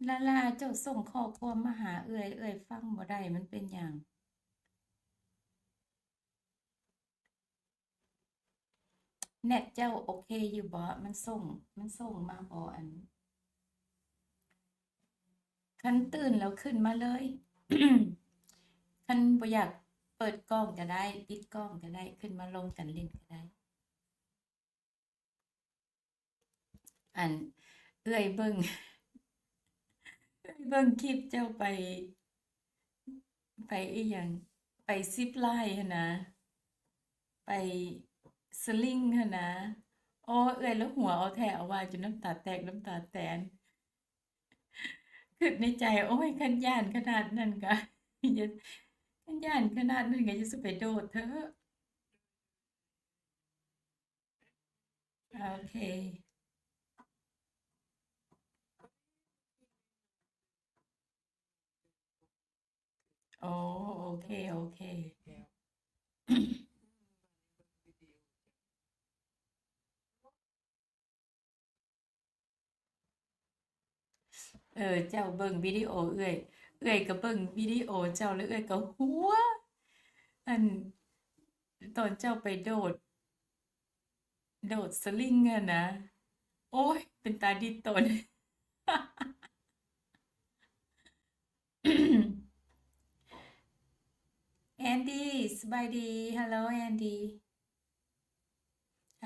ລາລາ ເຈົ້າສົ່ງຂໍ້ຄວາມມາຫາເອື້ອຍ, ເອື້ອຍຟັງບໍ່ໄດ້, ມັນເປັນຫຍັງ? ເນັດເຈົ້າໂອເຄຢູ່ບໍ່? ມັນສົ່ງ, ມັນສົ່ງມາບໍ່? ອັນ ຄັນຕື່ນແລ້ວຂຶ້ນມາເລີຍ. ຄັນບໍ່ຢາກເປີດກ້ອງກໍໄດ້, ປິດກ້ອງກໍໄດ້, ຂຶ້ນມາລົມກັນຫຼິ້ນກໍໄດ້. ອັນ ເອື້ອຍເບິ່ງ, ເອື້ອຍເບິ່ງຄລິບເຈົ້າໄປ, ໄປອີ່ຫຍັງ, ໄປຊິບລາຍຫັ້ນນະ, ໄປສະລິງຫັ້ນນະ. ໂອ້ ເອື້ອຍລະຫົວເອົາແທ້ເອົາວ່າ ຈົນນ້ຳຕາແຕກນ້ຳຕາແຕນ. ຄິດໃນໃຈ, ໂອ້ຍ ຄັນຢ້ານຂະໜາດນັ້ນກະ ຢ່າ, ຄັນຢ້ານຂະໜາດນັ້ນກະຢ່າສູ່ໄປໂດດເຖາະ. ໂອເຄ. ໂອ້ ໂອເຄ, ໂອເຄ. ເອີ ເຈົ້າເບິ່ງວິດີໂອເອື້ອຍ, ເອື້ອຍກໍເບິ່ງວິດີໂອເຈົ້າ ແລ້ວເອື້ອຍກໍຫົວ. ອັນ ຕອນເຈົ້າໄປໂດດ, ໂດດສະລິງຫັ້ນນະ, ໂອ້ຍ ເປັນຕາດິດຕົນ. Andy, ສະບາຍດີ. Hello, Andy.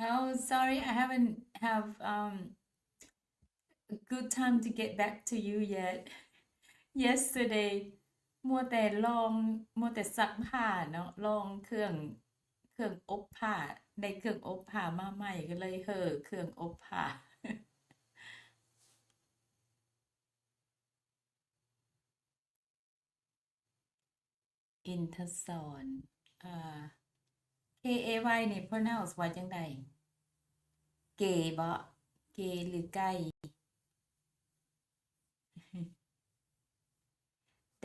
Oh, sorry, I haven't have, um, a good time to get back to you yet. Yesterday, ມົວແຕ່ລອງ, ມົວແຕ່ຊັກຜ້າເນາະ, ລອງເຄື່ອງ, ເຄື່ອງອົບຜ້າ, ໄດ້ເຄື່ອງອົບຜ້າມາໃໝ່ ກໍເລີຍເຫີເຄື່ອງອົບຜ້າ. ອິນທະສອນ ເອີ K A Y ນີ້ pronounce ວ່າຈັ່ງໃດ? ເກບໍ? ເກ ຫຼື ໄກ່?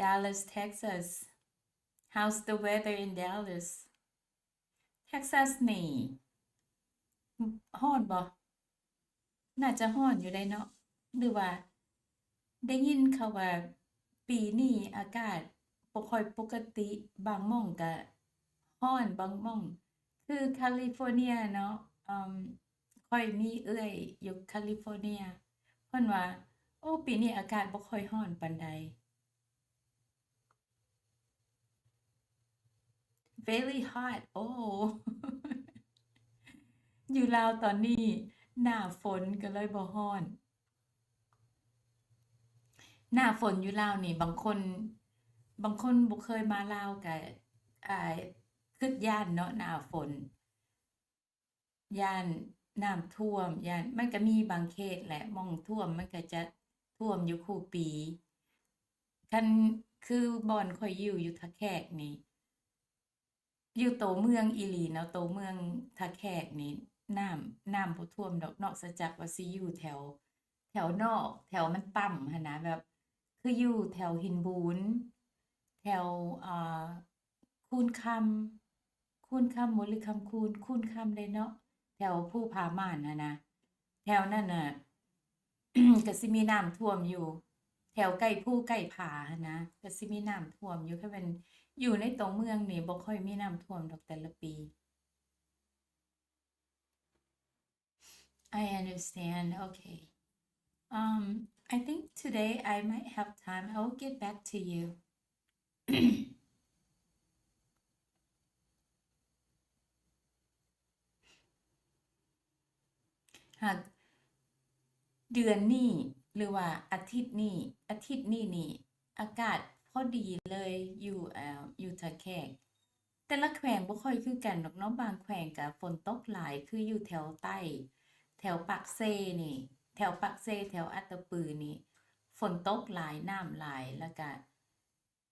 Dallas, Texas. How's the weather in Dallas? Texas ນີ້ ຮ້ອນບໍ່? ໜ້າຈະຮ້ອນຢູ່ໄດ໋ເນາະ ຫຼືວ່າ ໄດ້ຍິນເຂົາວ່າປີນີ້ອາກາດບໍ່ຄ່ອຍປົກກະຕິ, ບາງໝ່ອງກະຮ້ອນ, ບາງໝ່ອງ ຄື California ເນາະ, ເອີ່ມ ຂ້ອຍມີເອື້ອຍຢູ່ California ເພິ່ນວ່າ ໂອ້ ປີນີ້ອາກາດບໍ່ຄ່ອຍຮ້ອນປານໃດ. Very hot. ໂອ້ ຢູ່ລາວຕອນນີ້ໜ້າຝົນກໍເລີຍບໍ່ຮ້ອນ. ໜ້າຝົນຢູ່ລາວນີ້ ບາງຄົນ, ບາງຄົນບໍ່ເຄີຍມາລາວກໍ ອ່າ ຄິດຢ້ານເນາະ ໜ້າຝົນ. ຢ້ານນ້ຳຖ້ວມ, ຢ້ານ, ມັນກະມີບາງເຂດແຫຼະ ໝ່ອງຖ້ວມ ມັນກະຈະຖ້ວມຢູ່ຄູ່ປີ. ຄັນຄືບ່ອນຂ້ອຍຢູ່ ຢູ່ທ່າແຂກນີ້, ຢູ່ໂຕເມືອງອີ່ຫຼີເນາະ, ໂຕເມືອງທ່າແຂກນີ້ ນ້ຳ, ນ້ຳບໍ່ຖ້ວມດອກ, ນອກເສຍຈາກວ່າຊິຢູ່ແຖວ, ແຖວນອກ, ແຖວມັນຕ່ຳຫັ້ນນະ, ແບບ ຄືຢູ່ແຖວຫີນບູນ, ແຖວ ອ່າ ຄູນຄຳ, ຄູນຄຳບໍ ຫຼື ຄຳຄູນ? ຄູນຄຳເດ້ເນາະ, ແຖວພູຜາມ່ານຫັ້ນນະ, ແຖວນັ້ນນະ ກະຊິມີນ້ຳຖ້ວມຢູ່, ແຖວໃກ້ພູໃກ້ຜາຫັ້ນນະ ກະຊິມີນ້ຳຖ້ວມຢູ່. ຄັນແມ່ນຢູ່ໃນຕົວເມືອງນີ້ ບໍ່ຄ່ອຍມີນ້ຳຖ້ວມດອກແຕ່ລະປີ. I understand. Okay. Um, I think today I might have time. I will get back to you. ຫາກເດືອນນີ້ ຫຼືວ່າອາທິດນີ້, ອາທິດນີ້ນີ້ ອາກາດພໍດີເລີຍ ຢູ່ ເອີ່ ຢູ່ທ່າແຂກ. ແຕ່ລະແຂວງບໍ່ຄ່ອຍຄືກັນດອກເນາະ, ບາງແຂວງກະຝົນຕົກຫຼາຍ ຄືຢູ່ແຖວໃຕ້ ແຖວປາກເຊນີ້, ແຖວປາກເຊ ແຖວອັດຕະປືນີ້ ຝົນຕົກຫຼາຍ ນ້ຳຫຼາຍ ແລ້ວກະ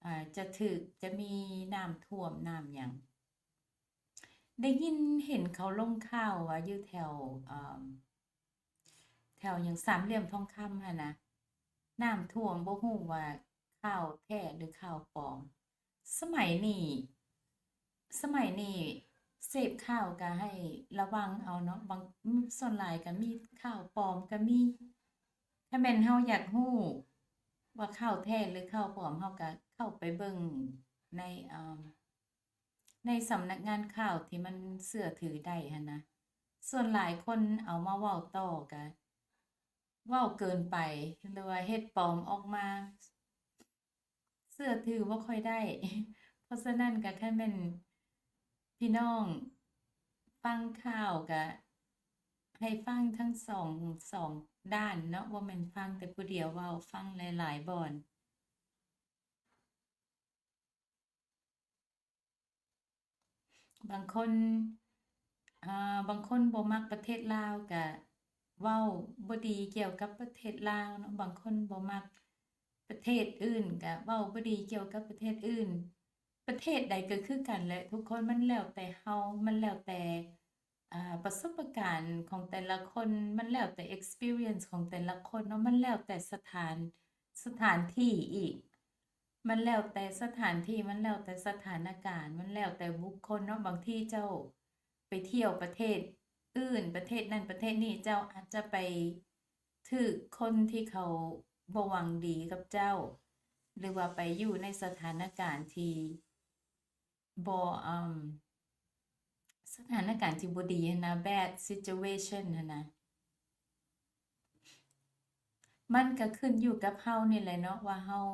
ອ່າ ຈະຖືກ ຈະມີນ້ຳຖ້ວມ ນ້ຳຫຍັງ. ໄດ້ຍິນເຫັນເຂົາລົງຂ່າວວ່າຢູ່ແຖວ ເອີ່ມ ແຖວຫຍັງ ສາມຫຼ່ຽມທອງຄຳຫັ້ນນະ ນ້ຳຖ້ວມ, ບໍ່ຮູ້ວ່າຂ່າວແທ້ຫຼືຂ່າວປອມ. ສະໄໝນີ້ ສະໄໝນີ້ເສບຂ່າວກະໃຫ້ລະວັງເອົາເນາະ, ບາງ ສ່ວນຫຼາຍກະມີຂ່າວປອມກະມີ. ຖ້າແມ່ນເຮົາຢາກຮູ້ ວ່າຂ່າວແທ້ຫຼືຂ່າວປອມ ເຮົາກະເຂົ້າໄປເບິ່ງໃນ ເອີ່ມ ໃນສຳນັກງານຂ່າວທີ່ມັນເຊື່ອຖືໄດ້ຫັ້ນນະ. ສ່ວນຫຼາຍຄົນເອົາມາເວົ້າຕໍ່ກະເວົ້າເກີນໄປ ຫຼືວ່າເຮັດປອມອອກມາ ເຊື່ອຖືບໍ່ຄ່ອຍໄດ້. ເພາະສະນັ້ນກະຄັນແມ່ນພີ່ນ້ອງຟັງຂ່າວກະໃຫ້ຟັງທັງສອງ ສອງດ້ານເນາະ, ບໍ່ແມ່ນຟັງແຕ່ຜູ້ດຽວເວົ້າ, ຟັງຫຼາຍໆບ່ອນ. ບາງຄົນ ອ່າ ບາງຄົນບໍ່ມັກປະເທດລາວກະເວົ້າບໍ່ດີກ່ຽວກັບປະເທດລາວເນາະ, ບາງຄົນບໍ່ມັກປະເທດອື່ນກະເວົ້າບໍ່ດີກ່ຽວກັບປະເທດອື່ນ. ປະເທດໃດກະຄືກັນແຫຼະທຸກຄົນ, ມັນແລ້ວແຕ່ເຮົາ, ມັນແລ້ວແຕ່ ອ່າ ປະສົບປະການຂອງແຕ່ລະຄົນ, ມັນແລ້ວແຕ່ experience ຂອງແຕ່ລະຄົນເນາະ, ມັນແລ້ວແຕ່ສະຖານ ສະຖານທີ່ອີກ, ມັນແລ້ວແຕ່ສະຖານທີ່, ມັນແລ້ວແຕ່ສະຖານະການ, ມັນແລ້ວແຕ່ບຸກຄົນເນາະ. ບາງທີເຈົ້າໄປທ່ຽວປະເທດອື່ນ, ປະເທດນັ້ນປະເທດນີ້, ເຈົ້າອາດຈະໄປຖືກຄົນທີ່ເຂົາບໍ່ຫວັງດີກັບເຈົ້າ ຫຼືວ່າໄປຢູ່ໃນສະຖານະການທີ່ ບໍ່ ອາ ສະຖານະການທີ່ບໍ່ດີຫັ້ນນະ, bad situation ຫັ້ນນະ. ມັນກະຂຶ້ນຢູ່ກັບເຮົານີ້ແຫຼະເນາະ ວ່າເຮົາ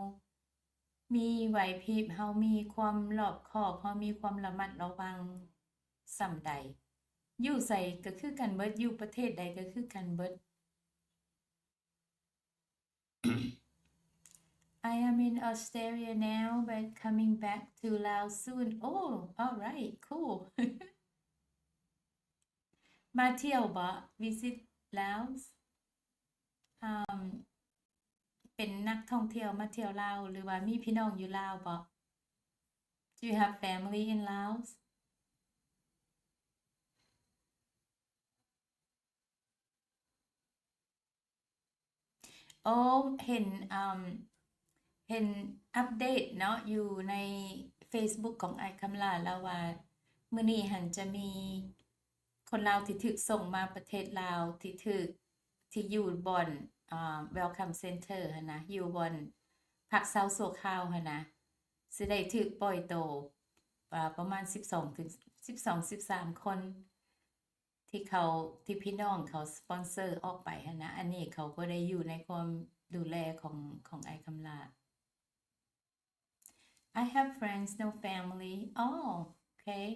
ມີໄຫວພິບ, ເຮົາມີຄວາມລອບຄອບ, ເຮົາມີຄວາມລະມັດລະວັງສ່ຳໃດ. ຢູ່ໃສກະຄືກັນເບິດ, ຢູ່ປະເທດໃດກະຄືກັນເບິດ. I am in Australia now, but coming back to Laos soon. Oh, all right, cool. ມາທ່ຽວບໍ? Visit Laos? ເປັນນັກທ່ອງທ່ຽວມາທ່ຽວລາວ ຫຼືວ່າມີພີ່ນ້ອງຢູ່ລາວບໍ? Do you have family in Laos? ໂອ້ ເຫັນ ເຫັນອັບເດດເນາະ ຢູ່ໃນເຟສບຸກຂອງອ້າຍຄຳຫຼ້າ ລາວວ່າມື້ນີ້ຫັ້ນຈະມີຄົນລາວທີ່ຖືກສົ່ງມາປະເທດລາວ ທີ່ຖືກ ທີ່ຢູ່ບ່ອນ ອ່າ Welcome Center ຫັ້ນນະ ຢູ່ບ່ອນພັກເຊົາຊົ່ວຄາວຫັ້ນນະ ຊິໄດ້ຖືກປ່ອຍໂຕ ອ່າ ປະມານສິບສອງ ເຖິງ ສິບສອງ ສິບສາມຄົນ ທີ່ເຂົາ ທີ່ພີ່ນ້ອງເຂົາສະປອນເຊີອອກໄປຫັ້ນນະ. ອັນນີ້ເຂົາບໍ່ໄດ້ຢູ່ໃນຄວາມດູແລຂອງ ຂອງອ້າຍຄຳຫຼ້າ. I have friends, no family. Oh, okay.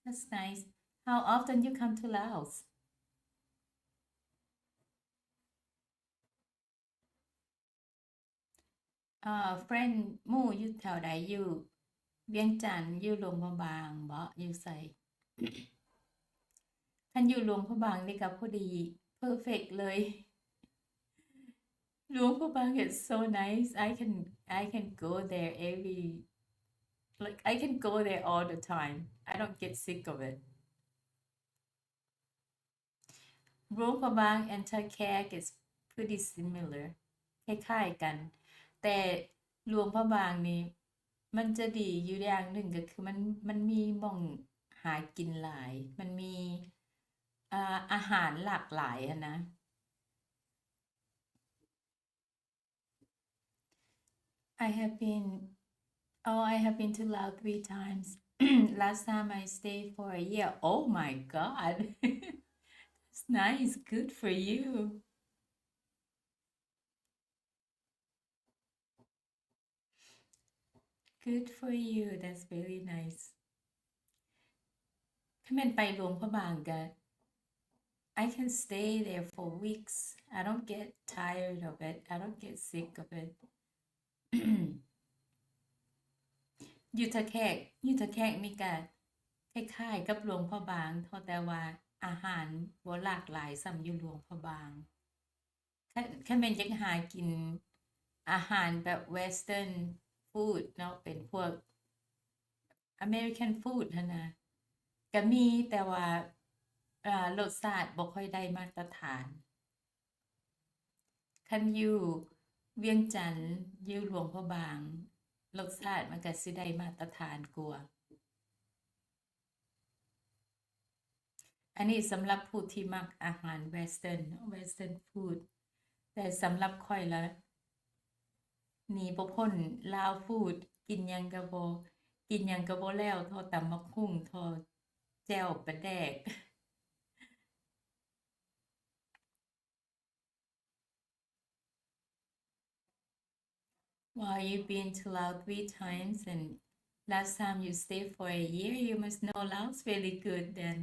That's nice. How often you come to Laos? ເອີ ເຟຣນ ໝູ່ຢູ່ແຖວໃດ? ຢູ່ວຽງຈັນ, ຢູ່ຫຼວງພະບາງບໍ? ຢູ່ໃສ? ຄັນຢູ່ຫຼວງພະບາງນີ້ກະພໍດີ ເພີເຟັກເລີຍ. ຫຼວງພະບາງ it's so nice. I can, I can go there every, like, I can go there all the time. I don't get sick of it. ຫຼວງພະບາງ and Thakhek is pretty similar ຄ້າຍໆກັນ ແຕ່ຫຼວງພະບາງນີ້ມັນຈະດີຢູ່ຢ່າງໜຶ່ງ ກໍຄືມັນ ມັນມີໝ່ອງຫາກິນຫຼາຍ ມັນມີ ເອີ ອາຫານຫຼາກຫຼາຍຫັ້ນນະ. I have been, oh, I have been to Laos three times. Last time I stayed for a year. Oh my God. That's nice. Good for you. Good for you. That's very nice. ຄັນແມ່ນໄປຫຼວງພະບາງກະ I can stay there for weeks. I don't get tired of it. I don't get sick of it. ຢູ່ທ່າແຂກ ຢູ່ທ່າແຂກນີ້ກະຄ້າຍໆກັບຫຼວງພະບາງ ເພາະແຕ່ວ່າອາຫານບໍ່ຫຼາກຫຼາຍສ່ຳຢູ່ຫຼວງພະບາງ. ຄັນ ຄັນແມ່ນຢາກຫາກິນອາຫານແບບ Western food ເນາະ ເປັນພວກ American food ຫັ້ນນະ ກະມີ ແຕ່ວ່າ ເອີ ລົດຊາດບໍ່ຄ່ອຍໄດ້ມາດຕະຖານ. ຄັນຢູ່ວຽງຈັນ ຢູ່ຫຼວງພະບາງ ລົດຊາດມັນກະຊິໄດ້ມາດຕະຖານກວ່າ. ອັນນີ້ສຳລັບຜູ້ທີ່ມັກອາຫານ Western ເນາະ Western food ແຕ່ສຳລັບຂ້ອຍລະ ໜີບໍ່ພົ້ນລາວຟູດ ກິນຫຍັງກໍບໍ່ ກິນຫຍັງກໍບໍ່ແລ້ວ ທໍ່ຕຳບັກຫຸ່ງ ທໍ່ແຈ່ວປາແດກ. Wow, you've been to Laos three times, and last time you stayed for a year, you must know Laos really good then.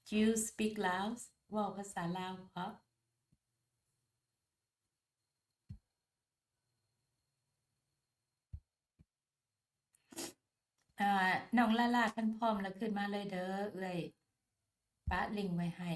Do you speak Laos? ເວົ້າພາສາລາວເພາະ ອ່າ ນ້ອງລາລາ ຄັນພ້ອມແລ້ວຂຶ້ນມາເລີຍເດີ ເອື້ອຍປະລິງໄວ້ໃຫ້.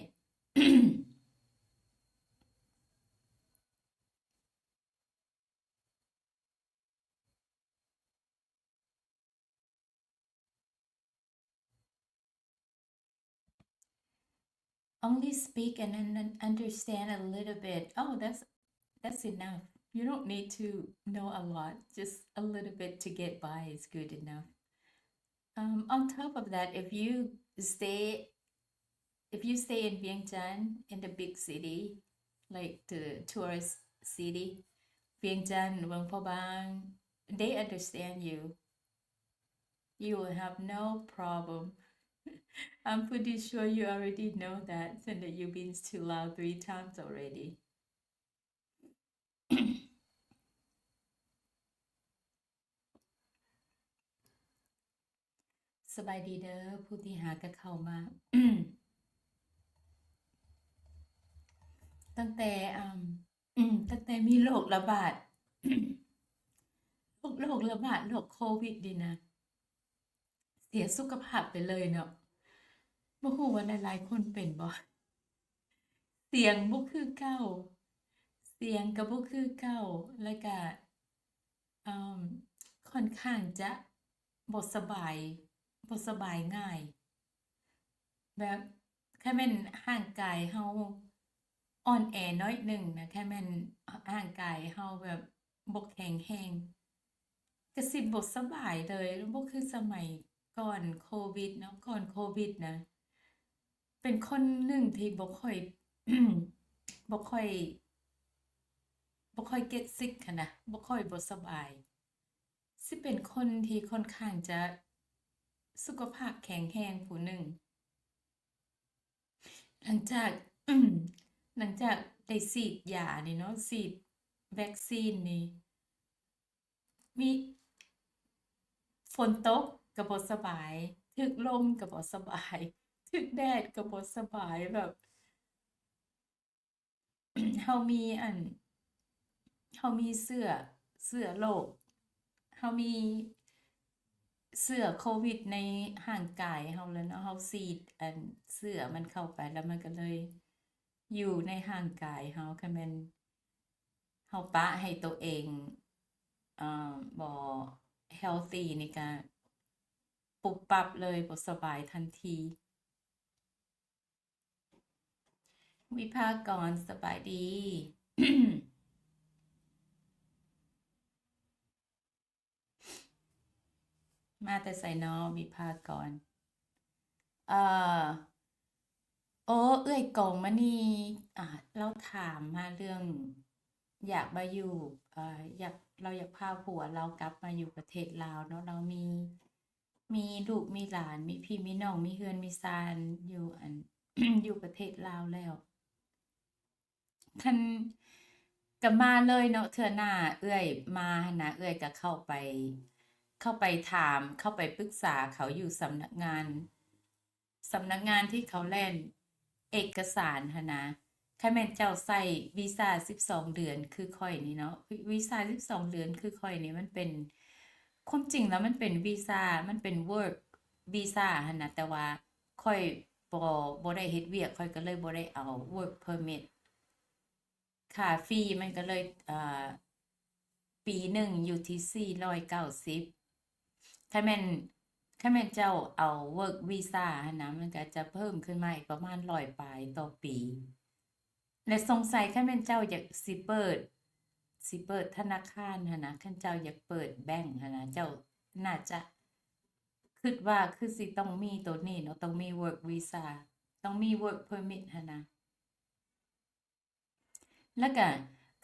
Only speak and un- understand a little bit. Oh, that's that's enough. You don't need to know a lot. Just a little bit to get by is good enough. Um, on top of that, if you stay if you stay in Vientiane, in the big city, like the tourist city, Vientiane, Luang Prabang, they understand you. You will have no problem. I'm pretty sure you already know that, and that you've been to Laos three times already. ສະບາຍດີເດີ ຜູ້ທີ່ຫາກະເຂົ້າມາ ຕັ້ງແຕ່ ອາ ຕັ້ງແຕ່ມີໂລກລະບາດ ໂລກ ໂລກລະບາດ ໂລກໂຄວິດນີ້ນະ ເສຍສຸຂະພາບໄປເລີຍເນາະ. ບໍ່ຮູ້ວ່າຫຼາຍໆຄົນເປັນບໍ່? ສຽງບໍ່ຄືເກົ່າ, ສຽງກໍບໍ່ຄືເກົ່າ, ແລ້ວກະ ເອີ່ມ ຂ້ອນຂ້າງຈະບໍ່ສະບາຍ, ບໍ່ສະບາຍງ່າຍ. ແບບ ຄັນແມ່ນຮ່າງກາຍເຮົາອ່ອນແອໜ້ອຍໜຶ່ງນະ, ຄັນແມ່ນຮ່າງກາຍເຮົາແບບບໍ່ແຂງແຮງ ກະຊິບໍ່ສະບາຍເລີຍ, ບໍ່ຄືສະໄໝກ່ອນໂຄວິດເນາະ. ກ່ອນໂຄວິດນະ ເປັນຄົນໜຶ່ງທີ່ບໍ່ຄ່ອຍ ບໍ່ຄ່ອຍ ບໍ່ຄ່ອຍເກັດຊິກຫັ້ນນະ, ບໍ່ຄ່ອຍບໍ່ສະບາຍ. ຊິເປັນຄົນທີ່ຂ້ອນຂ້າງຈະສຸຂະພາບແຂງແຮງຜູ້ໜຶ່ງ. ຫຼັງຈາກ ຫຼັງຈາກໄດ້ສີດຢານີ້ເນາະ, ສີດແວັກຊີນນີ້ ມີ ຝົນຕົກກໍບໍ່ສະບາຍ, ຖືກລົມກໍບໍ່ສະບາຍ, ຖືກແດດກໍບໍ່ສະບາຍ, ແບບ ເຮົາມີອັນ ເຮົາມີເຊື້ອ ເຊື້ອໂລກ, ເຮົາມີເຊື້ອໂຄວິດໃນຮ່າງກາຍເຮົາແລ້ວເນາະ, ເຮົາສີດອັນເຊື້ອມັນເຂົ້າໄປ ແລ້ວມັນກໍເລີຍຢູ່ໃນຮ່າງກາຍເຮົາ. ຄັນແມ່ນເຮົາປະໃຫ້ໂຕເອງ ເອີ່ ບໍ່ healthy ນີ້ກະປຸບປັບເລີຍ, ບໍ່ສະບາຍທັນທີ. ວິພາກອນ ສະບາຍດີ. ມາແຕ່ໃສນໍ ວິພາກອນ? ເອີ ໂອ້ ເອື້ອຍກອງມະນີ ອ່າ ລາວຖາມມາເລື່ອງ ຢາກມາຢູ່ ເອີ ຢາກ ລາວຢາກພາຜົວລາວກັບມາຢູ່ປະເທດລາວເນາະ, ລາວມີ ມີລູກມີຫຼານ ມີພີ່ມີນ້ອງ ມີເຮືອນມີຊານຢູ່ອັນ ຢູ່ປະເທດລາວແລ້ວ. ຄັນ ກະມາເລີຍເນາະ, ເທື່ອໜ້າເອື້ອຍມາຫັ້ນນະ ເອື້ອຍກະເຂົ້າໄປ ເຂົ້າໄປຖາມ ເຂົ້າໄປປຶກສາເຂົາຢູ່ສຳນັກງານ ສຳນັກງານທີ່ເຂົາແລ່ນເອກະສານຫັ້ນນະ. ຄັນແມ່ນເຈົ້າໃຊ້ວີຊາສິບສອງເດືອນຄືຂ້ອຍນີ້ເນາະ, ວີຊາສິບສອງເດືອນຄືຂ້ອຍນີ້ ມັນເປັນ ຄວາມຈິງແລ້ວມັນເປັນວີຊາ ມັນເປັນ work visa ຫັ້ນນະ, ແຕ່ວ່າຂ້ອຍບໍ່ ບໍ່ໄດ້ເຮັດວຽກ ຂ້ອຍກໍເລີຍບໍ່ໄດ້ເອົາ work permit. ຄ່າຟີມັນກໍເລີຍ ເອີ ປີໜຶ່ງຢູ່ທີ່ສີ່ຮ້ອຍເກົ້າສິບ. ຄັນແມ່ນ ຄັນແມ່ນເຈົ້າເອົາ work visa ຫັ້ນນະ ມັນກໍຈະເພີ່ມຂຶ້ນມາອີກປະມານຮ້ອຍປາຍຕໍ່ປີ. ແລະ ສົງໄສຄັນແມ່ນເຈົ້າຢາກ ຊິເປີດ ຊິເປີດທະນາຄານຫັ້ນນະ, ຄັນເຈົ້າຢາກເປີດແບັງຫັ້ນນະ, ເຈົ້າໜ້າຈະ ຄິດວ່າຄືຊິຕ້ອງມີໂຕນີ້ເນາະ, ຕ້ອງມີ work visa, ຕ້ອງມີ work permit ຫັ້ນນະ. ແລ້ວກະ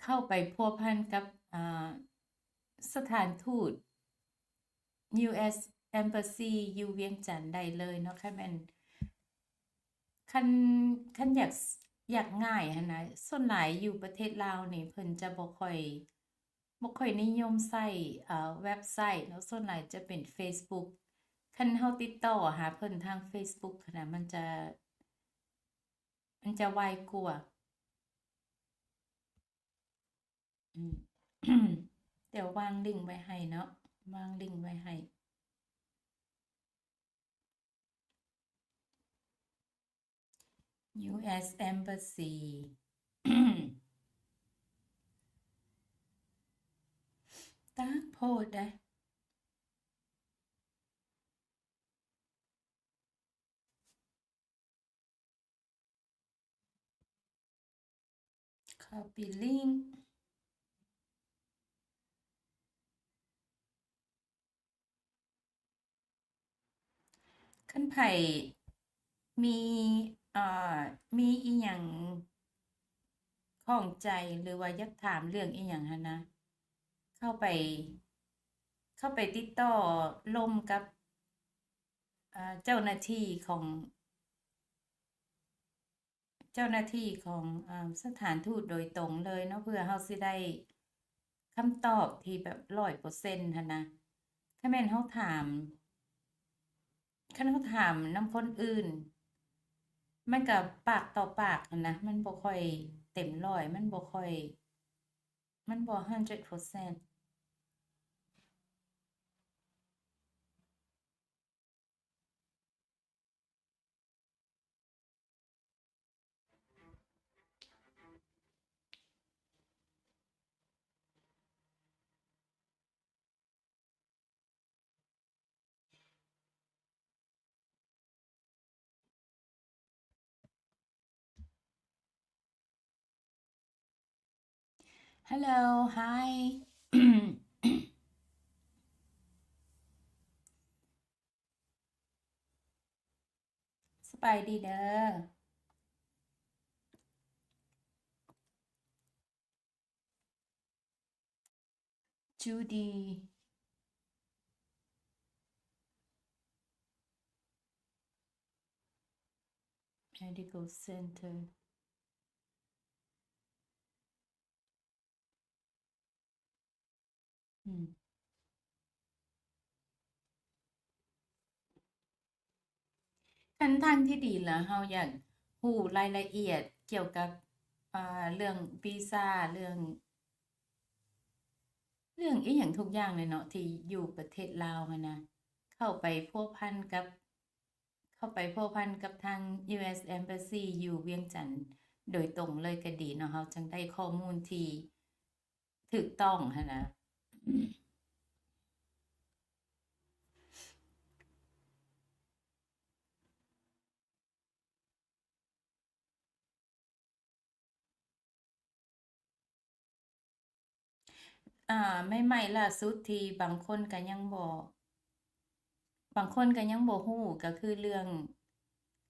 ເຂົ້າໄປພົວພັນກັບ ອ່າ ສະຖານທູດ ຢູເອສ Embassy ຢູ່ວຽງຈັນໄດ້ເລີຍເນາະ. ຄັນແມ່ນ ຄັນ ຄັນຢາກ ຢາກງ່າຍຫັ້ນນະ, ສ່ວນຫຼາຍຢູ່ປະເທດລາວນີ້ເພິ່ນຈະບໍ່ຄ່ອຍ ບໍ່ຄ່ອຍນິຍົມໃຊ້ ເອີ ເວັບໄຊເນາະ, ສ່ວນຫຼາຍຈະເປັນ Facebook. ຄັນເຮົາຕິດຕໍ່ຫາເພິ່ນທາງ Facebook ຫັ້ນນະ ມັນຈະ ມັນຈະໄວກວ່າ. ອືມ ດຽວວາງລິ້ງໄວ້ໃຫ້ເນາະ, ວາງລິ້ງໄວ້ໃຫ້. ຢູເອສ Embassy ຕ່າງໂພດເດ້. ຄອບປີ້ລິ້ງ. ຄັນໃຜມີ ເອີ ມີອີ່ຫຍັງຂ້ອງໃຈ ຫຼືວ່າຢາກຖາມເລື່ອງອີ່ຫຍັງຫັ້ນນະ, ເຂົ້າໄປ ເຂົ້າໄປຕິດຕໍ່ລົມກັບ ເອີ ເຈົ້າໜ້າທີ່ຂອງ ເຈົ້າໜ້າທີ່ຂອງ ເອີ ສະຖານທູດໂດຍຕົງເລີຍເນາະ, ເພື່ອເຮົາຊິໄດ້ຄຳຕອບທີ່ແບບຮ້ອຍເປີເຊັນຫັ້ນນະ. ຄັນແມ່ນເຮົາຖາມ ຄັນເຮົາຖາມນຳຄົນອື່ນ ມັນກະປາກຕໍ່ປາກຫັ້ນນະ, ມັນບໍ່ຄ່ອຍເຕັມຮ້ອຍ ມັນບໍ່ຄ່ອຍ ມັນບໍ່ຮ້ອຍເປີເຊັນ. Hello, hi. ສະບາຍດີເດີ. Judy Medical Center. ອືມ ຄັນທາງທີ່ດີລະ ເຮົາຢາກຮູ້ລາຍລະອຽດກ່ຽວກັບ ເອີ ເລື່ອງວີຊາ ເລື່ອງ ເລື່ອງອີ່ຫຍັງທຸກຢ່າງເລີຍເນາະ ທີ່ຢູ່ປະເທດລາວຫັ້ນນະ ເຂົ້າໄປພົວພັນກັບ ເຂົ້າໄປພົວພັນກັບທາງ ຢູເອສ Embassy ຢູ່ວຽງຈັນໂດຍຕົງເລີຍກະດີເນາະ, ເຮົາຈັ່ງໄດ້ຂໍ້ມູນທີ່ຖືກຕ້ອງຫັ້ນນະ. ອ່າ ໃໝ່ໆລ່າສຸດທີ່ບາງຄົນກະຍັງບໍ່ ບາງຄົນກະຍັງບໍ່ຮູ້ ກະຄືເລື່ອງ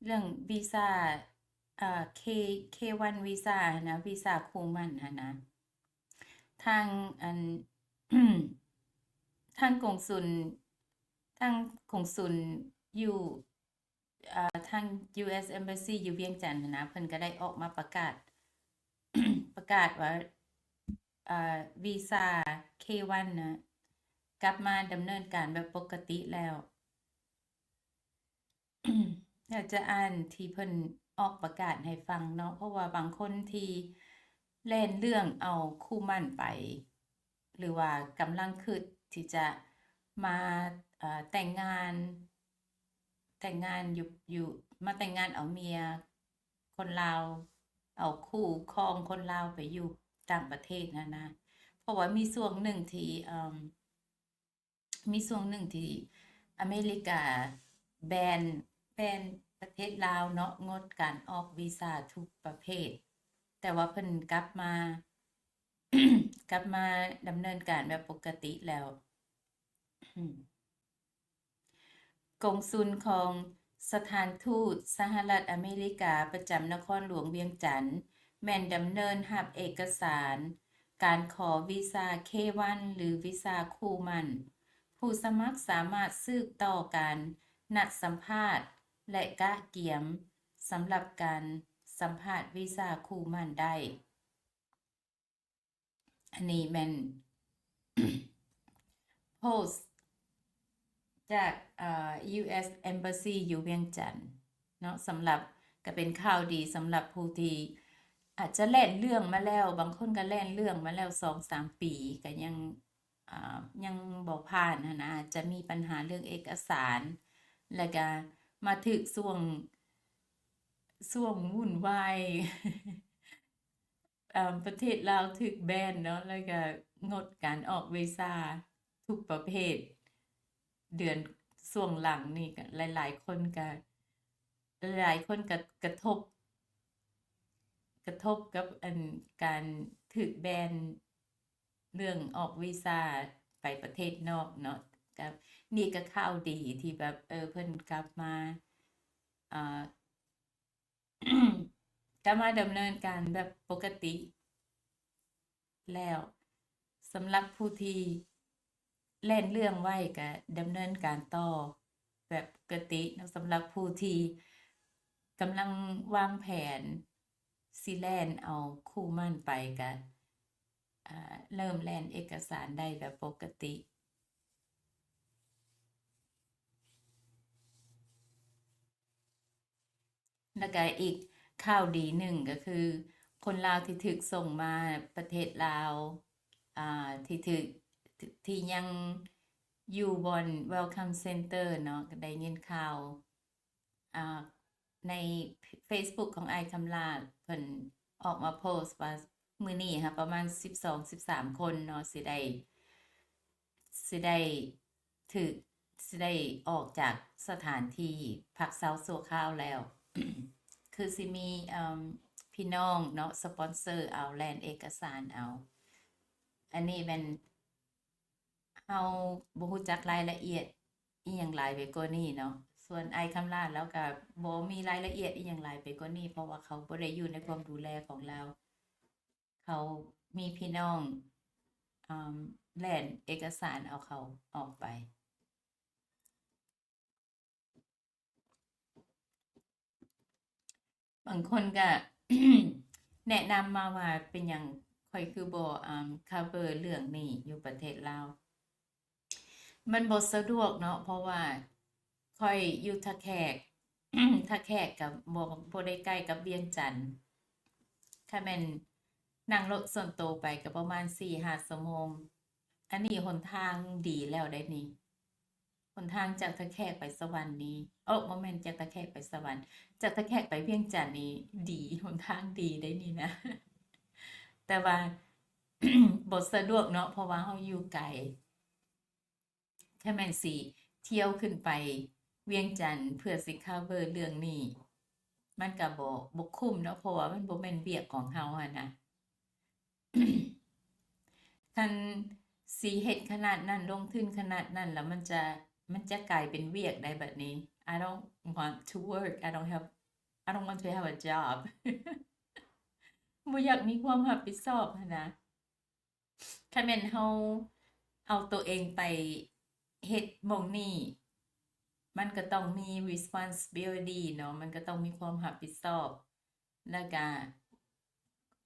ເລື່ອງວີຊາ ອ່າ ເຄ ເຄວັນວີຊາຫັ້ນນະ ວີຊາຄູ່ໝັ້ນຫັ້ນນະ. ທາງ ອັນ ທາງກົງສຸນ ທາງກົງສຸນຢູ່ ອ່າ ທາງ ຢູເອສ Embassy ຢູ່ວຽງຈັນຫັ້ນນະ ເພິ່ນກະໄດ້ອອກມາປະກາດ ປະກາດວ່າ ເອີ ວີຊາ ເຄວັນ ນະ ກັບມາດຳເນີນການແບບປົກກະຕິແລ້ວ. ຢາກຈະອ່ານທີ່ເພິ່ນອອກປະກາດໃຫ້ຟັງເນາະ, ເພາະວ່າບາງຄົນທີ່ແລ່ນເລື່ອງເອົາຄູ່ໝັ້ນໄປ ຫຼືວ່າກຳລັງຄິດທີ່ຈະມາ ເອີ ແຕ່ງງານ ແຕ່ງງານຢູ່ ຢູ່ ມາແຕ່ງງານເອົາເມຍຄົນລາວ ເອົາຄູ່ຄອງຄົນລາວໄປຢູ່ຕ່າງປະເທດຫັ້ນນະ. ເພາະວ່າມີຊ່ວງໜຶ່ງທີ່ ເອີ ມີຊ່ວງໜຶ່ງທີ່ອາເມລິກາແບນ ແບນປະເທດລາວເນາະ ງົດການອອກວີຊາທຸກປະເພດ, ແຕ່ວ່າເພິ່ນກັບມາ ກັບມາດຳເນີນການແບບປົກກະຕິແລ້ວ. ກົງສຸນຂອງສະຖານທູດສະຫະລັດອາເມລິກາປະຈຳນະຄອນຫຼວງວຽງຈັນ ແມ່ນດຳເນີນຮັບເອກະສານ ການຂໍວີຊາ ເຄ ວັນ ຫຼື ວີຊາຄູ່ໝັ້ນ. ຜູ້ສະໝັກສາມາດສືບຕໍ່ການນັດສຳພາດ ແລະ ກະກຽມສຳລັບການສຳພາດວີຊາຄູ່ໝັ້ນໄດ້. ອັນນີ້ແມ່ນໂພສຈາກ ເອີ ຢູເອສ Embassy ຢູ່ວຽງຈັນເນາະ. ສຳລັບ ກໍເປັນຂ່າວດີສຳລັບຜູ້ທີ່ອາດຈະແລ່ນເລື່ອງມາແລ້ວ, ບາງຄົນກໍແລ່ນເລື່ອງມາແລ້ວສອງສາມປີ ກໍຍັງ ອ່າ ຍັງບໍ່ຜ່ານຫັ້ນນະ, ອາດຈະມີບັນຫາເລື່ອງເອກະສານ ແລ້ວກະມາຖືກຊ່ວງ ຊ່ວງວຸ່ນວາຍ ເອີ່ມ ປະເທດລາວຖືກແບນເນາະ, ແລ້ວກະງົດການອອກວີຊາທຸກປະເພດ. ເດືອນຊ່ວງຫຼັງນີ້ກະ ຫຼາຍໆຄົນກະ ຫຼາຍໆຄົນກະກະທົບ ກະທົບກັບອັນການຖືກແບນເລື່ອງອອກວີຊາໄປປະເທດນອກເນາະ. ກະ ນີ້ກະຂ່າວດີທີ່ແບບ ເອີ ເພິ່ນກັບມາ ອ່າ ກະມາດຳເນີນການແບບປົກກະຕິແລ້ວ. ສຳລັບຜູ້ທີ່ແລ່ນເລື່ອງໄວ້ກະດຳເນີນການຕໍ່ແບບປົກກະຕິເນາະ. ສຳລັບຜູ້ທີ່ກຳລັງວາງແຜນຊິແລ່ນເອົາຄູ່ໝັ້ນໄປກະ ອ່າ ເລີ່ມແລ່ນເອກະສານໄດ້ແບບປົກກະຕິ. ແລ້ວກະອີກຂ່າວດີໜຶ່ງກໍຄື ຄົນລາວທີ່ຖືກສົ່ງມາປະເທດລາວ ອ່າ ທີ່ຖືກ ທີ່ຍັງຢູ່ບ່ອນ Welcome Center ເນາະ, ກໍໄດ້ຍິນຂ່າວ ອ່າ ໃນ Facebook ຂອງອ້າຍຄຳຫຼ້າ ເພິ່ນອອກມາໂພສວ່າ ມື້ນີ້ຫາປະມານສິບສອງ ສິບສາມຄົນເນາະ ຊິໄດ້ ຊິໄດ້ຖືກ ຊິໄດ້ອອກຈາກສະຖານທີ່ພັກເຊົາຊົ່ວຄາວແລ້ວ. ຄືຊິມີ ເອີ່ມ ພີ່ນ້ອງເນາະ ສະປອນເຊີເອົາ ແລ່ນເອກະສານເອົາ. ອັນນີ້ແມ່ນເຮົາບໍ່ຮູ້ຈັກລາຍລະອຽດອີ່ຫຍັງຫຼາຍໄປກວ່ານີ້ເນາະ. ສ່ວນອ້າຍຄຳຫຼ້າລາວກະບໍ່ມີລາຍລະອຽດອີ່ຫຍັງຫຼາຍໄປກວ່ານີ້ ເພາະວ່າເຂົາບໍ່ໄດ້ຢູ່ໃນຄວາມດູແລຂອງລາວ. ເຂົາມີພີ່ນ້ອງ ອ່າ ແລ່ນເອກະສານເອົາເຂົາອອກໄປ. ບາງຄົນກະ ແນະນຳມາວ່າ ເປັນຫຍັງຂ້ອຍຄືບໍ່ ອ່າ cover ເລື່ອງນີ້ຢູ່ປະເທດລາວ. ມັນບໍ່ສະດວກເນາະ ເພາະວ່າຂ້ອຍຢູ່ທ່າແຂກ, ທ່າແຂກກະບໍ່ ບໍ່ໄດ້ໃກ້ກັບວຽງຈັນ, ຄັນແມ່ນນັ່ງລົດສ່ວນໂຕໄປກະປະມານສີ່ຫ້າຊົ່ວໂມງ. ອັນນີ້ຫົນທາງດີແລ້ວໄດ໋ນີ້, ຫົນທາງຈາກທ່າແຂກໄປສະຫວັນນີ້ ເອີ ບໍ່ແມ່ນຈາກທ່າແຂກໄປສະຫວັນ, ຈາກທ່າແຂກໄປວຽງຈັນນີ້ດີ, ຫົນທາງດີໄດ໋ນີ້ນະ, ແຕ່ວ່າ ບໍ່ສະດວກເນາະ ເພາະວ່າເຮົາຢູ່ໄກ. ຖ້າແມ່ນຊິທ່ຽວຂຶ້ນໄປວຽງຈັນເພື່ອຊິ cover ເລື່ອງນີ້ ມັນກະບໍ່ ບໍ່ຄຸ້ມເນາະ ເພາະວ່າມັນບໍ່ແມ່ນວຽກຂອງເຮົາຫັ້ນນະ. ຄັນຊິເຮັດຂະໜາດນັ້ນ ລົງທຶນຂະໜາດນັ້ນ ແລ້ວມັນຈະ ມັນຈະກາຍເປັນວຽກໄດ໋ບັດນີ້. I don't want to work. I don't have, I don't want to have a job. ບໍ່ຢາກມີຄວາມຮັບຜິດຊອບຫັ້ນນະ. ຄັນແມ່ນເຮົາເອົາໂຕເອງໄປເຮັດໝ່ອງນີ້ ມັນກະຕ້ອງມີ responsibility ເນາະ, ມັນກະຕ້ອງມີຄວາມຮັບຜິດຊອບ ແລ້ວກະ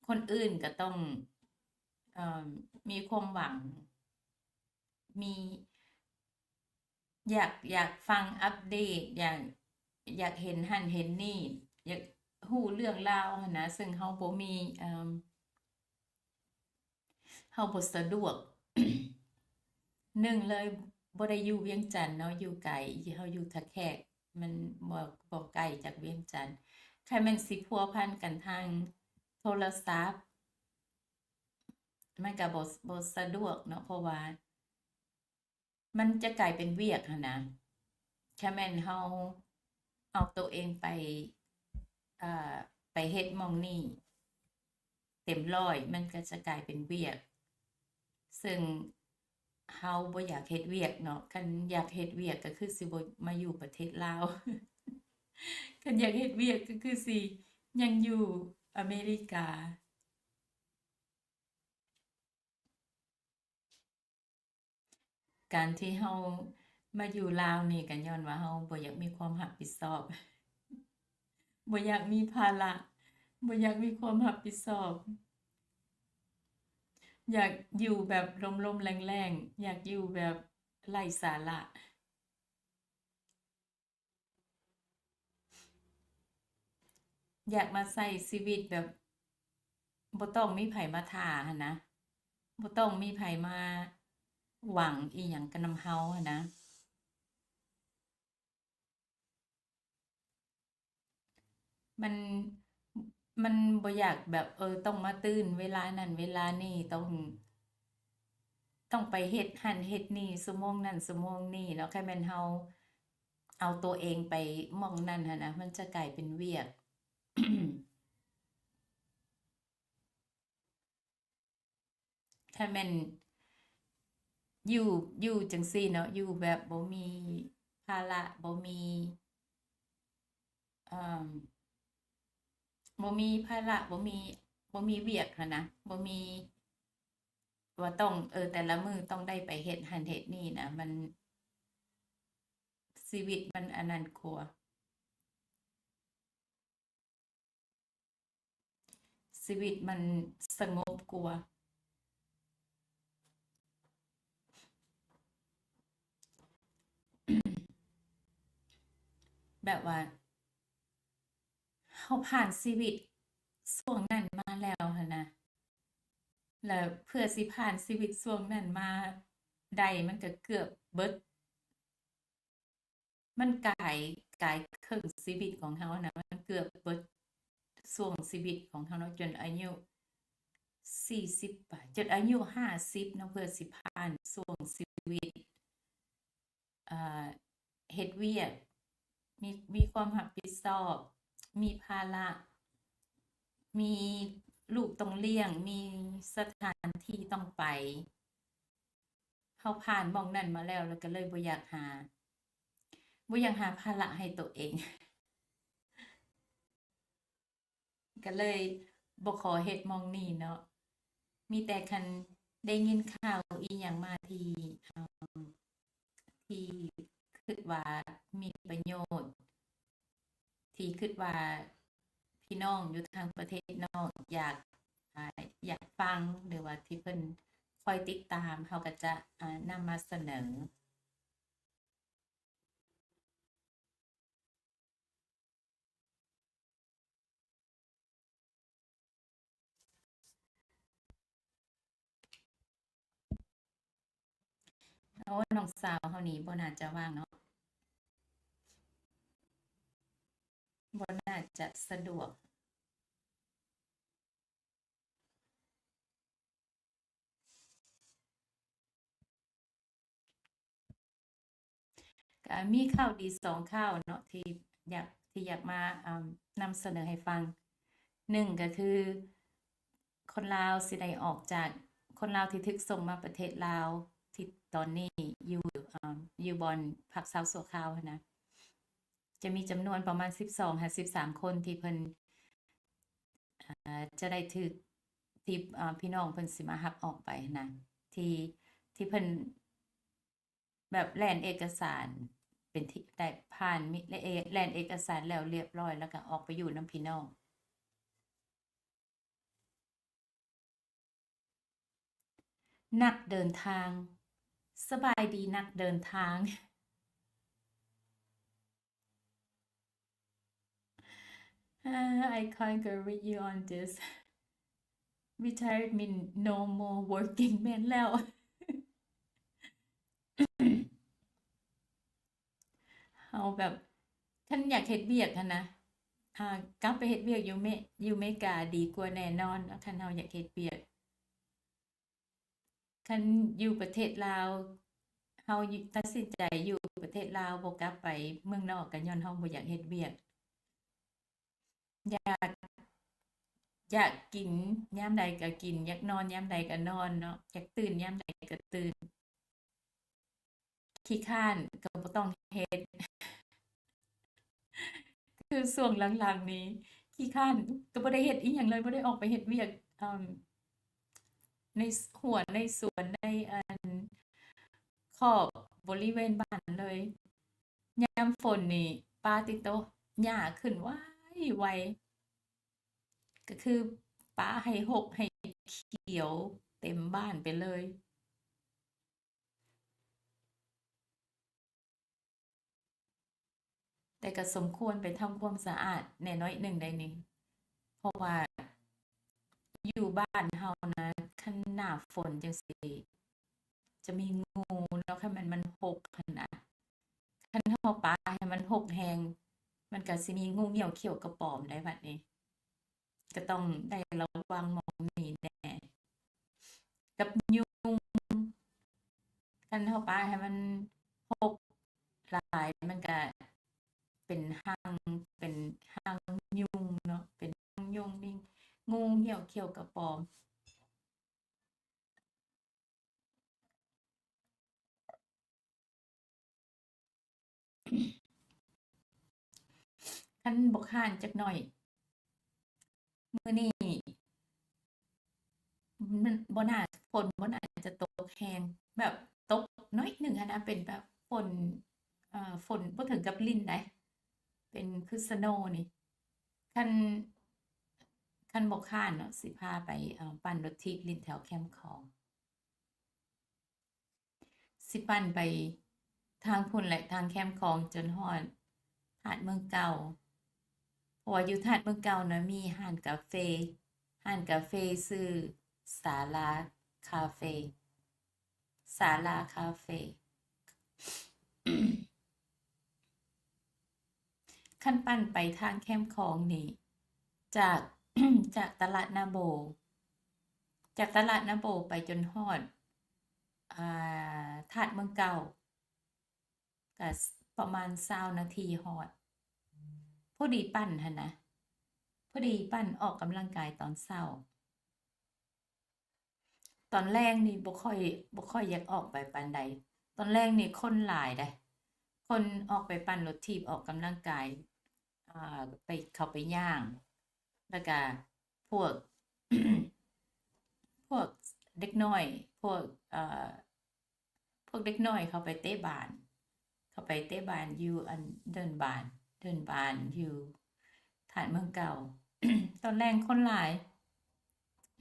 ຄົນອື່ນກະຕ້ອງ ເອີ່ມ ມີຄວາມຫວັງ ມີ ຢາກ ຢາກຟັງອັບເດດ ຢາກ ຢາກເຫັນຫັ້ນເຫັນນີ້ ຢາກຮູ້ເລື່ອງລາວຫັ້ນນະ, ເຊິ່ງເຮົາບໍ່ມີ ເອີ່ມ ເຮົາບໍ່ສະດວກ. ໜຶ່ງເລີຍ ບໍ່ໄດ້ຢູ່ວຽງຈັນເນາະ, ຢູ່ໄກ, ເຮົາຢູ່ທ່າແຂກ ມັນບໍ່ ບໍ່ໄກຈາກວຽງຈັນ. ຄັນແມ່ນຊິພົວພັນກັນທາງໂທລະສັບ ມັນກະບໍ່ ບໍ່ສະດວກເນາະ, ເພາະວ່າ ມັນຈະກາຍເປັນວຽກຫັ້ນນະ. ຖ້າແມ່ນເຮົາເອົາໂຕເອງໄປ ເອີ່ ໄປເຮັດໝ່ອງນີ້ເຕັມຮ້ອຍ ມັນກະຈະກາຍເປັນວຽກ, ເຊິ່ງເຮົາບໍ່ຢາກເຮັດວຽກເນາະ. ຄັນຢາກເຮັດວຽກກະຄືຊິບໍ່ມາຢູ່ປະເທດລາວ, ຄັນຢາກເຮັດວຽກກະຄືຊິຍັງຢູ່ອາເມລິກາ. ການທີ່ເຮົາມາຢູ່ລາວນີ້ ກໍຍ້ອນວ່າເຮົາບໍ່ຢາກມີຄວາມຮັບຜິດຊອບ, ບໍ່ຢາກມີພາລະ, ບໍ່ຢາກມີຄວາມຮັບຜິດຊອບ, ຢາກຢູ່ແບບລົມໆແລ້ງໆ, ຢາກຢູ່ແບບໄຮ້ສາລະ. ຢາກມາໃຊ້ຊີວິດແບບບໍ່ຕ້ອງມີໃຜມາຖ້າຫັ້ນນະ, ບໍ່ຕ້ອງມີໃຜມາຫວັງອີ່ຫຍັງກັບນຳເຮົາຫັ້ນນະ. ມັນ ມັນບໍ່ຢາກແບບ ເອີ ຕ້ອງມາຕື່ນເວລານັ້ນເວລານີ້, ຕ້ອງ ຕ້ອງໄປເຮັດຫັ້ນເຮັດນີ້ ຊົ່ວໂມງນັ້ນຊົ່ວໂມງນີ້ເນາະ. ຄັນແມ່ນເຮົາເອົາຕົວເອງໄປໝ່ອງນັ້ນຫັ້ນນະ ມັນຈະກາຍເປັນວຽກ. ຖ້າແມ່ນຢູ່ ຢູ່ຈັ່ງຊີ້ເນາະ, ຢູ່ແບບບໍ່ມີພາລະ, ບໍ່ມີ ເອີ່ມ ບໍ່ມີພາລະ, ບໍ່ມີ ບໍ່ມີວຽກຫັ້ນນະ, ບໍ່ມີວ່າຕ້ອງ ເອີ ແຕ່ລະມື້ຕ້ອງໄດ້ໄປເຮັດຫັ້ນເຮັດນີ້ນະ, ມັນ ຊີວິດມັນອັນນັ້ນກວ່າ. ຊີວິດມັນສະຫງົບກວ່າ. ແບບວ່າເຮົາຜ່ານຊີວິດຊ່ວງນັ້ນມາແລ້ວຫັ້ນນະ, ແລ້ວເພື່ອຊິຜ່ານຊີວິດຊ່ວງນັ້ນມາໄດ້ ມັນກໍເກືອບເບິດ. ມັນກາຍ ກາຍເຄິ່ງຊີວິດຂອງເຮົານະ, ມັນເກືອບເບິດຊ່ວງຊີວິດຂອງເຮົາເນາະ, ຈົນອາຍຸສີ່ສິບປາຍ ຈົນອາຍຸຫ້າສິບເນາະ, ເພື່ອຊິຜ່ານຊ່ວງຊີວິດ ເຮັດວຽກ ມີ ມີຄວາມຮັບຜິດຊອບ ມີພາລະ ມີລູກຕ້ອງລ້ຽງ ມີສະຖານທີ່ຕ້ອງໄປ. ເຮົາຜ່ານໝ່ອງນັ້ນມາແລ້ວ ແລ້ວກໍເລີຍບໍ່ຢາກຫາ ບໍ່ຢາກຫາພາລະໃຫ້ໂຕເອງ ກໍເລີຍບໍ່ຂໍເຮັດໝ່ອງນີ້ເນາະ. ມີແຕ່ຄັນໄດ້ຍິນຂ່າວອີ່ຫຍັງມາທີ່ ເອີ່ ທີ່ຄິດວ່າມີປະໂຫຍດ ທີ່ຄິດວ່າພີ່ນ້ອງຢູ່ທາງປະເທດນອກຢາກ ອາ ຢາກຟັງ ຫຼືວ່າທີ່ເພິ່ນຄອຍຕິດຕາມ ເຮົາກໍຈະ ອາ ນຳມາສະເໜີ. ໂອ້ ນ້ອງສາວເຮົານີ້ບໍ່ໜ້າຈະວ່າງເນາະ ບໍ່ໜ້າຈະສະດວກ. ກໍມີຂ່າວດີສອງຂ່າວເນາະ ທີ່ຢາກ ທີ່ຢາກມາ ອາ ນຳສະເໜີໃຫ້ຟັງ. ໜຶ່ງກໍຄື ຄົນລາວຊິໄດ້ອອກຈາກ ຄົນລາວທີ່ຖືກສົ່ງມາປະເທດລາວ ທີ່ຕອນນີ້ຢູ່ ອາ ຢູ່ບ່ອນພັກເຊົາຊົ່ວຄາວຫັ້ນນະ ຈະມີຈຳນວນປະມານສິບສອງຫາສິບສາມຄົນທີ່ເພິ່ນ ອາ ຈະໄດ້ຖືກ ທີ່ ອາ ພີ່ນ້ອງເພິ່ນຊິມາຮັບອອກໄປຫັ້ນນະ ທີ່ ທີ່ເພິ່ນແບບແລ່ນເອກະສານເປັນທີ່ ໄດ້ຜ່ານ ມີ ແລ່ນເອກະສານແລ້ວລຽບຮ້ອຍ ແລ້ວກໍອອກໄປຢູ່ນຳພີ່ນ້ອງ. ນັກເດີນທາງ. ສະບາຍດີນັກເດີນທາງ. I can't agree with you on this. Retired mean no more working. ແມ່ນແລ້ວ. ເຮົາແບບ ຄັນຢາກເຮັດວຽກຫັ້ນນະ ອາ ກັບໄປເຮັດວຽກຢູ່ເມ ຢູ່ເມກາດີກວ່າແນ່ນອນເນາະ ຄັນເຮົາຢາກເຮັດວຽກ. ຄັນຢູ່ປະເທດລາວ ເຮົາຕັດສິນໃຈຢູ່ປະເທດລາວ ບໍ່ກັບໄປເມືອງນອກ ກໍຍ້ອນເຮົາບໍ່ຢາກເຮັດວຽກ. ຢາກ ຢາກກິນຍາມໃດກໍກິນ, ຢາກນອນຍາມໃດກໍນອນເນາະ, ຢາກຕື່ນຍາມໃດກໍຕື່ນ. ຂີ້ຄ້ານກໍບໍ່ຕ້ອງເຮັດ. ຄືຊ່ວງຫຼັງໆນີ້ ຂີ້ຄ້ານ ກໍບໍ່ໄດ້ເຮັດອີ່ຫຍັງເລີຍ, ບໍ່ໄດ້ອອກໄປເຮັດວຽກ ເອີ່ມ ໃນ ຫົວ ໃນສວນ ໃນ ອັນ ຮອບບໍລິເວນບ້ານເລີຍ. ຍາມຝົນນີ້ ປາຕິໂຕ ຫຍ້າຂຶ້ນໄວໆ ກໍຄືປາໃຫ້ຮົກໃຫ້ຂຽວເຕັມບ້ານໄປເລີຍ. ແຕ່ກໍສົມຄວນໄປທຳຄວາມສະອາດແດ່ໜ້ອຍໜຶ່ງໄດ໋ນີ້ ເພາະວ່າຢູ່ບ້ານເຮົານະ ຄັນໜ້າຝົນຈັ່ງຊີ້ ຈະມີງູເນາະ ຄັນແມ່ນມັນຮົກຫັ້ນນະ. ຄັນເຮົາປາໃຫ້ມັນຮົກແຮງ ມັນກໍຊິມີງູງຽວຂຽວກະປອມໄດ໋ບັດນີ້. ກໍຕ້ອງໄດ້ລະວັງໝ່ອງນີ້ແດ່ ກັບຍຸງ. ຄັນເຮົາປາໃຫ້ມັນຮົກຫຼາຍ ມັນກະເປັນຮັງ ເປັນຮັງຍຸງເນາະ ເປັນຮັງຍຸງ ມີງູງຽວຂຽວກະປອມ. ຄັນບໍ່ຄ້ານຈັກໜ້ອຍ ມື້ນີ້ມັນບໍ່ໜ້າ ຝົນບໍ່ໜ້າຈະຕົກແຮງ ແບບຕົກໜ້ອຍໜຶ່ງຫັ້ນນະ ເປັນແບບຝົນ ເອີ ຝົນບໍ່ເຖິງກັບລິນໃດ ເປັນຄືສະໂນນີ້. ຄັນ ຄັນບໍ່ຄ້ານເນາະ ຊິພາໄປ ເອີ ປັ່ນລົດຖີບຫຼິ້ນແຖວແຄມຂອງ. ຊິປັ່ນໄປທາງພຸ້ນແຫຼະ ທາງແຄມຂອງຈົນຮອດທາດເມືອງເກົ່າ ເພາະວ່າຢູ່ທາດເມືອງເກົ່ານະ ມີຮ້ານກາເຟ ຮ້ານກາເຟຊື່ສາລາຄາເຟ ສາລາຄາເຟ. ຄັນປັ່ນໄປທາງແຄມຂອງນີ້ ຈາກ ຈາກຕະຫຼາດນາໂບ ຈາກຕະຫຼາດນາໂບໄປຈົນຮອດ ອ່າ ທາດເມືອງເກົ່າ ກະປະມານຊາວນາທີຮອດ. ພໍດີປັ່ນຫັ້ນນະ ພໍດີປັ່ນອອກກຳລັງກາຍຕອນເຊົ້າ. ຕອນແລງນີ້ບໍ່ຄ່ອຍ ບໍ່ຄ່ອຍຢາກອອກໄປປານໃດ. ຕອນແລງນີ້ຄົນຫຼາຍເດ້ ຄົນອອກໄປປັ່ນລົດຖີບ ອອກກຳລັງກາຍ ອ່າ ໄປ ເຂົ້າໄປຍ່າງ ແລ້ວກະພວກ ພວກເດັກນ້ອຍ ພວກ ເອີ ພວກເດັກນ້ອຍເຂົາໄປເຕະບານ ເຂົາໄປເຕະບານຢູ່ອັນເດີ່ນບານ ເດີ່ນບານຢູ່ທາດເມືອງເກົ່າ. ຕອນແລງຄົນຫຼາຍ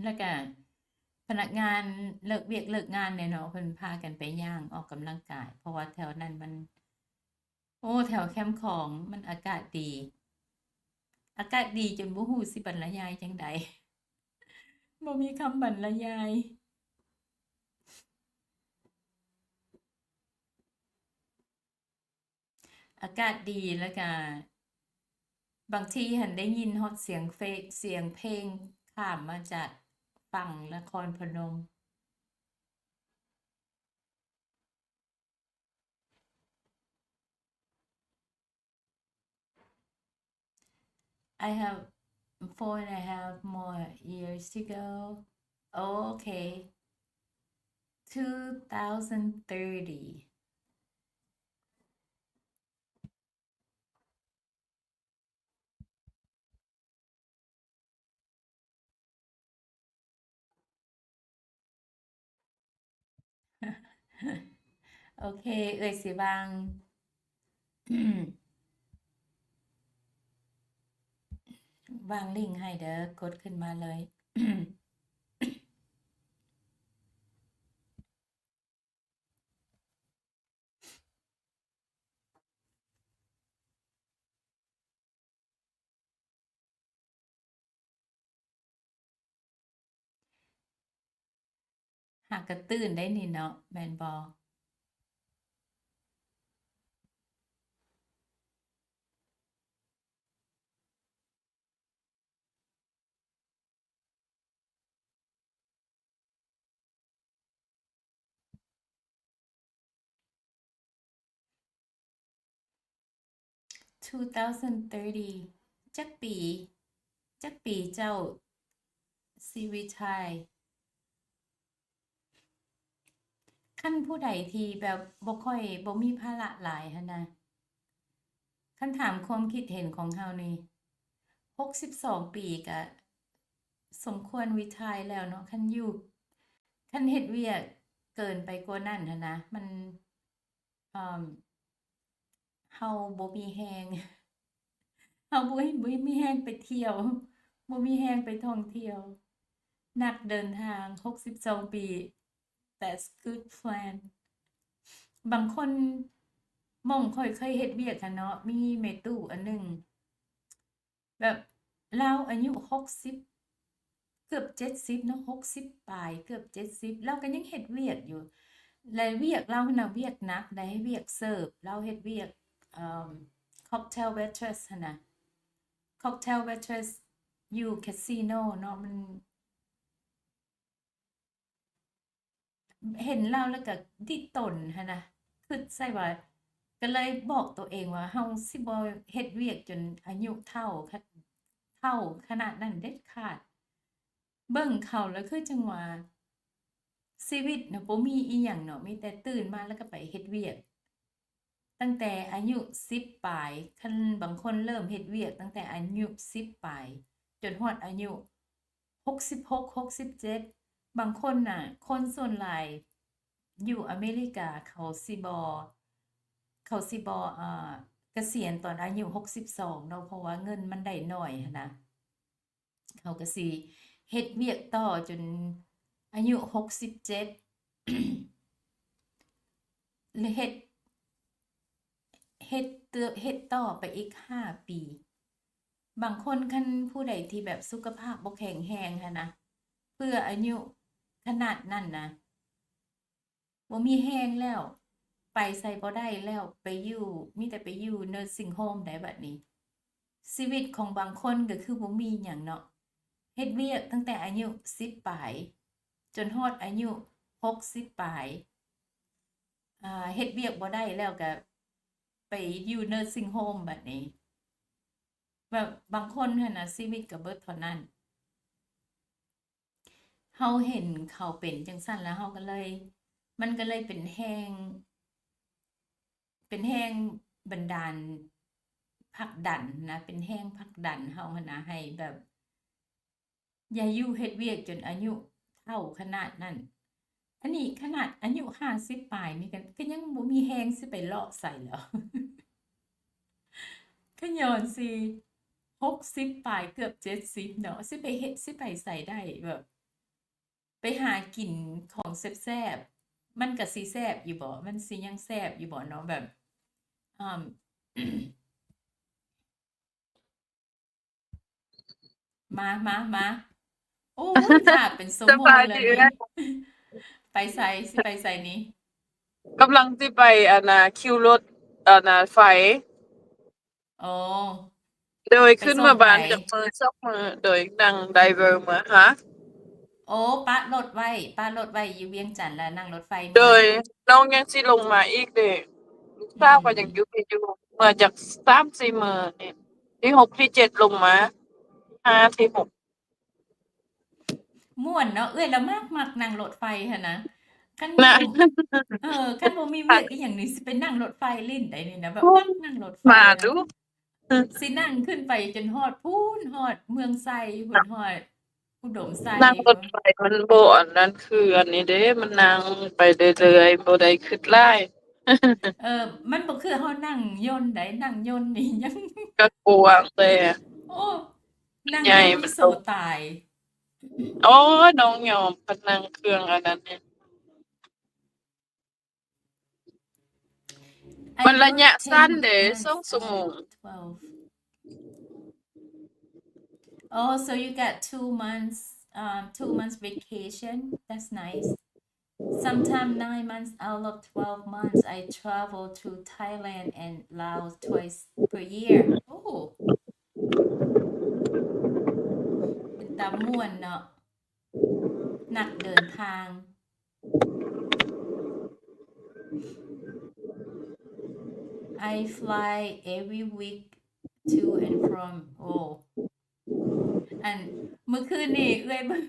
ແລ້ວກະພະນັກງານເລີກວຽກເລີກງານແດ່ເນາະ ເພິ່ນພາກັນໄປຍ່າງອອກກຳລັງກາຍ ເພາະວ່າແຖວນັ້ນມັນ ໂອ້ ແຖວແຄມຂອງມັນອາກາດດີ ອາກາດດີຈົນບໍ່ຮູ້ຊິບັນລະຍາຍຈັ່ງໃດ ບໍ່ມີຄຳບັນລະຍາຍ. ອາກາດດີ ແລ້ວກະບາງທີຫັ້ນໄດ້ຍິນຮອດສຽງເຟ ສຽງເພງຂ້າມມາຈາກຝັ່ງນະຄອນພະນົມ. I have four and a half more years to go. Okay. Two thousand thirty. ໂອເຄ ເອື້ອຍຊິວາງ ວາງລິ້ງໃຫ້ເດີ ກົດຂຶ້ນມາເລີຍ. ຫາກະຕື່ນໄດ້ນີ້ເນາະ ແມ່ນບໍ່? Two thousand thirty ຈັກປີ ຈັກປີເຈົ້າຊິ retire? ຄັນຜູ້ໃດທີ່ແບບບໍ່ຄ່ອຍ ບໍ່ມີພາລະຫຼາຍຫັ້ນນະ ຄັນຖາມຄວາມຄິດເຫັນຂອງເຮົານີ້ ຫົກສິບສອງປີກະສົມຄວນ retire ແລ້ວເນາະ. ຄັນຢູ່ ຄັນເຮັດວຽກເກີນໄປກວ່ານັ້ນຫັ້ນນະ ມັນ ເຮົາບໍ່ມີແຮງ ເຮົາບໍ່ ບໍ່ມີແຮງໄປທ່ຽວ ບໍ່ມີແຮງໄປທ່ອງທ່ຽວ. ນັກເດີນທາງ ຫົກສິບສອງປີ That's good plan. ບາງຄົນ ໝ່ອງຂ້ອຍເຄີຍເຮັດວຽກຫັ້ນເນາະ ມີແມ່ຕູ້ອັນໜຶ່ງ ແບບລາວອາຍຸຫົກສິບ ເກືອບເຈັດສິບເນາະ ຫົກສິບປາຍ ເກືອບເຈັດສິບ ລາວກໍຍັງເຮັດວຽກຢູ່ ແລະ ວຽກລາວຫັ້ນນະ ວຽກໜັກໃດ໋ ວຽກເສີບ ລາວເຮັດວຽກ ເອີ່ມ cocktail waitress ຫັ້ນນະ cocktail waitress ຢູ່ casino ເນາະ ມັນ ເຫັນລາວແລ້ວກໍດິດຕົນຫັ້ນນະ ຄິດໃສ່ວ່າ ກໍເລີຍບອກໂຕເອງວ່າ ເຮົາຊິບໍ່ເຮັດວຽກຈົນອາຍຸເຖົ້າ ເຖົ້າຂະໜາດນັ້ນເດັດຂາດ. ເບິ່ງເຂົາແລ້ວຄືຈັ່ງວ່າ ຊີວິດນະບໍ່ມີອີ່ຫຍັງເນາະ ມີແຕ່ຕື່ນມາແລ້ວກໍໄປເຮັດວຽກ ຕັ້ງແຕ່ອາຍຸສິບປາຍ ຄັນບາງຄົນເລີ່ມເຮັດວຽກຕັ້ງແຕ່ອາຍຸສິບປາຍ ຈົນຮອດອາຍຸຫົກສິບຫົກ ຫົກສິບເຈັດ ບາງຄົນນະ ຄົນສ່ວນຫຼາຍຢູ່ອາເມລິກາເຂົາຊິບໍ່ ເຂົາຊິບໍ່ ເອີ່ ກະສຽນຕອນອາຍຸຫົກສິບສອງເນາະ ເພາະວ່າເງິນມັນໄດ້ໜ້ອຍຫັ້ນນະ. ເຂົາກໍຊິເຮັດວຽກຕໍ່ຈົນອາຍຸຫົກສິບເຈັດ ແລະ ເຮັດ ເຮັດ ເຮັດຕໍ່ໄປອີກຫ້າປີ. ບາງຄົນຄັນຜູ້ໃດທີ່ແບບສຸຂະພາບບໍ່ແຂງແຮງຫັ້ນນະ ເພື່ອອາຍຸຂະໜາດນັ້ນນະ ບໍ່ມີແຮງແລ້ວ ໄປໃສບໍ່ໄດ້ແລ້ວ ໄປຢູ່ ມີແຕ່ໄປຢູ່ nursing home ໄດ໋ບັດນີ້. ຊີວິດຂອງບາງຄົນກໍຄືບໍ່ມີຫຍັງເນາະ ເຮັດວຽກຕັ້ງແຕ່ອາຍຸສິບປາຍ ຈົນຮອດອາຍຸຫົກສິບປາຍ ອ່າ ເຮັດວຽກບໍ່ໄດ້ແລ້ວກໍໄປຢູ່ nursing home ບັດນີ້. ແບບບາງຄົນຫັ້ນນະ ຊີວິດກໍເບິດເທົ່ານັ້ນ. ເຮົາເຫັນເຂົາເປັນຈັ່ງຊັ້ນແລ້ວ ເຮົາກໍເລີຍ ມັນກໍເລີຍເປັນແຮງ ເປັນແຮງບັນດານຜັກດັນນະ ເປັນແຮງຜັກດັນເຮົາຫັ້ນນະ ໃຫ້ແບບ ຢ່າຢູ່ເຮັດວຽກຈົນອາຍຸເຖົ້າຂະໜາດນັ້ນ. ອັນນີ້ຂະໜາດອາຍຸຫ້າສິບປາຍນີ້ກໍ ກໍຍັງບໍ່ມີແຮງຊິໄປເລາະໃສແລ້ວ. ຂະຍ້ອນຊິຫົກສິບປາຍ ເກືອບເຈັດສິບເນາະ ຊິໄປເຮັດ ຊິໄປໃສໄດ້ ແບບ ໄປຫາກິນຂອງແຊບໆ ມັນກະຊິແຊບຢູ່ບໍ? ມັນຊິຍັງແຊບຢູ່ບໍເນາະ? ແບບ ອາ ມາ ມາ ມາ. ໂອ້ຍ ຖ້າເປັນຊົ່ວໂມງແລ້ວນີ້. ໄປໃສ? ຊິໄປໃສນີ້? ກຳລັງຊິໄປ ອັນນ່າ ຄິວລົດ ອັນນ່າ ໄຟ. ອໍ ໂດຍ ຂຶ້ນມາບ້ານຈັກມື້ສອງມື້ ໂດຍ ນັ່ງໄດເວີເມືອ. ຮະ? ໂອ້ ປະລົດໄວ້ ປະລົດໄວ້ຢູ່ວຽງຈັນ ແລ້ວນັ່ງລົດໄຟເມືອ. ໂດຍ ນ້ອງຍັງຊິລົງມາອີກເດ້ ລູກສາວກໍຍັງຢູ່ພີ້ຢູ່ ເມືອຈັກສາມສີ່ມື້ນີ້ ທີຫົກທີເຈັດລົງມາ ຫ້າທີຫົກ. ມ່ວນເນາະ ເອື້ອຍລະມັກ ມັກນັ່ງລົດໄຟຫັ້ນນະ. ຄັນ ເອີ ຄັນບໍ່ມີວຽກອີ່ຫຍັງນີ້ ຊິໄປນັ່ງລົດໄຟຫຼິ້ນໄດ໋ນີ້ນະ ແບບມັກນັ່ງລົດໄຟ. ມາດູ ຊິນັ່ງຂຶ້ນໄປຈົນຮອດພຸ້ນ ຮອດເມືອງໄຊພຸ້ນ ຮອດອຸດົມໄຊ. ນັ່ງລົດໄຟມັນບໍ່ອັນນັ້ນຄືອັນນີ້ເດ້ ມັນນັ່ງໄປເລື້ອຍໆ ບໍ່ໄດ້ຄິດຫຼາຍ. ເອີ ມັນບໍ່ຄືເຮົານັ່ງຍົນໃດ໋ ນັ່ງຍົນນີ້ຍັງ ກໍກວ້າງແຕ່ ໂອ້ ນັ່ງໃຫຍ່ ມັນໂຕຕາຍ. ໂອ້ຍ ນ້ອງຍອມ ຄັນນັ່ງເຄື່ອງອັນນັ້ນນີ້ ມັນໄລຍະສັ້ນເດ້ ສອງຊົ່ວໂມງ. Oh, so you got two months, um, two months vacation. That's nice. Sometimes nine months out of twelve months, I travel to Thailand and Laos twice per year. ໂອ້ ເປັນຕາມ່ວນເນາະ ນັກເດີນທາງ. I fly every week to and from. ໂອ້ ອັນ ມື້ຄືນນີ້ເອື້ອຍເບິ່ງ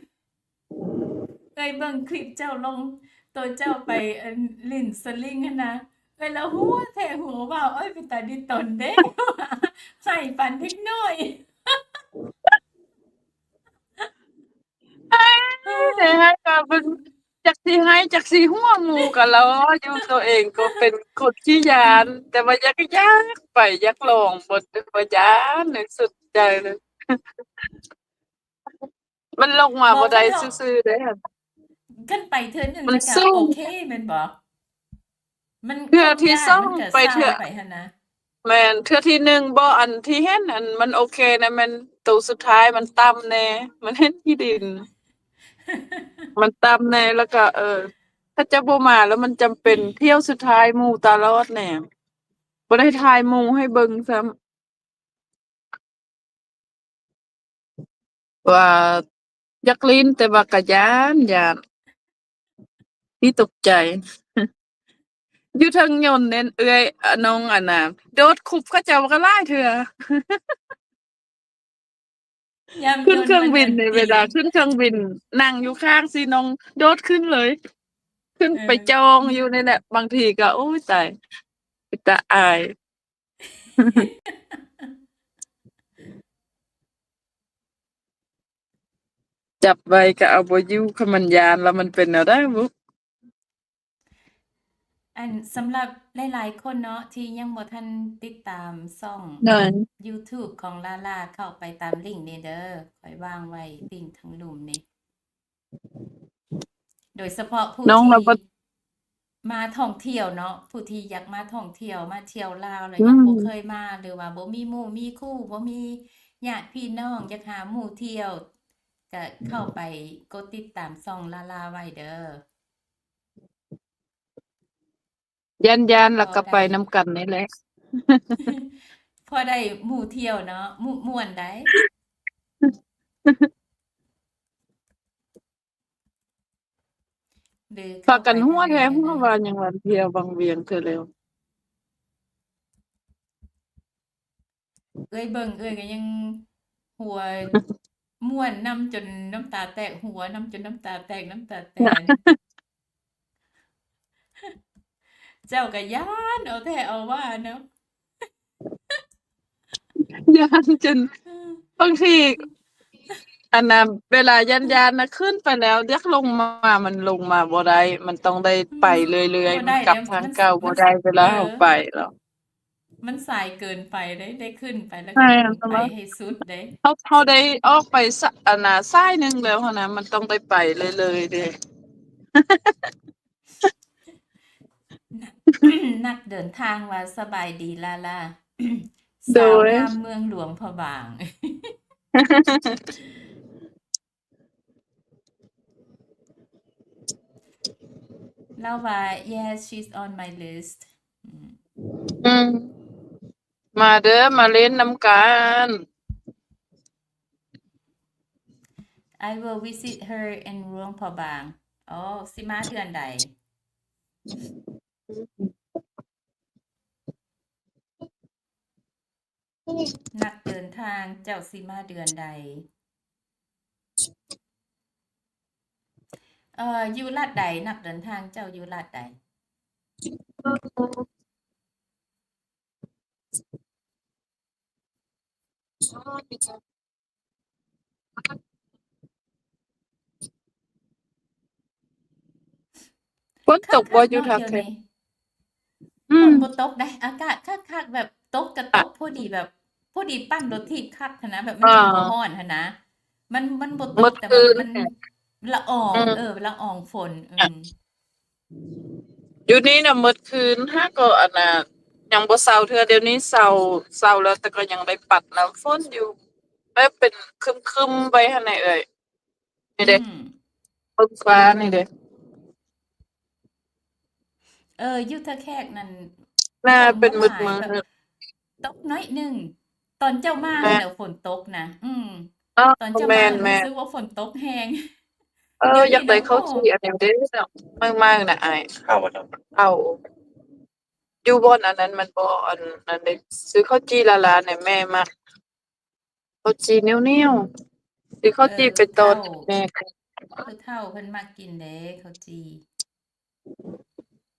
ເອື້ອຍເບິ່ງຄລິບເຈົ້າລົງ ໂຕເຈົ້າໄປ ອັນ ຫຼິ້ນສະລິງຫັ້ນນະ ເອື້ອຍລະຫົວແທ້ຫົວເວົ້າ ໂອ້ຍ ເປັນຕາດິດຕົນເດ້ ໄຫ້ປານເດັກນ້ອຍ. ໄດ້ໃຫ້ກາເບິ່ງ ຈັກຊິໄຫ້ຈັກຊິຫົວໝູ່ກໍລໍຢູ່ ໂຕເອງກໍເປັນຄົນຂີ້ຢ້ານ ແຕ່ວ່າຢາກ ຢາກໄປ ຢາກລອງເບິ່ງ ແຕ່ວ່າຢ້ານສຸດໃຈເລີຍ ມັນລົງມາບໍ່ໄດ້ຊື່ໆເດ້ ຄັນໄປເທື່ອໜຶ່ງ ມັນສູງ ແລ້ວກໍໂອເຄແມ່ນບໍ່? ມັນ ເທື່ອທີສອງ ມັນກໍ ໄປເທື່ອ ເຊົາໄປຫັ້ນນະ ແມ່ນ ເທື່ອທີໜຶ່ງບໍ່ ອັນທີ່ເຫັນ ອັນມັນໂອເຄນະ ແມ່ນໂຕສຸດທ້າຍມັນຕ່ຳແດ່ ມັນເຫັນຂີ້ດິນ ມັນຕ່ຳແດ່ ແລ້ວກໍ ເອີ ຖ້າຈະບໍ່ມາແລ້ວມັນຈຳເປັນ ທ່ຽວສຸດທ້າຍໝູ່ຕະຫຼອດແດ່ ບໍ່ໄດ້ຖ່າຍໝູ່ໃຫ້ເບິ່ງຊ້ຳ. ວ່າຢາກຫຼິ້ນ ແຕ່ວ່າກໍຢ້ານ ຢ້ານ ອີ່ຕົກໃຈ ຢູ່ເທິງຍົນແມ່ນເອື້ອຍ ອາ ນ້ອງ ອັນນ່າ ໂດດຄຸບເຂົາເຈົ້າກໍຫຼາຍເທື່ອ ຍາມ ຂຶ້ນເຄື່ອງບິນນີ້ ເວລາຂຶ້ນເຄື່ອງບິນ ນັ່ງຢູ່ຂ້າງຊີ້ ນ້ອງໂດດຂຶ້ນເລີຍ ຂຶ້ນ ເອີ ໄປຈ່ອງຢູ່ນີ້ແຫຼະ ບາງທີກໍ ໂອ້ຍ ຕາຍ ເປັນຕາອາຍ. ຈັບໄວ້ກໍເອົາບໍ່ຢູ່ ຄັນມັນຢ້ານແລ້ວມັນເປັນແນວໃດບຸ? ອັນ ສຳລັບຫຼາຍໆຄົນເນາະ ທີ່ຍັງບໍ່ທັນຕິດຕາມຊ່ອງ ໂດຍ YouTube ຂອງລາລາ ເຂົ້າໄປຕາມລິ້ງນີ້ເດີ ຂ້ອຍວາງໄວ້ລິ້ງທາງລຸ່ມນີ້. ໂດຍສະເພາະຜູ້ທີ່ ນ້ອງລາວບໍ່ ມາທ່ອງທ່ຽວເນາະ ຜູ້ທີ່ຢາກມາທ່ອງທ່ຽວ ມາທ່ຽວລາວແລ້ວ ອືມ ຍັງບໍ່ເຄີຍມາ ຫຼືວ່າບໍ່ມີໝູ່ມີຄູ່ ບໍ່ມີຍາດພີ່ນ້ອງ ຢາກຫາໝູ່ທ່ຽວ ກະເຂົ້າໄປກົດຕິດຕາມຊ່ອງລາລາໄວ້ເດີ. ຢ້ານໆ ແລ້ວກໍໄປນຳກັນນີ້ແຫຼະ ພໍໄດ້ໝູ່ທ່ຽວເນາະ ໝູ່ ມ່ວນໃດ ຫຼື ພາກັນຫົວແທ້ ເຂົ້າໄປທາງໃດ ຫົວວ່າຍັງວ່າທ່ຽວວັງວຽງເທື່ອແລ້ວ. ເອື້ອຍເບິ່ງ ເອື້ອຍກໍຍັງຫົວມ່ວນນຳຈົນນ້ຳຕາແຕກ ຫົວນຳຈົນນ້ຳຕາແຕກ ນ້ຳຕາແຕນ ເຈົ້າກໍຢ້ານເອົາແທ້ເອົາວ່າເນາະ ຢ້ານຈົນ ບາງທີ ອັນນ່າ ເວລາຢ້ານໆນະ ຂຶ້ນໄປແລ້ວຢາກລົງມາ ມັນລົງມາບໍ່ໄດ້ ມັນຕ້ອງໄດ້ໄປເລື້ອຍໆ ມັນກັບທາງເກົ່າບໍ່ໄດ້ ເວລາເຮົາໄປແລ້ວ ມັນສາຍເກີນໄປເດ້ ໄດ້ຂຶ້ນໄປແລ້ວກໍຂຶ້ນໄປໃຫ້ສຸດເດ້ ເຮົາ ເຮົາໄດ້ອອກໄປ ສະ ອັນນ່າ ສາຍໜຶ່ງແລ້ວຫັ້ນນະ ມັນຕ້ອງໄດ້ໄປເລື້ອຍໆເດ້. ນັກເດີນທາງວ່າ ສະບາຍດີລາລາ ໂດຍ ສາວງາມເມືອງຫຼວງພະບາງ ລາວວ່າ Yes, she's on my list. ອືມ ອືມ ມາເດີ ມາຫຼິ້ນນຳກັນ. I will visit her in ຫຼວງພະບາງ. ອໍ ຊິມາເດືອນໃດ? ນັກເດີນທາງ ເຈົ້າຊິມາເດືອນໃດ? ເອີ ຢູ່ລັດໃດ? ນັກເດີນທາງເຈົ້າຢູ່ລັດໃດ? ຝົນຕົກບໍ່ຢູ່ທ່າແຂກ? ອືມ ຝົນບໍ່ຕົກໃດ ອາກາດຄັກໆ ແບບຕົກກະຕົກ ພໍດີແບບ ພໍດີປັ່ນລົດຖີບຄັກຫັ້ນນະ ແບບມັນຈັ່ງບໍ່ຮ້ອນຫັ້ນນະ ມັນ ມັນບໍ່ຕົກ ແຕ່ແບບມັນລະອອງ ເອີ ລະອອງຝົນ ອືມ ຢູ່ນີ້ນະໝົດຄືນ ຫາກໍອັນນ່າ ຍັງບໍ່ເຊົາເທື່ອ ດຽວນີ້ເຊົາ ເຊົາແລ້ວ ແຕ່ກໍຍັງໄດ້ປັດນ້ຳຝົນຢູ່ ແບບເປັນຄຶ້ມໆໄວ້ຫັ້ນແຫຼະເອື້ອຍ ນີ້ເດ້ ອືມ ເບິ່ງຟ້ານີ້ເດ້ ເອີ ຢູ່ທ່າແຂກນັ້ນ ໜ້າເປັນມືດໆ ແບບຕົກໜ້ອຍໜຶ່ງ ຕອນເຈົ້າມາຫັ້ນແຫຼະຝົນຕົກນະ ອືມ ຕອນເຈົ້າມາ ແມ່ນໆ ຮູ້ສຶກວ່າຝົນຕົກແຮງ ເອີ ຢາກໄດ້ເຂົ້າຈີ່ອັນນັ້ນເດ້ ໃໝ່ໆນະອ້າຍ ເຂົ້າ ເຂົ້າ ຢູ່ບ່ອນອັນນັ້ນມັນບໍ່ ອັນນັ້ນເດ້ ຊື້ເຂົ້າຈີ່ລ້າໆນະ ແມ່ມັກເຂົ້າຈີ່ໜຽວໆ ຊື້ເຂົ້າຈີ່ໄປຕ້ອນແມ່ ເອີ ຜູ້ເຖົ້າເພິ່ນມັກກິນເດ້ເຂົ້າຈີ່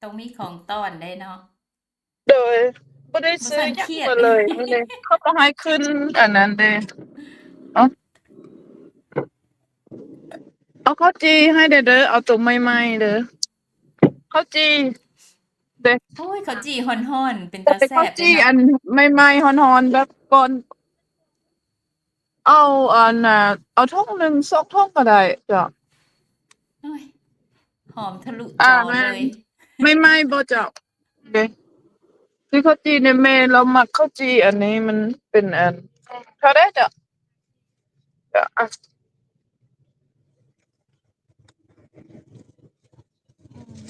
ຕ້ອງມີຂອງຕ້ອນເດ້ເນາະ. ໂດຍ ບໍ່ໄດ້ຊື້ຫຍັງມາເລີຍມື້ນີ້ ເຂົາບໍ່ໃຫ້ຂຶ້ນອັນນັ້ນເດ້ ເອົ້າ ເອົາເຂົ້າຈີ່ໃຫ້ແດ່ເດີ ເອົາໂຕໃໝ່ໆເດີ ເຂົ້າຈີ່ເດ້. ໂອ້ຍ ເຂົ້າຈີ່ຮ້ອນໆ ເປັນຕາແຊບເດ້ເນາະ. ເຂົ້າຈີ່ອັນໃໝ່ໆຮ້ອນໆ ແບບກ່ອນ ເອົາອັນນ່າ ເອົາຖົງໜຶ່ງ ສອງຖົງກໍໄດ້ເຈົ້າ. ໂອ້ຍ ຫອມທະລຸຈໍເລີຍ. ໃໝ່ໆບໍ່ເຈົ້າ? ເດ້ ຄືເຂົ້າຈີ່ນີ້ ແມ່ລາວມັກເຂົ້າຈີ່ອັນນີ້ ມັນເປັນອັນ ເທົ່າໃດເຈົ້າ?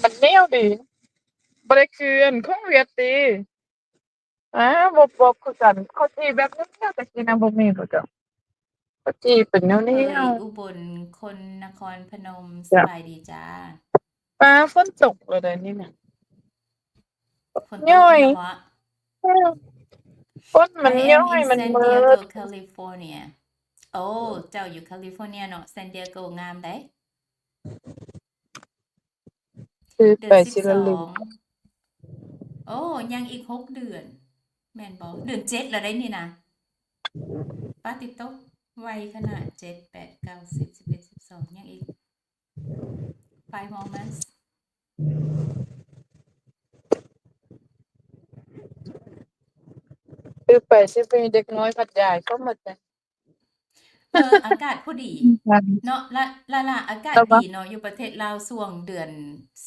ມັນໜຽວດີ ບໍ່ໄດ້ຄືອັນຂອງຫວຽດຕິ. ອາ ບໍ່ ບໍ່ຄືກັນ ເຂົ້າຈີ່ແບບໜຽວໆ ແຕ່ກີ້ນະບໍ່ມີບໍ່ເຈົ້າ? ເຂົ້າຈີ່ເປັນໜຽວໆ. ອຸບົນ ຄົນນະຄອນພະນົມ ສະບາຍດີຈ້າ. ປາ ຝົນຕົກແລ້ວໃດນີ້ນະ ຝົນຕົກແລ້ວເບາະ. ຝົນມັນຍ້ອຍ ມັນມືດ. I am in San Diego, California. ໂອ້ ເຈົ້າຢູ່ California ເນາະ. San Diego ງາມໃດ. ເດືອນສິບສອງ ໂອ້ ຍັງອີກຫົກເດືອນ ແມ່ນບໍ່? ເດືອນເຈັດແລ້ວໃດນີ້ນະ. ປາຕິໂຕ ໄວຂະໜາດ ເຈັດ ແປດ ເກົ້າ ສິບ ສິບເອັດ ສິບສອງ ຍັງອີກ five more months. ຄືໄປຊິມີເດັກນ້ອຍພັດຢາຍເຂົ້າໝົດ. ເອີ ອາກາດພໍດີເນາະ ລະ ລະ ລະ ອາກາດດີເນາະ ຢູ່ປະເທດລາວຊ່ວງເດືອນ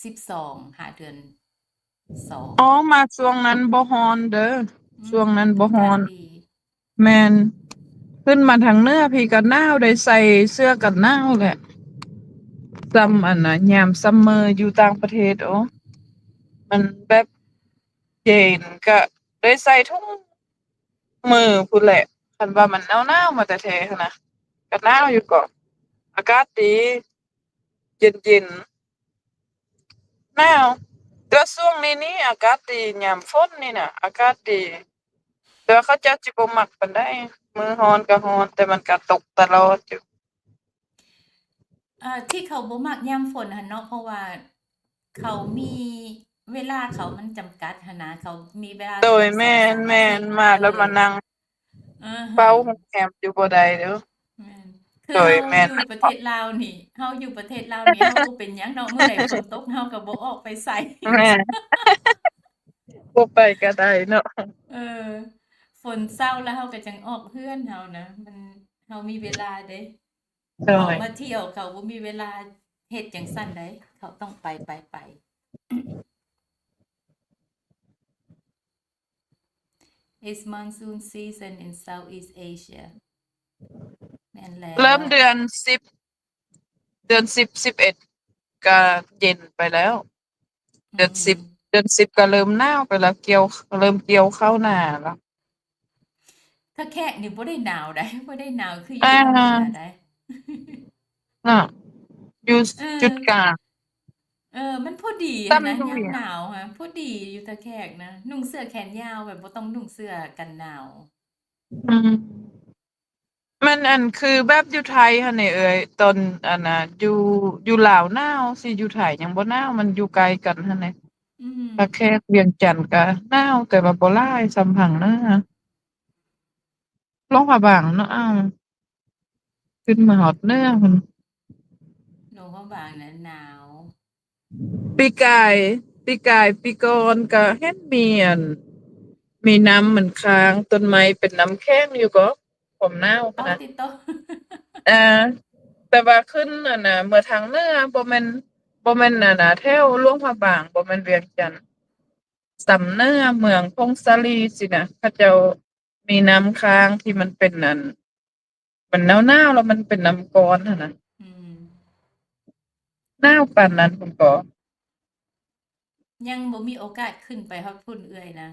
ສິບສອງຫາເດືອນສອງ. ອໍ ມາຊ່ວງນັ້ນບໍ່ຮ້ອນເດີ ອືມ ຊ່ວງນັ້ນບໍ່ຮ້ອນ. ແມ່ນ ຂຶ້ນມາທາງເໜືອພີ້ກໍໜາວ ໄດ້ໃສ່ເສື້ອກັນໜາວແຫຼະ. ຊ່ຳອັນນ່າ ຍາມ summer ຢູ່ຕ່າງປະເທດ ໂອ້ ມັນແບບເຢັນ ກໍໄດ້ໃສ່ຖົງ ມື້ພຸ້ນແຫຼະ ຄັນວ່າມັນໜາວໆມາແທ້ໆຫັ້ນນະ ກໍໜາວຢູ່ກໍ ອາກາດດີ ເຢັນໆ ໜາວ. ແຕ່ວ່າຊ່ວງນີ້ນີ້ອາກາດດີ ຍາມຝົນນີ້ນະ ອາກາດດີ ແຕ່ວ່າເຂົາເຈົ້າຊິບໍ່ມັກປານໃດ ມື້ຮ້ອນກໍຮ້ອນ ແຕ່ມັນກໍຕົກຕະຫຼອດຢູ່. ເອີ ທີ່ເຂົາບໍ່ມັກຍາມຝົນຫັ້ນເນາະ ເພາະວ່າເຂົາມີ ເວລາເຂົາມັນຈຳກັດຫັ້ນນະ ເຂົາມີເວລາ ໂດຍ ສອງສາມອາທິດ ແມ່ນໆ ມາແລ້ວມານັ່ງ ເອີ ເຝົ້າໂຮງແຮມຢູ່ບໍ່ໄດ້ເດີ. ແມ່ນ ຄືເຮົາຢູ່ປະເທດລາວນີ້ ເຮົາຢູ່ປະເທດລາວນີ້ ເຮົາບໍ່ເປັນຫຍັງເນາະ ມື້ໃດຝົນຕົກເຮົາກໍບໍ່ອອກໄປໃສ. ແມ່ນ ບໍ່ໄປກໍໄດ້ເນາະ. ເອີ ຝົນເຊົາແລ້ວເຮົາກໍຈັ່ງອອກເຮືອນເຮົານະ ມັນ ເຮົາມີເວລາເດ້. ໂດຍ ເຂົາມາທ່ຽວ ເຂົາບໍ່ມີເວລາເຮັດຈັ່ງຊັ້ນໃດ ເຂົາຕ້ອງໄປ ໄປ ໄປ. It's monsoon season in Southeast Asia. ແມ່ນແລ້ວ ເລີ່ມເດືອນສິບ ເດືອນສິບ ສິບເອັດ ກໍເຢັນໄປແລ້ວ. ເດືອນສິບ ເດືອນສິບກໍເລີ່ມໜາວໄປແລ້ວ ກ່ຽວ ເລີ່ມກ່ຽວເຂົ້ານາແລ້ວ. ທ່າແຂກນີ້ບໍ່ໄດ້ໜາວໃດ ບໍ່ໄດ້ໜາວຄືຢູ່ພາກເໜືອໃດ ເນາະ ຢູ່ ເອີ ຈຸດກາງ. ເອີ ມັນພໍດີຫັ້ນນະ ຍາມໜາວຫັ້ນ ພໍດີຢູ່ທ່າແຂກນະ ນຸ່ງເສື້ອແຂນຍາວ ແບບບໍ່ຕ້ອງນຸ່ງເສື້ອກັນໜາວ. ອືມ ມັນ ອັນ ຄືແບບຢູ່ໄທຫັ້ນນີ້ເອີຍ ຕອນ ອັນນ່າ ຢູ່ ຢູ່ລາວໜາວ ຊິຢູ່ໄທຍັງບໍ່ໜາວ ມັນຢູ່ໃກ້ກັນຫັ້ນແຫຼະ. ອືມ ທ່າແຂກ ວຽງຈັນກໍໜາວ ແຕ່ວ່າບໍ່ຫຼາຍສ່ຳພາກເໜືອ ຫຼວງພະບາງເນາະ ອ້າວ ຂຶ້ນມາຮອດເໜືອພຸ້ນ ຫຼວງພະບາງນັ້ນໜາວ. ປີກາຍ ປີກາຍ ປີກ່ອນກໍເຫັນມີ ອັນ ມີນ້ຳມັນຄ້າງ ຕົ້ນໄມ້ເປັນນ້ຳແຂງຢູ່ກໍ ຄວາມໜາວ ປາ ນະ ຕິດຕໍ່ ເອີ ແຕ່ວ່າຂຶ້ນ ອັນນ່າ ເມືອທາງເໜືອ ບໍ່ແມ່ນ ບໍ່ແມ່ນ ອັນນ່າ ແຖວຫຼວງພະບາງ ບໍ່ແມ່ນວຽງຈັນ ສ່ຳເໜືອ ເມືອງຜົ້ງສາລີຊີ້ນະ ເຂົາເຈົ້າ ມີນ້ຳຄ້າງທີ່ມັນເປັນອັນ ມັນໜາວໆ ແລ້ວມັນເປັນນ້ຳກ້ອນຫັ້ນນະ. ອືມ ໜາວປານນັ້ນພຸ້ນບໍ? ຍັງບໍ່ມີໂອກາດຂຶ້ນໄປຮອດພຸ້ນເອື້ອຍນະ.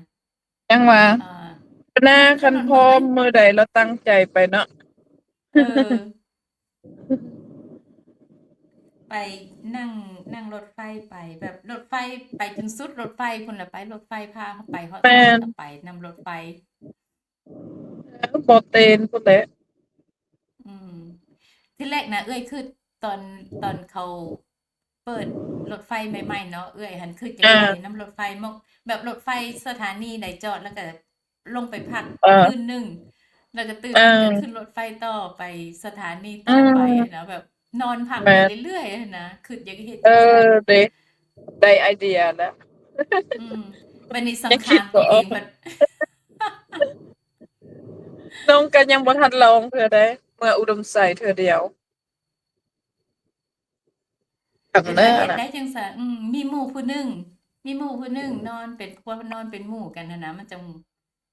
ຍັງວ່າ ເອີ ໜ້າ ຄັນພ້ອມມື້ໃດລາວຕັ້ງໃຈໄປເນາະ. ເອີ ໄປນັ່ງ ນັ່ງລົດໄຟໄປ ແບບລົດໄຟໄປຈົນສຸດລົດໄຟພຸ້ນລະ ໄປລົດໄຟພາເຮົາໄປຮອດໃສກໍໄປນຳລົດໄຟ ບໍ່ເຕັນພຸ້ນແຫຼະ. ອືມ ທີແລກນະ ເອື້ອຍຄຶດຕອນ ຕອນເຂົາເປີດລົດໄຟໃໝ່ໆເນາະ ເອື້ອຍຫັ້ນຄຶດຢາກໄປນຳລົດໄຟ ແບບລົດໄຟສະຖານີໃດຈອດ ແລ້ວກໍ ລົງໄປພັກ ເອີ ຄືນໜຶ່ງ ແລ້ວກໍຕື່ນ ເອີ ມາກໍຂຶ້ນລົດໄຟຕໍ່ໄປສະຖານີຕໍ່ໄປ ອືມ ນະ ແບບ ນອນພັກໄປເລື້ອຍໆຫັ້ນນະ ຄຶດຢາກເຮັດ ເອີ ຈັ່ງຊັ້ນ ເດ້ ໄດ້ໄອເດຍແລ້ວ ອືມ ບັດນີ້ສັງຂານຕົວເອງ ຍັງຄິດບໍ່ອອກ ບັດ ນ້ອງກໍຍັງບໍ່ທັນລອງເທື່ອໃດ ເມືອອຸດົມໄຊເທື່ອດຽວ ຄັກແນ່ນະ ໄດ້ຈັ່ງຊັ້ນ ອືມ ມີໝູ່ຜູ້ໜຶ່ງ ມີໝູ່ຜູ້ໜຶ່ງນອນເປັນ ພວກນອນເປັນໝູ່ກັນຫັ້ນນະ ມັນຈັ່ງ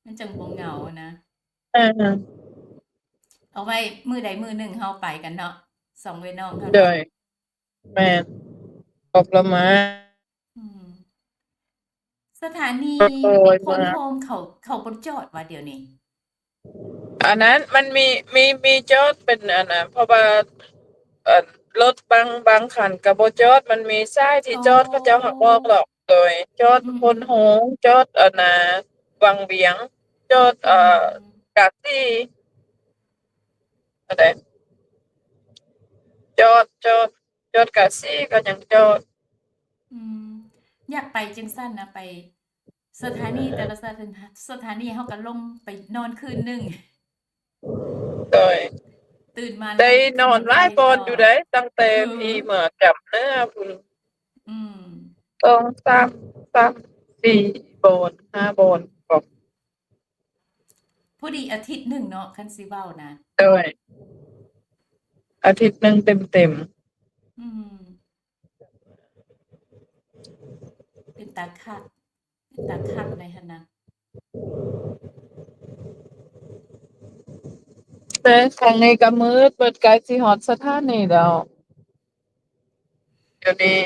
ມັນຈັ່ງບໍ່ເຫງົານະ ເອີ ເອົາໄວ້ມື້ໃດມື້ໜຶ່ງເຮົາໄປກັນເນາະ ສອງເອື້ອຍນ້ອງເຮົາ ໂດຍ ເນາະ ແມ່ນ ອອກລະມາ ອືມ ສະຖານີ ໂອ້ຍ ຄົນໂຮມເຂົາ ເຂົາບໍ່ຈອດວ່າດຽວນີ້ ອັນນັ້ນມັນມີ ມີ ມີຈອດເປັນອັນນັ້ນ ເພາະວ່າ ເອີ ລົດບາງ ບາງຄັນກໍບໍ່ຈອດ ມັນມີສາຍທີ່ຈອດ ອໍ ເຂົາເຈົ້າຫາກບອກດອກ ໂດຍ ຈອດ ອືມ ໂພນໂຮງ ຈອດອັນນ່າ ວັງວຽງ ຈອດ ອືມ ເອີ ກາສີ ອັນໃດ ຈອດ ຈອດ ຈອດກາສີກໍຍັງຈອດ ອືມ ຢາກໄປຈັ່ງຊັ້ນນະ ໄປສະຖານີແຕ່ລະສະຖາ ສະຖານີ ເຮົາກໍລົງໄປນອນຄືນໜຶ່ງ ໂດຍ ຕື່ນມາ ໄດ້ນອນຫຼາຍບ່ອນຢູ່ໃດ໋ ຕັ້ງແຕ່ ເອີ ພີເມືອຈຳເໜືອພຸ້ນ ອືມ ສອງ ສາມ ສາມ ສີ່ບ່ອນ ຫ້າບ່ອນ ພໍດີອາທິດໜຶ່ງເນາະ ຄັນຊິເວົ້ານະ ໂດຍ ອາທິດໜຶ່ງເຕັມໆ ອືມ ເປັນຕາຄັກ ເປັນຕາຄັກໃດຫັ້ນນະ ແຕ່ທາງນີ້ກໍມືດເບິດ ໃກ້ຊິຮອດສະຖານີແລ້ວ ດຽວນີ້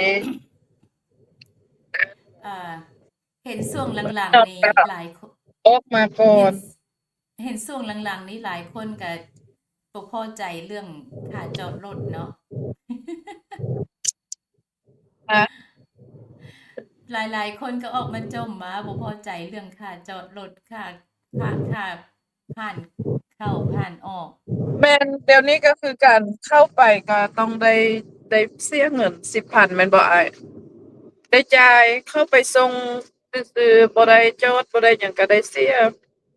ອ່າ ເຫັນຊ່ວງຫຼັງໆນີ້ຫຼາຍຄົນ ອອກມາກ່ອນ ເຫັນ ເຫັນຊ່ວງຫຼັງໆນີ້ຫຼາຍຄົນກໍບໍ່ພໍໃຈເລື່ອງຄ່າຈອດລົດເນາະ ຮະ ຫຼາຍໆຄົນກໍອອກມາຈົ່ມວ່າບໍ່ພໍໃຈເລື່ອງຄ່າຈອດລົດ ຄ່າ ຄ່າ ຄ່າຜ່ານເຂົ້າຜ່ານອອກ ແມ່ນ ດຽວນີ້ກໍຄືກັນ ເຂົ້າໄປກໍຕ້ອງໄດ້ ໄດ້ເສຍເງິນສິບພັນແມ່ນບໍ່ອ້າຍ? ໄດ້ຈ່າຍ ເຂົ້າໄປສົ່ງຊື່ໆ ບໍ່ໄດ້ຈອດ ບໍ່ໄດ້ຫຍັງ ກໍໄດ້ເສຍ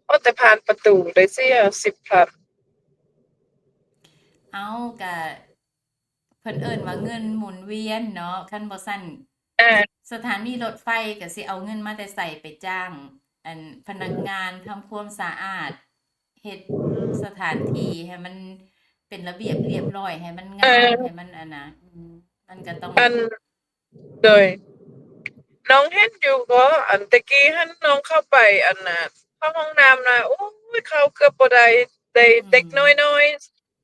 ພໍແຕ່ຜ່ານປະຕູໄດ້ເສຍສິບພັນ. ເອົ້າ ກະ ເພິ່ນເອີ້ນວ່າເງິນໝູນວຽນເນາະ ຄັນບໍ່ຊັ້ນ ເອີ ສະຖານີລົດໄຟກໍຊິເອົາເງິນມາແຕ່ໃສໄປຈ້າງ ອັນ ພະນັກງານທຳຄວາມສະອາດ ເຮັດສະຖານທີ່ໃຫ້ມັນເປັນລະບຽບລຽບຮ້ອຍ ໃຫ້ມັນງາມ ເອີ ໃຫ້ມັນອັນນະ ອືມ ມັນກໍຕ້ອງ ອັນ ໂດຍ ນ້ອງເຫັນຢູ່ບໍ່ ອັນແຕ່ກີ້ຫັ້ນນ້ອງເຂົ້າໄປ ອັນນ່າ ເຂົ້າຫ້ອງນ້ຳນະ ໂອ້ຍ ເຂົ້າເກືອບບໍ່ໄດ້ ໄດ້ ອືມ ເດັກນ້ອຍ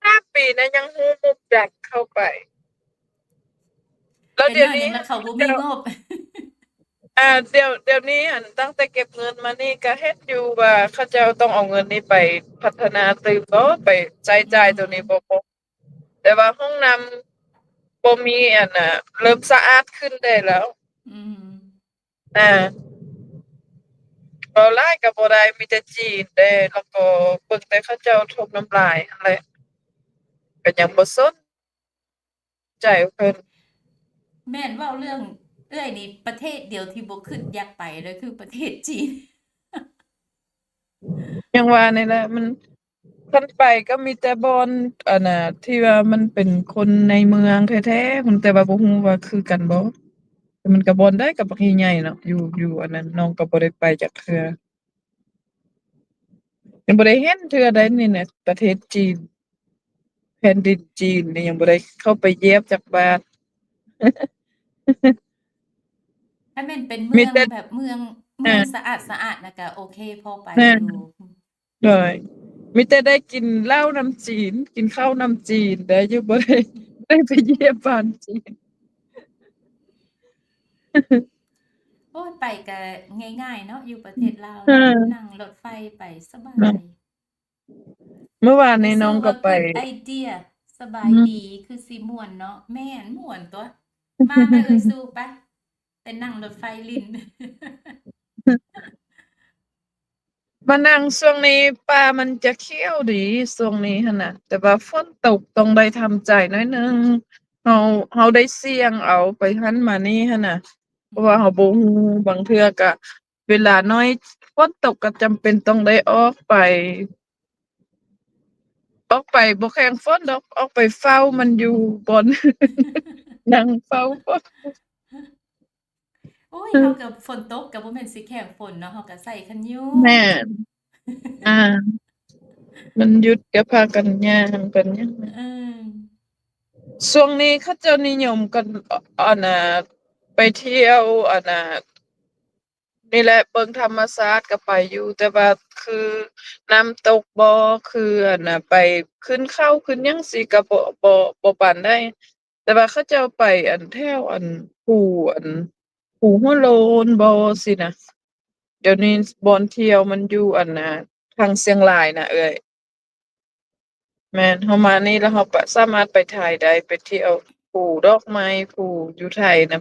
ໆ ຫ້າປີນະ ຍັງຮູ້ມຸກດັກເຂົ້າໄປ ແລ້ວດຽວນີ້ ແຕ່ນ້ອຍໜຶ່ງແລ້ວເຂົາບໍ່ມີງົບ ອ່າ ດຽວ ດຽວນີ້ຫັ້ນ ຕັ້ງແຕ່ເກັບເງິນມານີ້ ກະເຫັນຢູ່ວ່າເຂົາເຈົ້າຕ້ອງເອົາເງິນນີ້ໄປພັດທະນາຕື່ມບໍ ໄປໃຊ້ຈ່າຍໂຕນີ້ບໍ ອືມ ແຕ່ວ່າຫ້ອງນ້ຳບໍ່ມີອັນນ່າ ເລີ່ມສະອາດຂຶ້ນໄດ້ແລ້ວ ອືມ ອ່າ ເວົ້າຫຼາຍກໍບໍ່ໄດ້ ມີແຕ່ຈີນເດ້ ແລ້ວກໍເບິ່ງແຕ່ເຂົາເຈົ້າຖົມນ້ຳລາຍຫັ້ນແຫຼະ ກໍຍັງບໍ່ສົນໃຈເພິ່ນ. ແມ່ນ ເວົ້າເລື່ອງເອື້ອຍນີ້ ປະເທດດຽວທີ່ບໍ່ຄິດຢາກໄປເລີຍຄືປະເທດຈີນ. ຍັງວ່ານີ້ແຫຼະ ມັນ ຄັນໄປກໍມີແຕ່ບ່ອນ ອັນນ່າ ທີ່ວ່າມັນເປັນຄົນໃນເມືອງແທ້ໆ ແຕ່ວ່າບໍ່ຮູ້ວ່າຄືກັນບໍ່ ແຕ່ມັນກໍບ່ອນໃດກໍບັກໃຫຍ່ໆເນາະ ຢູ່ ຢູ່ອັນນັ້ນ ນ້ອງກໍບໍ່ໄດ້ໄປຈັກເທື່ອ ຍັງບໍ່ໄດ້ເຫັນເທື່ອໃດນີ້ນະ ປະເທດຈີນ ແຜ່ນດິນຈີນນີ້ ຍັງບໍ່ໄດ້ເຂົ້າໄປຢຽບຈັກບາດ. ຖ້າແມ່ນເປັນເມືອງແບບເມືອງ ເມືອງສະອາດໆ ນະກະໂອເຄ ພໍໄປຢູ່. ໂດຍ ມີແຕ່ໄດ້ກິນເຫຼົ້ານຳຈີນ ກິນເຂົ້ານຳຈີນ ແຕ່ຢູ່ບໍ່ໄດ້ ໄດ້ໄປຢ້ຽມບ້ານຈີນ. ໂອ້ຍ ໄປກະງ່າຍໆເນາະ ຢູ່ປະເທດລາວ ເອີ ນັ່ງລົດໄຟໄປສະບາຍ. ເມື່ອວານນີ້ນ້ອງກໍໄປ ຮູ້ສຶກວ່າ good idea ສະບາຍດີ ອືມ ຄືຊິມ່ວນເນາະ. ແມ່ນ ມ່ວນຕົວະ ມາເລີຍເອື້ອຍຊູ ໄປ ໄປນັ່ງລົດໄຟຫຼິ້ນ. ມານັ່ງຊ່ວງນີ້ປ່າມັນຈະຂຽວດີ ຊ່ວງນີ້ຫັ້ນນະ ແຕ່ວ່າຝົນຕົກຕ້ອງໄດ້ທຳໃຈໜ້ອຍໜຶ່ງ ເຮົາ ເຮົາໄດ້ສ່ຽງເອົາໄປຫັ້ນມານີ້ຫັ້ນນະ ເພາະວ່າເຮົາບໍ່ຮູ້ ບາງເທື່ອກະເວລາໜ້ອຍ ຝົນຕົກກະຈຳເປັນຕ້ອງໄດ້ອອກໄປ ໄປ ອອກໄປບໍ່ແຂ່ງຝົນດອກ ອອກໄປເຝົ້າມັນຢູ່ບ່ອນ ນັ່ງເຝົ້າຝົນ. ໂອ້ຍ ເຮົາກໍຝົນຕົກກໍບໍ່ແມ່ນຊິແຂ່ງຝົນເນາະ ເຮົາກໍໃສ່ຄັນຍຸງ. ແມ່ນ ອ່າ ມັນຢຸດກໍພາກັນຍ່າງກັນຫຍັງ. ເອີ ຊ່ວງນີ້ເຂົາເຈົ້ານິຍົມກັນ ອັນນ່າ ໄປທ່ຽວ ອັນນ່າ ນີ້ແຫຼະ ເບິ່ງທຳມະຊາດກໍໄປຢູ່ ແຕ່ວ່າຄືນ້ຳຕົກບໍ ຄື ອັນນ່າ ໄປຂຶ້ນເຂົາຂຶ້ນຫຍັງຊີ້ກໍບໍ່ ບໍ່ ບໍ່ປານໃດ. ແຕ່ວ່າເຂົາເຈົ້າໄປ ອັນ ແຖວ ອັນ ພູ ອັນ ພູຫົວໂລ້ນບໍຊີ້ນະ. ດຽວນີ້ບ່ອນທ່ຽວມັນຢູ່ ອັນນ່າ ທາງຊຽງລາຍນະເອື້ອຍ. ແມ່ນ ເຮົາມານີ້ແລ້ວເຮົາປະ ສາມາດໄປໄທໄດ້ ໄປທ່ຽວພູດອກໄມ້ ພູຢູ່ໄທນະ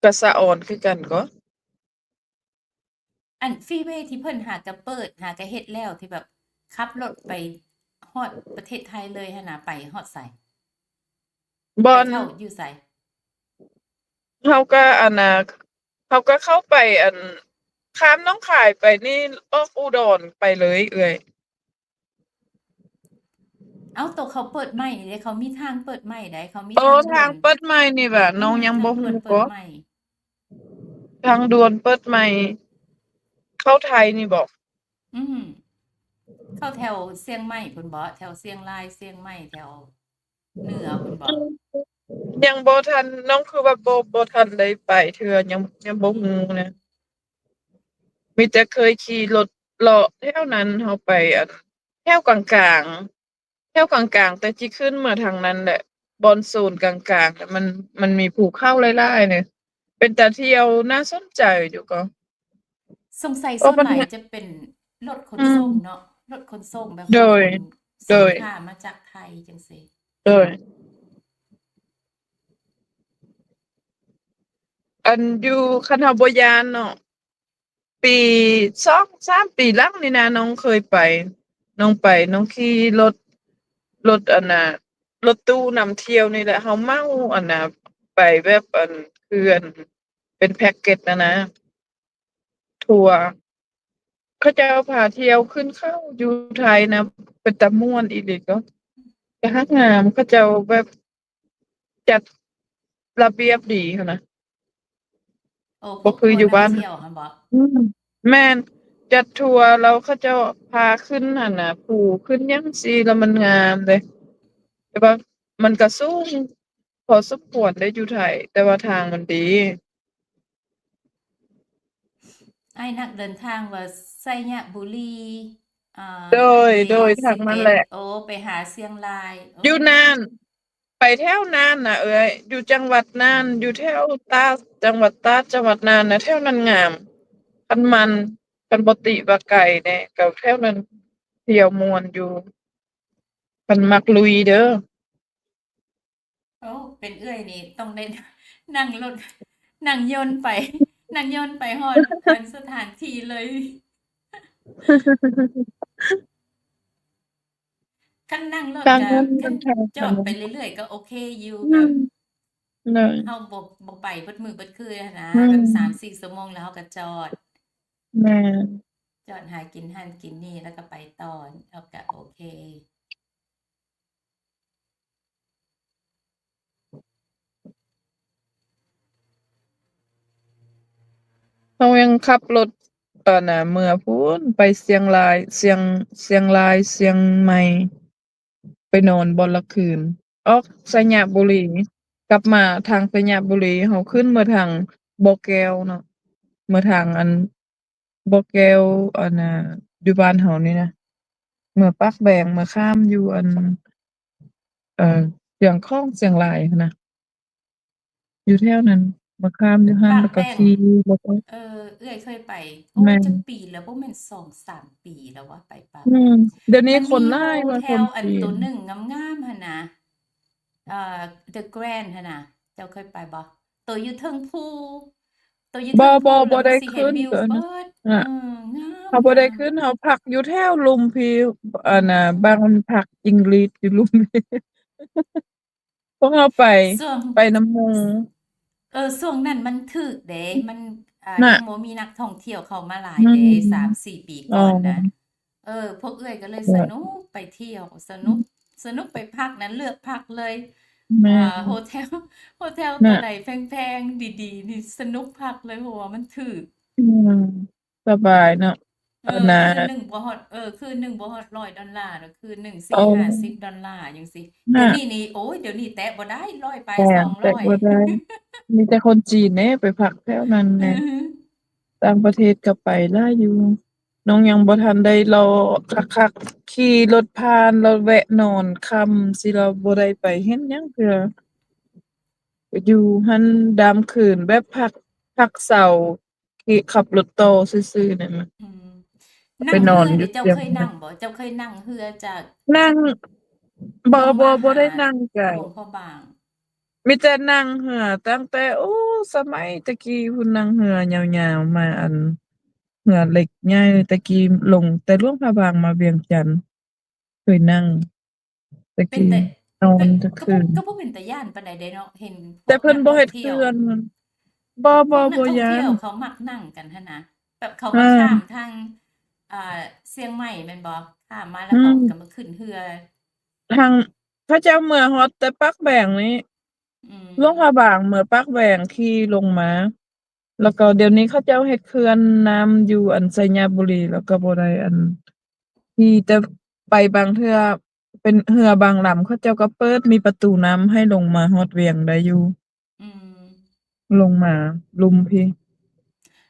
ກະສະອອນຄືກັນກໍ. ອັນຟຣີເວທີ່ເພິ່ນຫາກະເປີດ ຫາກະເຮັດແລ້ວ ທີ່ແບບຂັບລົດໄປຮອດປະເທດໄທເລີຍຫັ້ນນະ ໄປຮອດໃສ? ບ່ອນ ໄປເຂົ້າຢູ່ໃສ? ເຮົາກະ ອັນນ່າ ເຮົາກະເຂົ້າໄປ ອັນ ຂ້າມໜອງຄາຍໄປນີ້ ອອກອຸດອນໄປເລີຍເອື້ອຍ. ເອົ້າ ໂຕເຂົາເປີດໃໝ່ເດ້ ເຂົາມີທາງເປີດໃໝ່ໃດ໋ ເຂົາມີ ໂອ້ ທາງດ່ວນ ທາງເປີດໃໝ່ນີ້ຫວາ ນ້ອງຍັງບໍ່ຮູ້ກໍ ທາງດ່ວນເປີດໃໝ່ ທາງດ່ວນເປີດໃໝ່ ເຂົ້າໄທນີ້ບໍ? ອືມ ເຂົ້າແຖວຊຽງໃໝ່ພຸ້ນບໍ? ແຖວຊຽງລາຍ ຊຽງໃໝ່ ແຖວເໜືອພຸ້ນບໍ? ອືມ ຍັງບໍ່ທັນ ນ້ອງຄືວ່າບໍ່ ບໍ່ທັນໄດ້ໄປເທື່ອ ຍັງ ຍັງບໍ່ຮູ້ນະ ມີແຕ່ເຄີຍຂີ່ລົດເລາະແຖວນັ້ນ ເຮົາໄປ ອັນ ແຖວກາງໆ ແຖວກາງໆ ແຕ່ຊິຂຶ້ນເມືອທາງນັ້ນແຫຼະ ບ່ອນໂຊນກາງໆ ມັນ ມັນມີພູເຂົາຫຼາຍໆ ເນາະ ເປັນຕາທ່ຽວ ໜ້າສົນໃຈຢູ່ກໍ. ສົງໄສ ໂອ້ ສ່ວນຫຼາຍ ມັນ ຈະເປັນລົດຂົນ ອືມ ສົ່ງເນາະ ລົດຂົນສົ່ງແບບ ໂດຍ ຂົນ ໂດຍ ສິນຄ້າມາຈາກໄທຈັ່ງຊີ້. ໂດຍ ອັນຢູ່ ຄັນເຮົາບໍ່ຢ້ານເນາະ ປີສອງສາມປີຫຼັງນີ້ນະ ນ້ອງເຄີຍໄປ ນ້ອງໄປ ນ້ອງຂີ່ລົດ ລົດ ອັນນ່າ ລົດຕູ້ນຳທ່ຽວນີ້ແຫຼະ ເຮົາເໝົາ ອັນນ່າ ໄປແບບ ອັນ ຄື ອັນ ເປັນແພັກເກັດຫັ້ນນະ ທົວ ເຂົາເຈົ້າພາທ່ຽວຂຶ້ນເຂົາຢູ່ໄທນະ ເປັນຕາມ່ວນອີ່ຫຼີກໍ ກະຮັກງາມ ເຂົາເຈົ້າແບບ ຈັດລະບຽບດີຫັ້ນນະ ໂອ້ ບໍ່ຄືຢູ່ບ້ານ ພວກທົວນຳທ່ຽວຫັ້ນບໍ? ອືມ ແມ່ນ ຈັດທົວ ແລ້ວເຂົາເຈົ້າພາຂຶ້ນຫັ້ນນະ ພູຂຶ້ນຫຍັງຊີ້ ແລ້ວມັນງາມເດ້ ແຕ່ວ່າມັນກະສູງພໍສົມຄວນເດ້ຢູ່ໄທ ແຕ່ວ່າທາງມັນດີ. ອ້າຍນັກເດີນທາງວ່າໄຊຍະບູລີ ອ່າ ໂດຍ ໄປ ໂດຍ ທາງນັ້ນແຫຼະ ໂອ້ ໄປຫາຊຽງລາຍ ໂອ້ ຢູ່ນ່ານ ໄປແຖວນ່ານນະເອື້ອຍ ຢູ່ຈັງຫວັດນ່ານ ຢູ່ແຖວຕາດ ຈັງຫວັດຕາດ ຈັງຫວັດນ່ານນະ ແຖວນັ້ນງາມ ຄັນມັນ ຄັນບໍ່ຕິວ່າໄກແດ່ ກໍແຖວນັ້ນທ່ຽວມ່ວນຢູ່ ຄັນມັກລຸຍເດີ. ໂອ້ ເປັນເອື້ອຍນີ້ຕ້ອງໄດ້ນັ່ງລົດ ນັ່ງຍົນໄປ ນັ່ງຍົນໄປຮອດອັນສະຖານທີ່ເລີຍ. ຄັນນັ່ງລົດກໍ ຄັນຈອດໄປເລື້ອຍໆ ກໍໂອເຄຢູ່ ແບບ ອືມ ເຮົາບໍ່ ບໍ່ໄປເບິດມື້ເບິດຄືນຫັ້ນນະ ອືມ ແບບສາມສີ່ຊົ່ວໂມງແລ້ວເຮົາກໍຈອດ ແມ່ນ ຈອດຫາກິນຫັ້ນກິນນີ້ ແລ້ວກໍໄປຕໍ່ ເຮົາກໍໂອເຄ. ເຮົາຍັງຂັບລົດ ອັນນ່າ ເມືອພຸ້ນ ໄປຊຽງລາຍ ຊຽງ ຊຽງລາຍ ຊຽງໃໝ່ ໄປນອນບ່ອນລະຄືນ ອອກໄຊຍະບູລີ ກັບມາທາງໄຊຍະບູລີ ເຮົາຂຶ້ນເມືອທາງບໍ່ແກ້ວເນາະ ເມືອທາງ ອັນ ບໍ່ແກ້ວ ອັນນ່າ ຢູ່ບ້ານເຮົານີ້ນະ ເມືອປາກແບງ ເມືອຂ້າມຢູ່ ອັນ ເອີ ຊຽງຂອງ ຊຽງລາຍຫັ້ນນະ ຢູ່ແຖວນັ້ນ ເມືອຂ້າມຢູ່ຫັ້ນ ປາກແບງ ແລ້ວກໍຂີ່ລົດອອກ ເອີ ເອື້ອຍເຄີຍໄປ ໂອ້ ແມ່ນ ຈັກປີແລ້ວ ບໍ່ແມ່ນສອງສາມປີແລ້ວວະ ໄປປາກແບງ ອືມ ດຽວນີ້ຄົນຫຼາຍວ່າ ແຖວອັນ ຄົນ ໂຕໜຶ່ງງາມໆ ຫັ້ນນະ ເອີ The Grand ຫັ້ນນະ ເຈົ້າເຄີຍໄປບໍ່? ໂຕຢູ່ເທິງພູ ໂຕຢູ່ເທິງພູ ບໍ່ ບໍ່ໄດ້ຂຶ້ນ ເອີ ງາມ ເຮົາບໍ່ໄດ້ຂຶ້ນ ເຮົາພັກຢູ່ແຖວລຸ່ມພີ້ ອັນນ່າ ບ້ານພັກຈິງຫຼີດຢູ່ລຸ່ມພີ້ ພວກເຮົາໄປ ໄປນຳໝູ່ ເອີ ຊ່ວງນັ້ນມັນຖືກເດ້ ມັນ ອ່າ ຍັງບໍ່ມີນັກທ່ອງທ່ຽວເຂົ້າມາຫຼາຍເດ້ ສາມສີ່ປີກ່ອນນະ ເອີ ພວກເອື້ອຍກໍເລີຍສະໜຸກ ໄປທ່ຽວສະໜຸກ ສະໜຸກໄປພັກນັ້ນ ເລືອກພັກເລີຍ. ແມ່ນ ອ່າ ໂຮເທວ ໂຮເທວໂຕໃດແພງໆ ດີໆ ນີ້ສະໜຸກຄັກເລີຍ ເພາະວ່າມັນຖືກ. ອືມ ສະບາຍເນາະ. ເອີ ອັນນ່າ ຄືນໜຶ່ງບໍ່ຮອດ ເອີ ຄືນໜຶ່ງບໍ່ຮອດຮ້ອຍດອນລາດອກ ຄືນໜຶ່ງສີ່ຫ້າສິບດອນລາຈັ່ງຊີ້. ດຽວນີ້ນີ້ ໂອ້ຍ ດຽວນີ້ແຕະບໍ່ໄດ້ ຮ້ອຍປາຍ ສອງຮ້ອຍ ແຕະບໍ່ໄດ້. ມີແຕ່ຄົນຈີນເດ້ໄປພັກແຖວນັ້ນແຫຼະ. ອືຮຶ ຕ່າງປະເທດກໍໄປຫຼາຍຢູ່. ນ້ອງຍັງບໍ່ທັນໄດ້ເລາະຄັກໆ ຂີ່ລົດຜ່ານ ແລ້ວແວະນອນຄ່ຳຊີ້ ລາວບໍ່ໄດ້ໄປເຮັດຫຍັງເທື່ອ. ໄປຢູ່ຫັ້ນດາມຄືນ ແບບພັກ ພັກເຊົາ ຂີ່ ຂັບລົດຕໍ່ຊື່ໆ ນັ້ນນະ. ອືມ ໄປນອນຢູ່ ເຈົ້າເຄີຍນັ່ງບໍ່? ເຈົ້າເຄີຍນັ່ງເຮືອຈາກ ນັ່ງ ບໍ່ ບໍ່ ບໍ່ໄດ້ນັ່ງໄກ ຫຼວງພະບາງ. ມີແຕ່ນັ່ງເຮືອຕັ້ງແຕ່ ໂອ້ ສະໄໝແຕ່ກີ້ພຸ້ນ ນັ່ງເຮືອຍາວໆ ມາ ອັນ ເຮືອເລັກໃຫຍ່ແຕ່ກີ້ ລົງແຕ່ຫຼວງພະບາງມາວຽງຈັນ ເຄີຍນັ່ງແຕ່ ເປັນ ກີ້ ແຕ່ ນອນ ເປັນ ກໍບໍ່ ກໍບໍ່ເປັນຕາຢ້ານປານໃດເດ້ເນາະ ເຫັນ ແຕ່ເພິ່ນບໍ່ເຮັດເຂື່ອນ. ບໍ່ ບໍ່ ບໍ່ຢ້ານ. ນັກທ່ອງທ່ຽວເຂົາມັກນັ່ງກັນຫັ້ນນະ ແບບເຂົາມາ ອ່າ ຂ້າມທາງ ອ່າ ຊຽງໃໝ່ແມ່ນບໍ່? ຂ້າມມາແລ້ວ ອືມ ເຂົາກໍມາຂຶ້ນເຮືອ ທາງ ເຂົາເຈົ້າເມືອຮອດແຕ່ປາກແບງນີ້. ອືມ ຫຼວງພະບາງເມືອປາກແບງ ຂີ່ລົງມາ ແລ້ວກໍດຽວນີ້ເຂົາເຈົ້າເຮັດເຂື່ອນນ້ຳຢູ່ ອັນ ໄຊຍະບູລີ ແລ້ວກໍບໍ່ໄດ້ ອັນ ຂີ່ ແຕ່ໄປບາງເທື່ອ ເປັນເຮືອບາງລຳ ເຂົາເຈົ້າກໍເປີດ ມີປະຕູນ້ຳໃຫ້ລົງມາຮອດວຽງໄດ້ຢູ່. ອືມ ລົງມາລຸ່ມພີ້.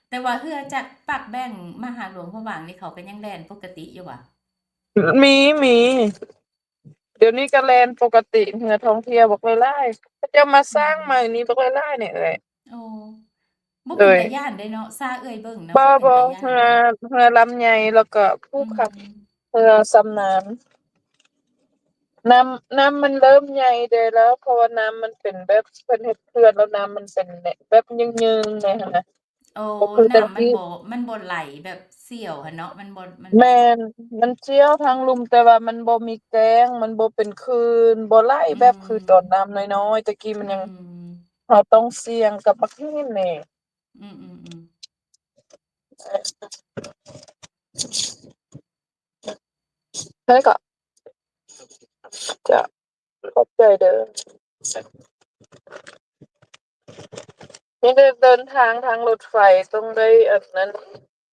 ແຕ່ວ່າເຮືອຈາກປາກແບງມາຫາຫຼວງພະບາງນີ້ ເຂົາກໍຍັງແລ່ນປົກກະຕິຢູ່ຫວາ? ມີ ມີ ດຽວນີ້ກໍແລ່ນປົກກະຕິ ເຮືອທ່ອງທ່ຽວບັກຫຼາຍໆ ເຂົາເຈົ້າມາສ້າງໃໝ່ນີ້ບັກຫຼາຍໆ ນີ້ເອີຍ. ໂອ້ ບໍ່ເປັນຕາຢ້ານເດ້ເນາະ ຊາເອື້ອຍເບິ່ງນະ. ບໍ່ ບໍ່ ເຮືອ ເຮືອລຳໃຫຍ່ ແລ້ວກໍພູ ອືມ ຂັບເຮືອຊຳນານ. ນ້ຳ ນ້ຳມັນເລີ່ມໃຫຍ່ແດ່ແລ້ວ ເພາະວ່ານ້ຳມັນເປັນແບບ ເພິ່ນເຮັດເຂື່ອນແລ້ວ ນ້ຳມັນເປັນແບບຍືງໆ ແດ່ຫັ້ນນະ. ໂອ້ ບໍ່ຄືແຕ່ກີ້ ນ້ຳມັນບໍ່ ມັນບໍ່ໄຫຼແບບສ່ຽວຫັ້ນເນາະ ມັນບໍ່ ມັນ ແມ່ນ ມັນສ່ຽວທາງລຸ່ມ ແຕ່ວ່າມັນບໍ່ມີແກ້ງ ມັນບໍ່ເປັນຄື້ນ ບໍ່ໄຫຼແບບ ອືມ ຄືຕອນນ້ຳນ້ອຍໆ ແຕ່ກີ້ມັນຍັງ ອືມ ເຮົາຕ້ອງສ່ຽງກັບບັກຫີນນີ້. ອືມໆໆ ເຮີ້ຍ ກໍ ຈະ ຂອບໃຈເດີ. ນີ້ໄດ້ເດີນທາງທາງລົດໄຟ ຕ້ອງໄດ້ອັນນັ້ນ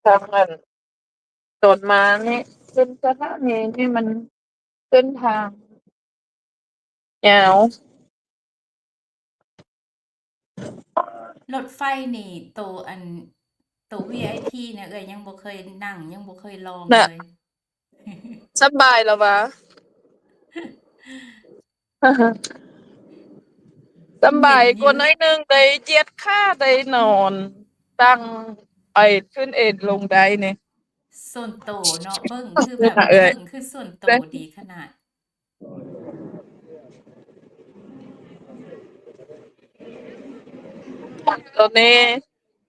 ທາງອັນ ຕອນມານີ້ ຂຶ້ນສະຖານີນີ້ມັນເສັ້ນທາງຍາວ. ລົດໄຟນີ້ໂຕອັນ ໂຕ ວີໄອພີ ນະ ເອື້ອຍຍັງບໍ່ເຄີຍນັ່ງ ຍັງບໍ່ເຄີຍລອງເລີຍ. ສຳບາຍລະຫວາ? ສຳບາຍກວ່າໜ້ອຍໜຶ່ງ ໄດ້ຢຽດຂາ ໄດ້ນອນ ຕັ້ງ ໄອ ຂຶ້ນເອນລົງໄດ້ນີ້. ສ່ວນໂຕເນາະ ເບິ່ງຄືແບບ ເບິ່ງຄືສ່ວນໂຕດີຂະໜາດ. ຕອນນີ້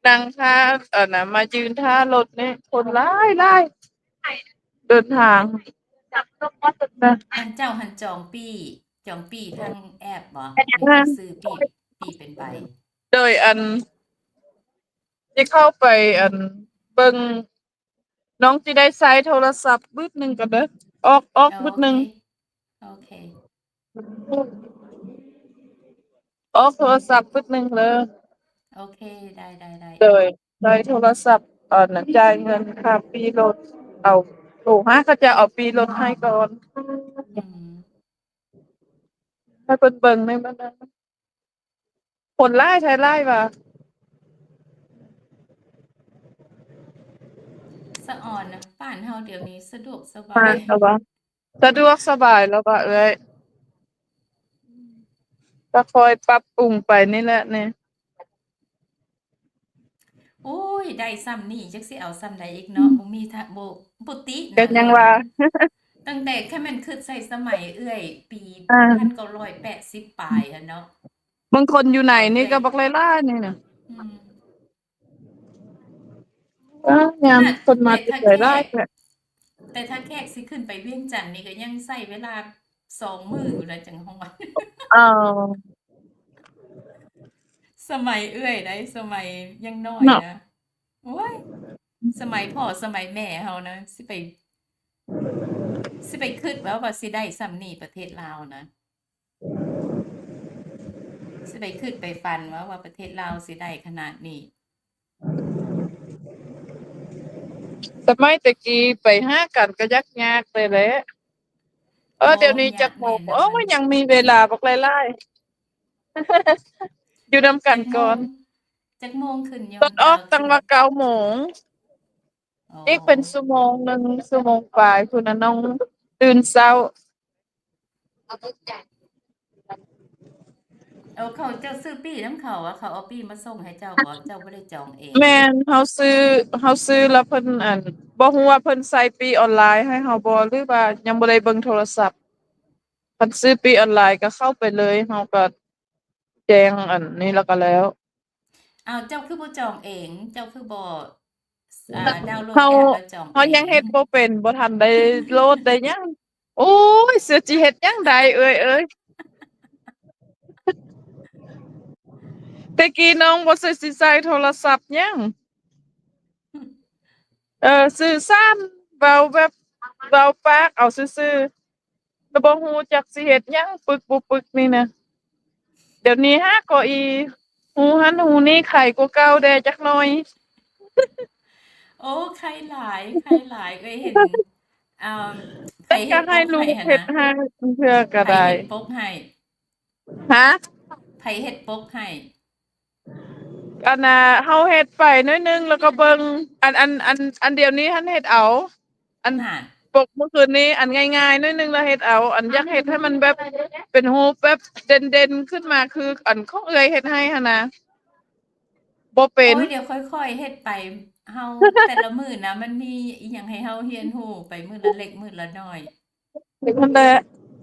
ນັ່ງຖ້າ ອັນນະ ມາຢືນຖ້າລົດນີ້ ຄົນຫຼາຍໆ ເດີນທາງ. ອັນເຈົ້າຫັ້ນຈອງປີ້ ຈອງປີ້ທາງແອັບບໍ່? ແມ່ນ ຊື້ປີ້ ປີ້ເປັນໃບ. ໂດຍ ອັນ ຊິເຂົ້າໄປ ອັນ ເບິ່ງ ນ້ອງຊິໄດ້ໃຊ້ໂທລະສັບບຶດໜຶ່ງກ່ອນເດີ. ອອກ ອອກບຶດໜຶ່ງ. ໂອເຄ ໂອເຄ ອອກໂທລະສັບບຶດໜຶ່ງເລີຍ. ໂອເຄ ໄດ້ ໄດ້ ໄດ້. ໂດຍ ໃຊ້ໂທລະສັບ ອັນ ຈ່າຍເງິນຄ່າປີ້ລົດ ເອົາ ໂທຫາເຂົາເຈົ້າເອົາປີ້ລົດໃຫ້ກ່ອນ. ອືມ ໃຫ້ເພິ່ນເບິ່ງໃນມື້ນັ້ນ. ຄົນຫຼາຍ ໄທຫຼາຍຫວາ? ສະອອນນະ ບ້ານເຮົາດຽວນີ້ສະດວກສະບາຍ ສະດວກສະບາຍແລ້ວຫວາເອື້ອຍ? ກໍຄ່ອຍປັບປຸງໄປນີ້ແຫຼະນີ້. ໂອ້ຍ ໄດ້ຊ່ຳນີ້ ຈັກຊິເອົາຊ່ຳໃດອີກເນາະ. ອືມ ບໍ່ມີທະ ບໍ່ ບໍ່ຕິນະ ກໍຍັງວ່າ ຕັ້ງແຕ່ ຄັນແມ່ນຄິດໃສ່ສະໄໝເອື້ອຍ ປີ ອ່າ ພັນເກົ້າຮ້ອຍແປດສິບປາຍຫັ້ນເນາະ. ບາງຄົນຢູ່ໃນນີ້ກໍບັກຫຼາຍໆ ນີ້ນະ. ອືມ ອ່າ ຍາມຄົນມາແຕ່ ແຕ່ ແຕ່ຫຼາຍໆ ແຕ່ ແຕ່ຖ້າແຂກຊິຂຶ້ນໄປວຽງຈັນນີ້ ກໍຍັງໃຊ້ເວລາສອງມື້ຢູ່ນະ ຈັ່ງຮອດ. ເອົາ ສະໄໝເອື້ອຍໃດ ສະໄໝຍັງນ້ອຍນະ ໂອ້ຍ ສະໄໝພໍ່ສະໄໝແມ່ເຮົານະ ຊິໄປ ຊິໄປຄິດວ່າ ວ່າຊິໄດ້ສ່ຳນີ້ປະເທດລາວນະ ຊິໄປຄິດໄປຝັນວ່າ ວ່າປະເທດລາວຊິໄດ້ຂະໜາດນີ້. ສະໄໝແຕ່ກີ້ໄປຫາກັນກໍຍາກໆ ແທ້ແຫຼະ. ເອີ ອໍ ດຽວນີ້ຈັກໂມງ? ໂອ້ຍ ຍັງມີເວລາບັກຫຼາຍໆ ຢູ່ນຳກັນກ່ອນ. ຈັກໂມງ? ຈັກໂມງຂຶ້ນຢູ່? ລົດອອກຕັ້ງວ່າເກົ້າໂມງ. ອໍ ອີກເປັນຊົ່ວໂມງໜຶ່ງ ຊົ່ວໂມງປາຍພຸ້ນນະ ນ້ອງຕື່ນເຊົ້າ. ເອີ ເຂົາ ເຈົ້າຊື້ປີ້ນຳເຂົາ ວ່າເຂົາເອົາປີ້ມາສົ່ງໃຫ້ເຈົ້າບໍ? ເຈົ້າບໍ່ໄດ້ຈອງເອງ? ແມ່ນ ເຮົາຊື້ ເຮົາຊື້ແລ້ວເພິ່ນ ອັນ ບໍ່ຮູ້ວ່າເພິ່ນໃສ່ປີ້ອອນລາຍໃຫ້ເຮົາບໍ່ ຫຼືວ່າຍັງບໍ່ໄດ້ເບິ່ງໂທລະສັບ. ຄັນຊື້ປີ້ອອນລາຍກໍເຂົ້າໄປເລີຍ ເຮົາກໍແຈ້ງອັນນີ້ແລ້ວກໍແລ້ວ. ອ້າວ ເຈົ້າຄືບໍ່ຈອງເອງ? ເຈົ້າຄືບໍ່ ອ່າ ດາວໂຫຼດແອັບແລ້ວຈອງເອງ? ເຮົາຍັງເຮັດບໍ່ເປັນ ບໍ່ທັນໄດ້ໂຫຼດໄດ້ຫຍັງ. ໂອ້ຍ ເສືອຊິເຮັດຫຍັງໄດ້ເອື້ອຍເອີຍ. ແຕ່ກີ້ນ້ອງບໍ່ໃສ່ ຊິໃສ່ໂທລະສັບຫຍັງ. ເອີ ສື່ສານ ເວົ້າແບບ ເວົ້າປາກເອົາຊື່ໆ ແລ້ວບໍ່ຮູ້ຈັກຊິເຮັດຫຍັງ ປຶກບໍ່ປຶກນີ້ນະ. ດຽວນີ້ຫາກໍອີ ຮູ້ຫັ້ນຮູ້ນີ້ ໄຄກວ່າເກົ່າແດ່ຈັກໜ້ອຍ. ໂອ້ ໄຄຫຼາຍ ໄຄຫຼາຍ ເອື້ອຍເຫັນ ອ່າ ໃຜເຮັດປົກໃຫ້ຫັ້ນນະ? ເຮັດໃຫ້ເທື່ອກໍໄດ້ ໃຜເຮັດປົກໃຫ້? ຮະ? ໃຜເຮັດປົກໃຫ້? ອັນນ່າ ເຮົາເຮັດໄປໜ້ອຍໜຶ່ງ ແລ້ວກໍເບິ່ງ ອັນ ອັນ ອັນ ອັນດຽວນີ້ຫັ້ນເຮັດເອົາ ອັນ ປົກມື້ຄືນນີ້ ອັນງ່າຍໆໜ້ອຍໜຶ່ງ ແລ້ວເຮັດເອົາ ອັນຢາກເຮັດໃຫ້ມັນແບບເປັນຮູບແບບເດັ່ນໆຂຶ້ນມາ ຄືອັນຂອງເອື້ອຍເຮັດໃຫ້ຫັ້ນນະ ບໍ່ເປັນ. ໂອ້ຍ ດຽວຄ່ອຍໆເຮັດໄປ ເຮົາແຕ່ລະມື້ນະ ມັນມີອີ່ຫຍັງໃຫ້ເຮົາຮຽນຮູ້ໄປ ມື້ລະເລັກມື້ລະໜ້ອຍ. ນັ້ນແຫຼະ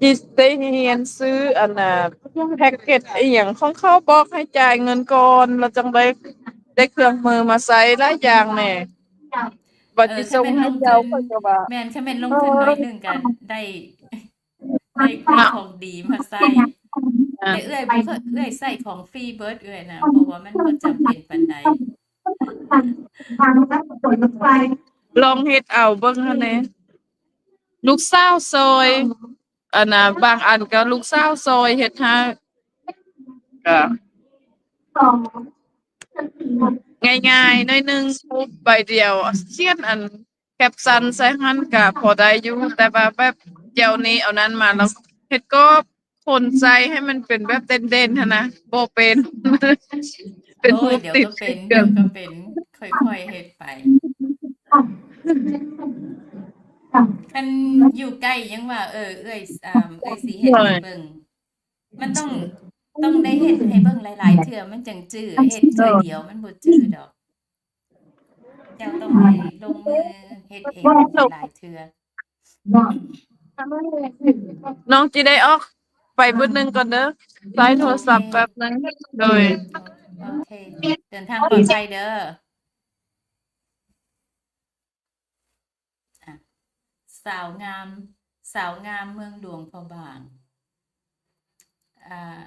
ຊິໄດ້ຮຽນຊື້ອັນນ່າ ແພັກເກັດອີ່ຫຍັງຂອງເຂົາ ບອກໃຫ້ຈ່າຍເງິນກ່ອນ ແລ້ວຈັ່ງໄດ້ ໄດ້ເຄື່ອງມືມາໃຊ້ຫຼາຍຢ່າງແດ່ ວ່າຊິສົ່ງໃຫ້ເຈົ້າ ຂ້ອຍກໍວ່າ ແມ່ນ ຄັນແມ່ນລົງທຶນໜ້ອຍໜຶ່ງກໍໄດ້ ໄດ້ ໄດ້ຂອງດີມາໃຊ້. ແຕ່ເອື້ອຍບໍ່ເຄີຍ ເອື້ອຍໃຊ້ຂອງຟຣີເບິດເອື້ອຍນະ ເພາະວ່າມັນບໍ່ຈຳເປັນປານໃດ. ລອງເຮັດເອົາເບິ່ງຫັ້ນແຫຼະ ລູກສາວຊ່ອຍ ອັນນ່າ ບາງອັນກໍລູກສາວຊ່ອຍເຮັດໃຫ້ ກໍງ່າຍໆໜ້ອຍໜຶ່ງ ຮູບໃບດຽວ ຂຽນອັນ ແຄັບຊັນໃສ່ຫັ້ນກະພໍໄດ້ຢູ່ ແຕ່ວ່າແບບດຽວນີ້ເອົານັ້ນມາແລ້ວເຮັດກອບຄົນໃສ່ໃຫ້ມັນເປັນແບບເດັ່ນໆຫັ້ນນະ ບໍ່ເປັນ ເປັນຮູບຕິດ ໂອ້ຍ ດຽວກໍເປັນ ດຽວກໍເປັນ ຄ່ອຍໆເຮັດໄປ. ຄັນຢູ່ໃກ້ຍັງວ່າ ເອີ ເອື້ອຍ ເອື້ອຍຊິເຮັດໃຫ້ເບິ່ງ ມັນຕ້ອງ ຕ້ອງໄດ້ເຮັດໃຫ້ເບິ່ງຫຼາຍໆເທື່ອ ມັນຈັ່ງຈື່ ເຮັດເທື່ອດຽວມັນບໍ່ຈື່ດອກ. ເຈົ້າຕ້ອງໄດ້ລົງມືເຮັດເອງຫຼາຍເທື່ອ. ນ້ອງຊິໄດ້ອອກໄປບຶດໜຶ່ງກ່ອນເດີ ໃຊ້ໂທລະສັບແປັບໜຶ່ງ. ໂດຍ ໂອເຄ ເດີນທາງປອດໄພເດີ. ອ່ະ ສາວງາມ ສາວງາມເມືອງຫຼວງພະບາງ. ອ່າ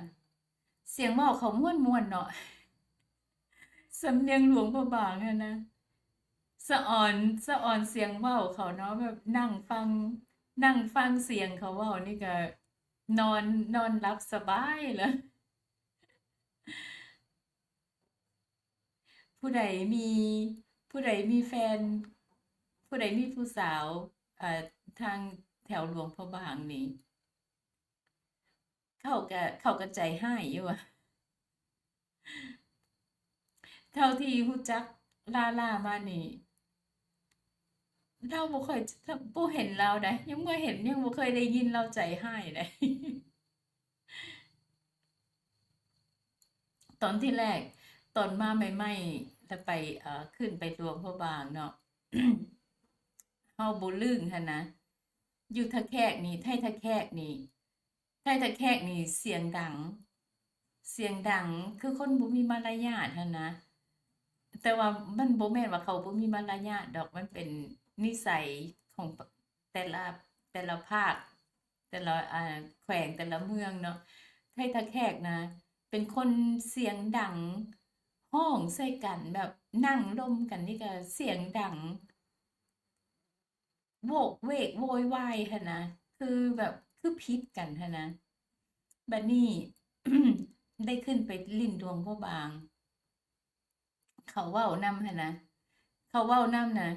ສຽງເວົ້າເຂົາມ່ວນໆເນາະ ສຳນຽງຫຼວງພະບາງຫັ້ນນະ ສະອອນ ສະອອນສຽງເວົ້າເຂົາເນາະ ແບບນັ່ງຟັງ ນັ່ງຟັງສຽງເຂົາເວົ້ານີ້ກະນອນ ນອນຫຼັບສະບາຍລະ. ຜູ້ໃດມີ ຜູ້ໃດມີແຟນ ຜູ້ໃດມີຜູ້ສາວ ເອີ ທາງແຖວຫຼວງພະບາງນີ້ ເຂົາກະ ເຂົາກະໃຈຮ້າຍຢູ່ຫວາ. ເທົ່າທີ່ຮູ້ຈັກລາລາມານີ້ ລາວບໍ່ຄ່ອຍ ບໍ່ເຫັນລາວໃດ ຍັງບໍ່ເຫັນ ຍັງບໍ່ເຄີຍໄດ້ຍິນລາວໃຈຮ້າຍໃດ. ຕອນທີແລກ ຕອນມາໃໝ່ໆ ແລ້ວໄປ ເອີ ຂຶ້ນໄປຫຼວງພະບາງເນາະ ເຮົາບໍ່ລຶ້ງຫັ້ນນະ ຢູ່ທ່າແຂກນີ້ ໄທທ່າແຂກນີ້ ໄທທ່າແຂກນີ້ສຽງດັງ ສຽງດັງ ຄືຄົນບໍ່ມີມາລະຍາດຫັ້ນນະ. ແຕ່ວ່າມັນບໍ່ແມ່ນວ່າເຂົາບໍ່ມີມາລະຍາດດອກ ມັນເປັນນິໄສຂອງແຕ່ລະ ແຕ່ລະພາກ ແຕ່ລະ ອ່າ ແຂວງ ແຕ່ລະເມືອງເນາະ. ໄທທ່າແຂກນະ ເປັນຄົນສຽງດັງ ຮ້ອງໃສ່ກັນ ແບບນັ່ງລົມກັນນີ້ກະສຽງດັງ. ໂຫວກເວກໂວຍວາຍຫັ້ນນະ ຄືແບບ ຄືຜິດກັນຫັ້ນນະ. ບັດນີ້ ໄດ້ຂຶ້ນໄປຫຼິ້ນຫຼວງພະບາງ ເຂົາເວົ້ານຳຫັ້ນນະ ເຂົາເວົ້ານຳນະ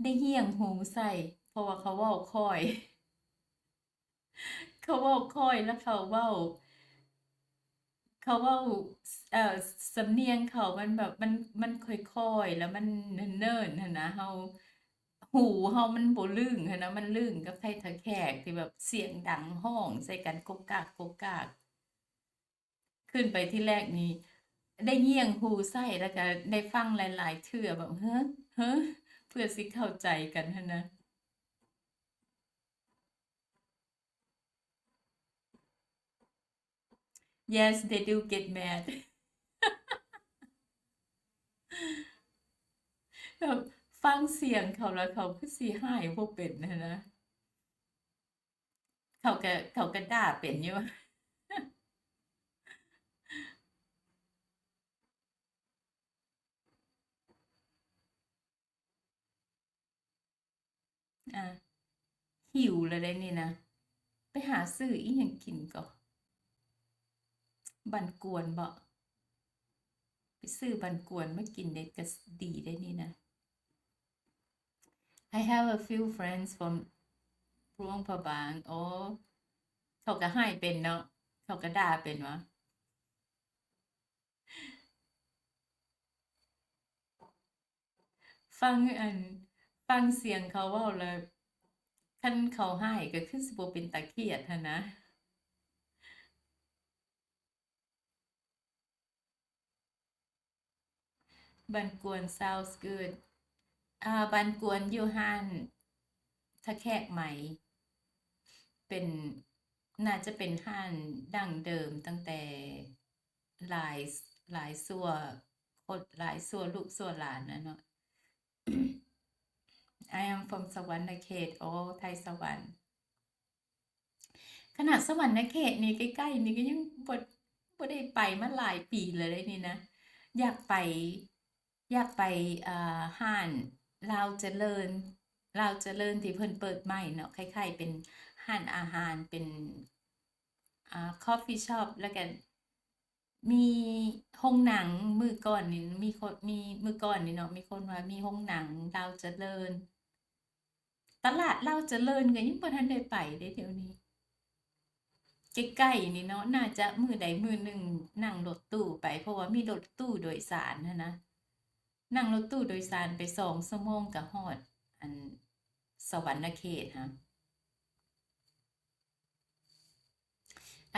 ໄດ້ຫຍ້ຽງຫູໃສ່ ເພາະວ່າເຂົາເວົ້າຄ່ອຍ ເຂົາເວົ້າຄ່ອຍ ແລ້ວເຂົາເວົ້າ ເຂົາເວົ້າ ເອີ ສຳນຽງເຂົາມັນແບບ ມັນ ມັນຄ່ອຍໆ ແລ້ວມັນເນີນໆ ຫັ້ນນະ ເຮົາ ຫູເຮົາມັນບໍ່ລຶ້ງຫັ້ນນະ ມັນລຶ້ງກັບໄທທ່າແຂກທີ່ແບບສຽງດັງຮ້ອງໃສ່ກັນກົກກາກ ກົກກາກ. ຂຶ້ນໄປທີແລກນີ້ ໄດ້ຫຍ້ຽງຫູໃສ່ ແລ້ວກະໄດ້ຟັງຫຼາຍໆເທື່ອ ແບບ ເຮີ ເຮີ ເພື່ອຊິເຂົ້າໃຈກັນຫັ້ນນະ. Yes, they do get mad. ແບບຟັງສຽງເຂົາແລ້ວ ເຂົາຄືຊິຮ້າຍບໍ່ເປັນຫັ້ນນະ. ເຂົາກະ ເຂົາກະດ່າເປັນຢູ່. ອ່າ ຫິວແລ້ວເດ້ນີ້ນະ. ໄປຫາຊື້ອີ່ຫຍັງກິນກໍ ບັນກວນບໍ? ໄປຊື້ບັນກວນມາກິນເດັດກະດີໄດ໋ນີ້ນະ. I have a few friends from ຫຼວງພະບາງ. ໂອ້ ເຂົາກະຮ້າຍເປັນເນາະ ເຂົາກະດ່າເປັນຫວາ? ຟັງ ອັນ ຟັງສຽງເຂົາເວົ້າແລ້ວ ຄັນເຂົາຮ້າຍກະຄືຊິບໍ່ເປັນຕາຄຽດຫັ້ນນະ. ບັນກວນ sounds good. ອ່າ ບັນກວນຢູ່ຮ້ານທ່າແຂກໃໝ່ ເປັນ ໜ້າຈະເປັນຮ້ານດັ້ງເດີມຕັ້ງແຕ່ຫຼາຍ ຫຼາຍຊົ່ວຄົນ ຫຼາຍຊົ່ວລູກຊົ່ວຫຼານແລ້ວເນາະ. I am from ສະຫວັນນະເຂດ. ໂອ້ ໄທສະຫວັນ. ຂະໜາດສະຫວັນນະເຂດນີ້ ໃກ້ໆນີ້ກະຍັງບໍ່ ບໍ່ໄດ້ໄປມາຫຼາຍປີແລ້ວເດ້ນີ້ນະ. ຢາກໄປ ຢາກໄປ ເອີ ຮ້ານລາວຈະເລີນ ລາວຈະເລີນທີ່ເພິ່ນເປີດໃໝ່ເນາະ ຄ້າຍໆເປັນຮ້ານອາຫານ ເປັນ ອ່າ coffee shop ແລ້ວກະ ມີໂຮງໜັງ ມື້ກ່ອນນີ້ມີຄົນ ມີ ມື້ກ່ອນນີ້ເນາະ ມີຄົນວ່າມີໂຮງໜັງລາວຈະເລີນ. ຕະຫຼາດລາວຈະເລີນກະຍັງບໍ່ທັນໄດ້ໄປເດ້ດຽວນີ້. ໃກ້ໆນີ້ເນາະ ໜ້າຈະມື້ໃດມື້ໜຶ່ງນັ່ງລົດຕູ້ໄປ ເພາະວ່າມີລົດຕູ້ໂດຍສານຫັ້ນນະ. ນັ່ງລົດຕູ້ໂດຍສານໄປສອງຊົ່ວໂມງກະຮອດ ອັນ ສະຫວັນນະເຂດຫັ້ນ.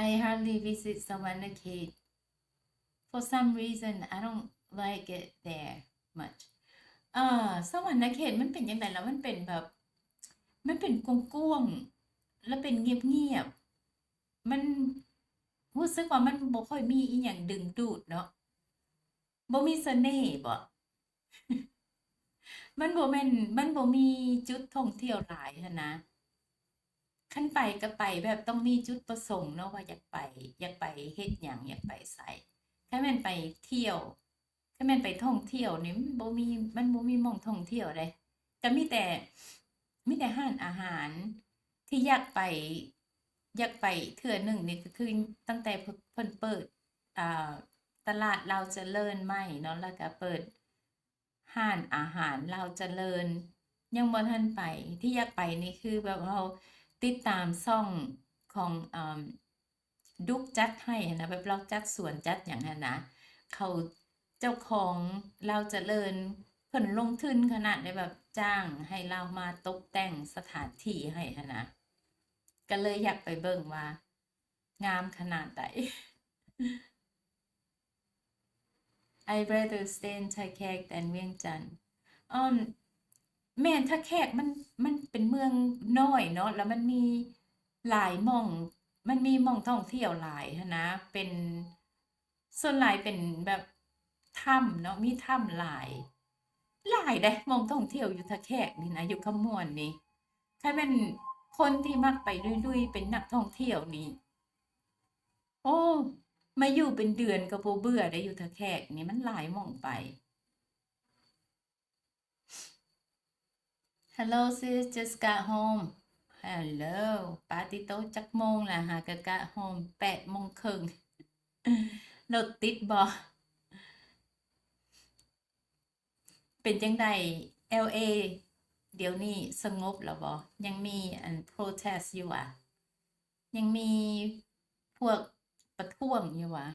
I hardly visit Savanakhet. For some reason, I don't like it there much. ເອີ ສະຫວັນນະເຂດມັນເປັນຈັ່ງໃດລະ? ມັນເປັນແບບ ມັນເປັນກວ້າງໆ ແລະເປັນງຽບໆ. ມັນ ຮູ້ສຶກວ່າມັນບໍ່ຄ່ອຍມີອີ່ຫຍັງດຶງດູດເນາະ. ບໍ່ມີສະເໜ່ບໍ? ມັນບໍ່ແມ່ນ ມັນບໍ່ມີຈຸດທ່ອງທ່ຽວຫຼາຍຫັ້ນນະ. ຄັນໄປກະໄປແບບຕ້ອງມີຈຸດປະສົງເນາະ ວ່າຢາກໄປ ຢາກໄປເຮັດຫຍັງ ຢາກໄປໃສ. ຄັນແມ່ນໄປທ່ຽວ ຄັນແມ່ນໄປທ່ອງທ່ຽວນີ້ ມັນບໍ່ມີ ມັນບໍ່ມີໝ່ອງທ່ອງທ່ຽວເດ້. ກະມີແຕ່ ມີແຕ່ຮ້ານອາຫານທີ່ຢາກໄປ ຢາກໄປເທື່ອໜຶ່ງນີ້ ກະຄືຕັ້ງແຕ່ເພິ່ນ ເພິ່ນເປີດ ອ່າ ຕະຫຼາດລາວຈະເລີນໃໝ່ເນາະ ແລ້ວກະເປີດຮ້ານອາຫານລາວຈະເລີນ ຍັງບໍ່ທັນໄປ. ທີ່ຢາກໄປນີ້ຄືແບບເຮົາຕິດຕາມຊ່ອງຂອງ ອ່າ ດຸກຈັດໃຫ້ຫັ້ນນະ ແບບລາວຈັດສວນຈັດຫຍັງຫັ້ນນະ ເຂົາ ເຈົ້າຂອງລາວຈະເລີນ ເພິ່ນລົງທຶນຂະໜາດໃດ ແບບຈ້າງໃຫ້ລາວມາຕົກແຕ່ງສະຖານທີ່ໃຫ້ຫັ້ນນະ ກະເລີຍຢາກໄປເບິ່ງວ່າງາມຂະໜາດໃດ. I rather stay in Thakhek than ວຽງຈັນ. ອືມ ແມ່ນ ທ່າແຂກມັນ ມັນເປັນເມືອງນ້ອຍເນາະ ແລ້ວມັນມີຫຼາຍໝ່ອງ ມັນມີໝ່ອງທ່ອງທ່ຽວຫຼາຍຫັ້ນນະ ເປັນ ສ່ວນຫຼາຍເປັນແບບຖ້ຳເນາະ ມີຖ້ຳຫຼາຍ ຫຼາຍເດ້ ໝ່ອງທ່ອງທ່ຽວຢູ່ທ່າແຂກນີ້ນະ ຢູ່ຄຳມ່ວນນີ້. ຄັນແມ່ນຄົນທີ່ມັກໄປລຸຍໆ ເປັນນັກທ່ອງທ່ຽວນີ້ ໂອ້ ມາຢູ່ເປັນເດືອນກະບໍ່ເບື່ອເດ້ ຢູ່ທ່າແຂກນີ້ ມັນຫຼາຍໝ່ອງໄປ. Hello sis, just got home. Hello. ປາຕິໂຕ ຈັກໂມງລະ ຫາກະ got home ແປດໂມງເຄິ່ງ. ລົດຕິດບໍ່? ເປັນຈັ່ງໃດ ແອລເອ ດຽວນີ້ສະຫງົບແລ້ວບໍ່? ຍັງມີອັນ protest ຢູ່ຫວາ? ຍັງມີພວກປະທ້ວງຢູ່ຫວາ?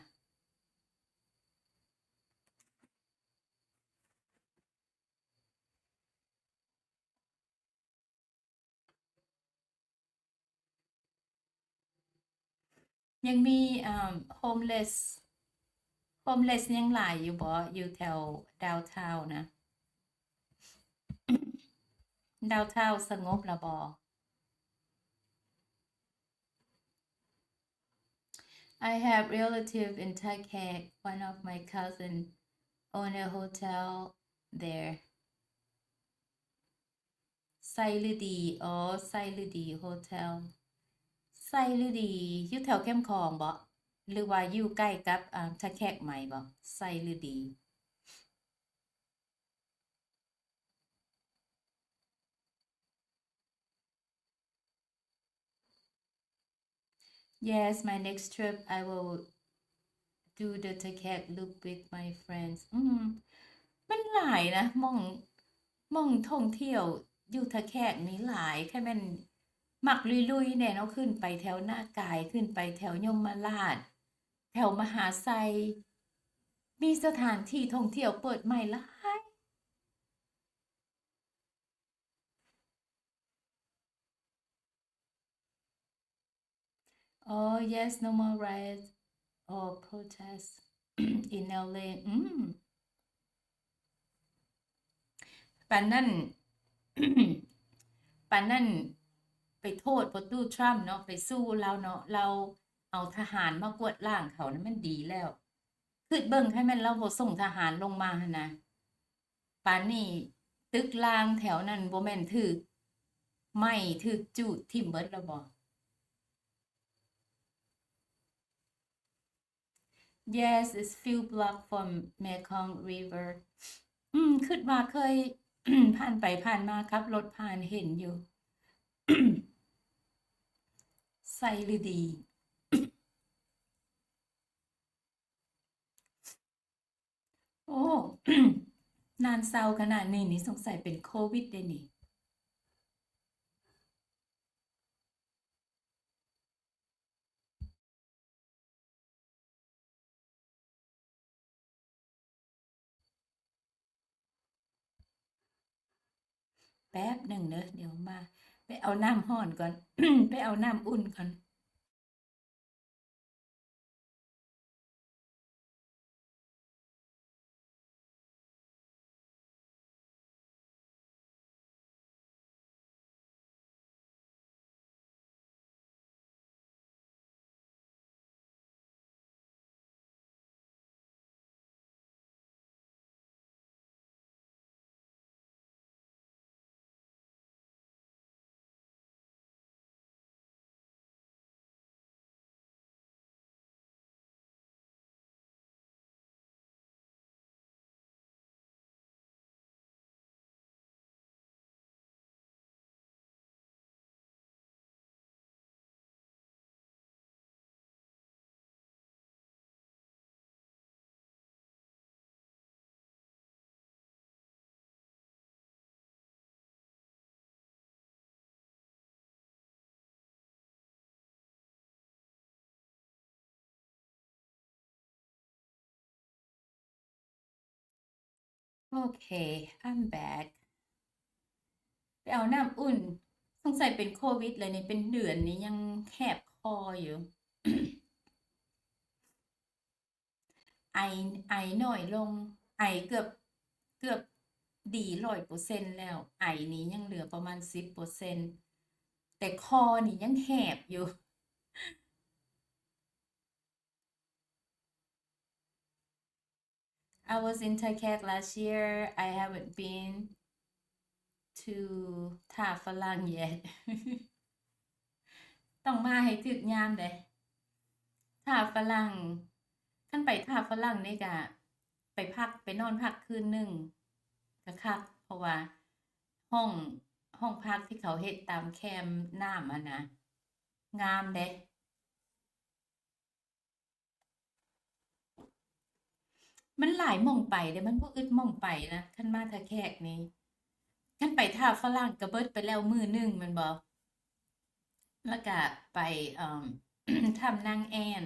ຍັງມີ ເອີ່ມ homeless homeless ຍັງຫຼາຍຢູ່ບໍ່ ຢູ່ແຖວ downtown ນະ? Downtown ສະຫງົບລະບໍ່? I have relative in Thakhek. One of my cousin own a hotel there. ໄຊລືດີ ອໍ ໄຊລືດີ Hotel ໄຊລືດີ ຢູ່ແຖວແຄມຂອງບໍ ຫຼືວ່າຢູ່ໃກ້ກັບ ອາ ທ່າແຂກໃໝ່ບໍ? ໄຊລືດີ. Yes, my next trip I will do the Thakhek loop with my friends. ອືມ ມັນຫຼາຍນະ ໝ່ອງ ໝ່ອງທ່ອງທ່ຽວຢູ່ທ່າແຂກນີ້ຫຼາຍ ຄັນແມ່ນມັກລຸຍໆແດ່ເນາະ ຂຶ້ນໄປແຖວນາກາຍ ຂຶ້ນໄປແຖວຍົມມະລາດ ແຖວມະຫາໄຊ ມີສະຖານທີ່ທ່ອງທ່ຽວເປີດໃໝ່ຫຼາຍ. Oh yes, no more riots or protests in L A. ອືມ ປານນັ້ນ ປານນັ້ນໄປໂທດປະຕູທຣຳເນາະ ໄປສູ້ລາວເນາະ ລາວເອົາທະຫານມາກວດລ້າງເຂົານະ ມັນດີແລ້ວ. ຄິດເບິ່ງ ຄັນແມ່ນລາວບໍ່ສົ່ງທະຫານລົງມາຫັ້ນນະ ປານນີ້ຕຶກລາງແຖວນັ້ນບໍ່ແມ່ນຖືກໄໝ້ຖືກຈູດຖິ້ມເບິດແລ້ວບໍ່? Yes, it's few block from Mekong River. ອືມ ຄິດວ່າເຄີຍຜ່ານໄປຜ່ານມາ ຂັບລົດຜ່ານເຫັນຢູ່ ໄຊລືດີ. ໂອ້ ໜ້າເສົ້າຂະໜາດນີ້ນີ້ ສົງໄສເປັນໂຄວິດເດ້ນີ້. ແປັບໜຶ່ງເດີ ດຽວມາ ໄປເອົານ້ຳຮ້ອນກ່ອນ ໄປເອົານ້ຳອຸ່ນກ່ອນ. ໂອເຄ I'm back. ໄປເອົານ້ຳອຸ່ນ ສົງໄສເປັນໂຄວິດແລ້ວນີ້ ເປັນເດືອນນີ້ຍັງແຫບຄໍຢູ່. ໄອ ໄອໜ້ອຍລົງ ໄອເກືອບ ເກືອບດີຮ້ອຍເປີເຊັນແລ້ວ ໄອນີ້ຍັງເຫຼືອປະມານສິບເປີເຊັນ ແຕ່ຄໍນີ້ຍັງແຫບຢູ່. I was in Thakhek last year. I haven't been to ທ່າຝຣັ່ງ yet. ຕ້ອງມາໃຫ້ຖືກຍາມເດ້ ທ່າຝຣັ່ງ. ຄັນໄປທ່າຝຣັ່ງນີ້ກະໄປພັກ ໄປນອນພັກຄືນໜຶ່ງກະຄັກ ເພາະວ່າຫ້ອງ ຫ້ອງພັກທີ່ເຂົາເຮັດຕາມແຄມນ້ຳຫັ້ນນະ ງາມເດ້. ມັນຫຼາຍໝ່ອງໄປເດ້ ມັນບໍ່ອຶດໝ່ອງໄປນະ ຄັນມາທ່າແຂກນີ້. ຄັນໄປທ່າຝຣັ່ງກໍເບິດໄປແລ້ວມື້ໜຶ່ງແມ່ນບໍ່? ແລ້ວກະໄປ ເອີ່ມ ຖ້ຳນາງແອ່ນ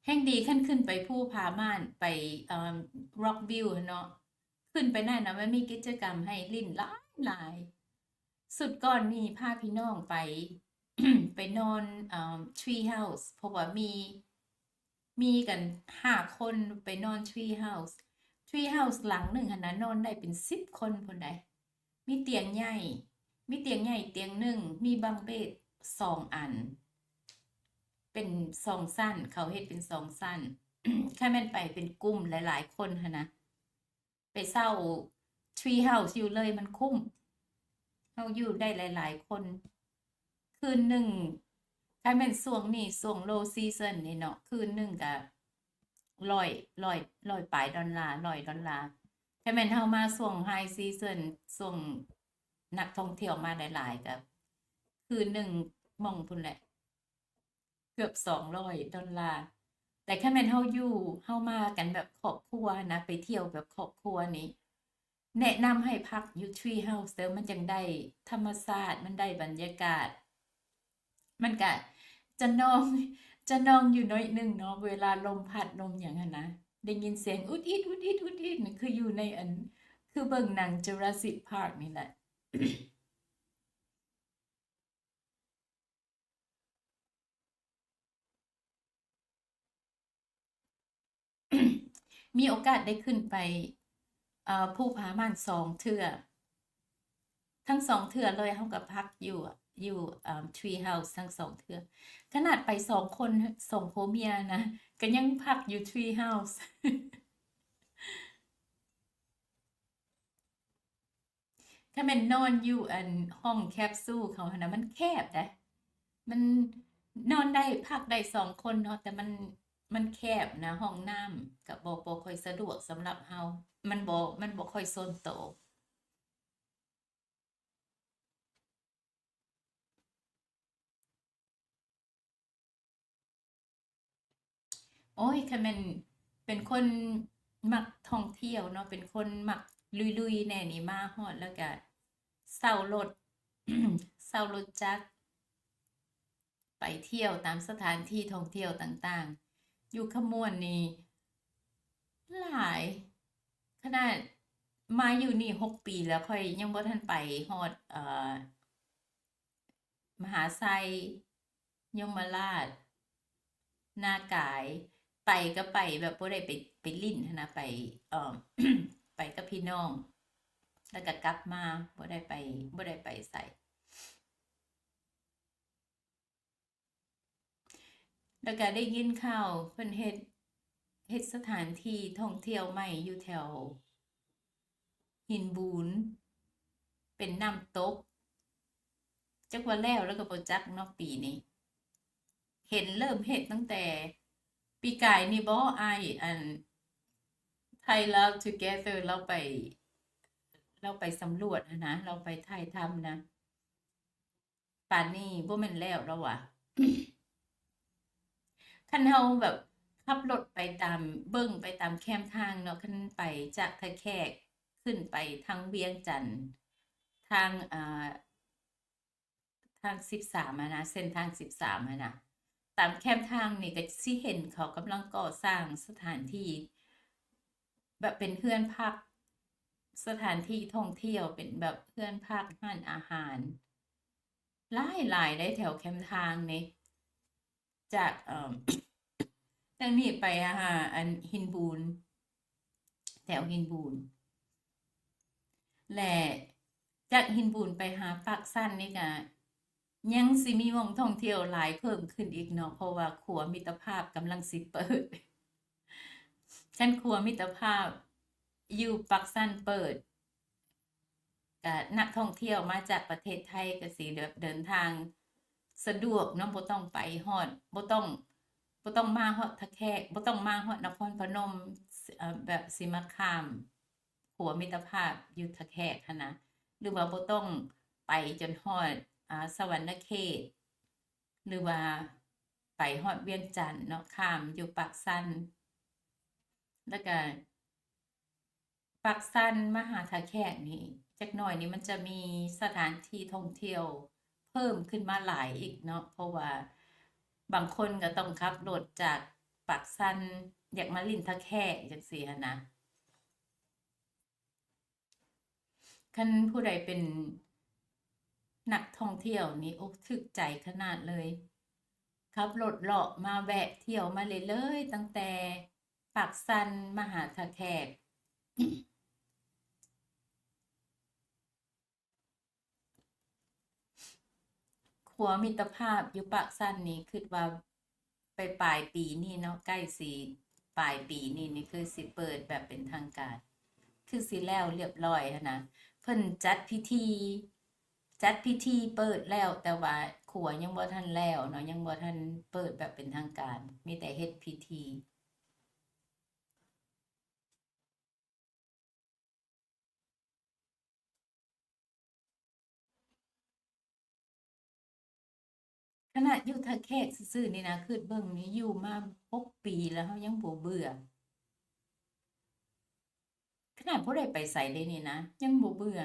ແຮ່ງດີຄັນຂຶ້ນໄປພູຜາມ່ານ ໄປ ເອີ່ມ Rock View ຫັ້ນເນາະ. ຂຶ້ນໄປນັ້ນນະ ມັນມີກິດຈະກຳໃຫ້ຫຼິ້ນຫຼາຍໆ. ສຸດກ່ອນນີ້ພາພີ່ນ້ອງໄປ ໄປນອນ ເອີ່ມ Tree House ເພາະວ່າມີ ມີກັນຫ້າຄົນໄປນອນ Tree House. Tree House ຫຼັງໜຶ່ງຫັ້ນນະ ນອນໄດ້ເປັນສິບຄົນພຸ້ນໃດ໋. ມີຕຽງໃຫຍ່ ມີຕຽງໃຫຍ່ຕຽງໜຶ່ງ ມີບັງເບດສອງອັນ ເປັນສອງຊັ້ນ ເຂົາເຮັດເປັນສອງຊັ້ນ. ຄັນແມ່ນໄປເປັນກຸ່ມຫຼາຍໆຄົນຫັ້ນນະ ໄປເຊົ່າ Tree House ຢູ່ເລີຍ ມັນຄຸ້ມ ເຮົາຢູ່ໄດ້ຫຼາຍໆຄົນ. ຄືນໜຶ່ງ ຄັນແມ່ນຊ່ວງນີ້ ຊ່ວງ low season ນີ້ເນາະ ຄືນໜຶ່ງກະຮ້ອຍ ຮ້ອຍ ຮ້ອຍປາຍດອນລາ ຮ້ອຍດອນລາ. ຄັນແມ່ນເຮົາມາຊ່ວງ high season ຊ່ວງນັກທ່ອງທ່ຽວມາຫຼາຍໆ ກະຄືນໜຶ່ງໝ່ອງພຸ້ນແຫຼະ ເກືອບສອງຮ້ອຍດອນລາ. ແຕ່ຄັນແມ່ນເຮົາຢູ່ ເຮົາມາກັນແບບຄອບຄົວນະ ໄປທ່ຽວແບບຄອບຄົວນີ້ ແນະນຳໃຫ້ພັກຢູ່ Tree House ເດີ ມັນຈັ່ງໄດ້ທຳມະຊາດ ມັນໄດ້ບັນຍາກາດ. ມັນກະຈະນອງ ຈະນອງຢູ່ໜ້ອຍໜຶ່ງເນາະ ເວລາລົມພັດລົມຫຍັງຫັ້ນນະ ໄດ້ຍິນສຽງອຸດອິດ ອຸດອິດ ອຸດອິດ ຄືຢູ່ໃນອັນ ຄືເບິ່ງໜັງ Jurassic Park ນີ້ແຫຼະ. ມີໂອກາດໄດ້ຂຶ້ນໄປ ເອີ ພູຜາມ່ານສອງເທື່ອ ທັງສອງເທື່ອເລີຍ. ເຮົາກໍພັກຢູ່ ຢູ່ ເອີ Tree House ທັງສອງເທື່ອ. ຂະໜາດໄປສອງຄົນ ສອງຜົວເມຍນະ ກໍຍັງພັກຢູ່ Tree House. ຖ້າແມ່ນນອນຢູ່ອັນຫ້ອງແຄບຊູເຂົາຫັ້ນນະ ມັນແຄບເດ້ ມັນນອນໄດ້ ພັກໄດ້ສອງຄົນເນາະ ແຕ່ມັນ ມັນແຄບນະ ຫ້ອງນ້ຳກໍບໍ່ ບໍ່ຄ່ອຍສະດວກສຳລັບເຮົາ ມັນບໍ່ ມັນບໍ່ຄ່ອຍສ່ວນໂຕ. ໂອ້ຍ ຄັນແມ່ນເປັນຄົນມັກທ່ອງທ່ຽວເນາະ ເປັນຄົນມັກລຸຍໆແດ່ນີ້ ມາຮອດແລ້ວກະເຊົ່າລົດ ເຊົ່າລົດຈັກ ໄປທ່ຽວຕາມສະຖານທີ່ທ່ອງທ່ຽວຕ່າງໆ. ຢູ່ຄຳມ່ວນນີ້ຫຼາຍ ຂະໜາດມາຢູ່ນີ້ຫົກປີແລ້ວ ຂ້ອຍຍັງບໍ່ທັນໄປຮອດ ເອີ ມະຫາໄຊ, ຍົມມະລາດ, ນາກາຍ, ໄປກໍໄປແບບບໍ່ໄດ້ໄປ ໄປຫຼິ້ນຫັ້ນນະ ໄປ ເອີ ໄປກັບພີ່ນ້ອງ ແລ້ວກໍກັບມາ ບໍ່ໄດ້ໄປ ບໍ່ໄດ້ໄປໃສ. ແລ້ວກະໄດ້ຍິນຂ່າວເພິ່ນເຮັດ ເຮັດສະຖານທີ່ທ່ອງທ່ຽວໃໝ່ຢູ່ແຖວຫີນບູນ ເປັນນ້ຳຕົກ ຈັກວ່າແລ້ວ ແລ້ວກໍບໍ່ຈັກເນາະປີນີ້. ເຫັນເລີ່ມເຮັດຕັ້ງແຕ່ປີກາຍນີ້ບໍ ອ້າຍ ອັນ Thai Love Together ລາວໄປ ລາວໄປສຳຫຼວດຫັ້ນນະ ລາວໄປຖ່າຍທຳນະ. ປານນີ້ບໍ່ແມ່ນແລ້ວແລ້ວຫວາ? ຄັນເຮົາແບບຂັບລົດໄປຕາມ ເບິ່ງໄປຕາມແຄມທາງເນາະ ຄັນໄປຈາກທ່າແຂກຂຶ້ນໄປທາງວຽງຈັນ ທາງ ອ່າ ທາງສິບສາມຫັ້ນນະ ເສັ້ນທາງສິບສາມຫັ້ນນະ ຕາມແຄມທາງນີ້ກໍຊິເຫັນເຂົາກຳລັງກໍ່ສ້າງສະຖານທີ່ ແບບເປັນເຮືອນພັກ ສະຖານທີ່ທ່ອງທ່ຽວ ເປັນແບບເຮືອນພັກ ຮ້ານອາຫານ ຫຼາຍໆ ໄດ໋ແຖວແຄມທາງນີ້ ຈາກ ເອີ ທາງນີ້ໄປຫາອັນຫີນບູນ ແຖວຫີນບູນ ແລະ ຈາກຫີນບູນໄປຫາປາກຊັນນີ້ກະ ຍັງຊິມີໝ່ອງທ່ອງທ່ຽວຫຼາຍເພີ່ມຂຶ້ນອີກເນາະ ເພາະວ່າຂົວມິດຕະພາບກຳລັງຊິເປີດ. ຄັນຂົວມິດຕະພາບຢູ່ປາກຊັນເປີດ ກະນັກທ່ອງທ່ຽວມາຈາກປະເທດໄທກະຊິແບບເດີນທາງສະດວກເນາະ ບໍ່ຕ້ອງໄປຮອດ ບໍ່ຕ້ອງ ບໍ່ຕ້ອງມາຮອດທ່າແຂກ ບໍ່ຕ້ອງມາຮອດນະຄອນພະນົມ ເອີ ແບບຊິມາຂ້າມຂົວມິດຕະພາບຢູ່ທ່າແຂກຫັ້ນນະ. ຫຼືວ່າບໍ່ຕ້ອງໄປຈົນຮອດ ອາ ສະຫວັນນະເຂດ ຫຼືວ່າໄປຮອດວຽງຈັນເນາະ ຂ້າມຢູ່ປາກຊັນ ແລ້ວກະ ປາກຊັນມາຫາທ່າແຂກນີ້ ຈັກໜ້ອຍນີ້ມັນຈະມີສະຖານທີ່ທ່ອງທ່ຽວເພີ່ມຂຶ້ນມາຫຼາຍອີກເນາະ ເພາະວ່າບາງຄົນກໍຕ້ອງຂັບລົດຈາກປາກຊັນ ຢາກມາຫຼິ້ນທ່າແຂກຈັ່ງຊີ້ຫັ້ນນະ. ຄັນຜູ້ໃດເປັນນັກທ່ອງທ່ຽວນີ້ ໂອ້ ຖືກໃຈຂະໜາດເລີຍ. ຂັບລົດເລາະມາແວະທ່ຽວມາເລື້ອຍໆ ຕັ້ງແຕ່ ປາກຊັນມາຫາທ່າແຂກ. ຂົວມິດຕະພາບຢູ່ປາກຊັນນີ້ ຄິດວ່າໄປປາຍປີນີ້ເນາະ ໃກ້ຊິປາຍປີນີ້ນີ້ ຄືຊິເປີດແບບເປັນທາງການ ຄືຊິແລ້ວລຽບລ້ອຍຫັ້ນນະ. ເພິ່ນຈັດພິທີ ຈັດພິທີເປີດແລ້ວ ແຕ່ວ່າຂົວຍັງບໍ່ທັນແລ້ວເນາະ ຍັງບໍ່ທັນເປີດແບບເປັນທາງການ ມີແຕ່ເຮັດພິທີ. ຂະໜາດຢູ່ທ່າແຂກຊື່ໆ ນີ້ນະ ຄິດເບິ່ງນີ້ ຢູ່ມາຫົກປີແລ້ວ ເຮົາຍັງບໍ່ເບື່ອ. ຂະໜາດບໍ່ໄດ້ໄປໃສເດ້ນີ້ນະ ຍັງບໍ່ເບື່ອ.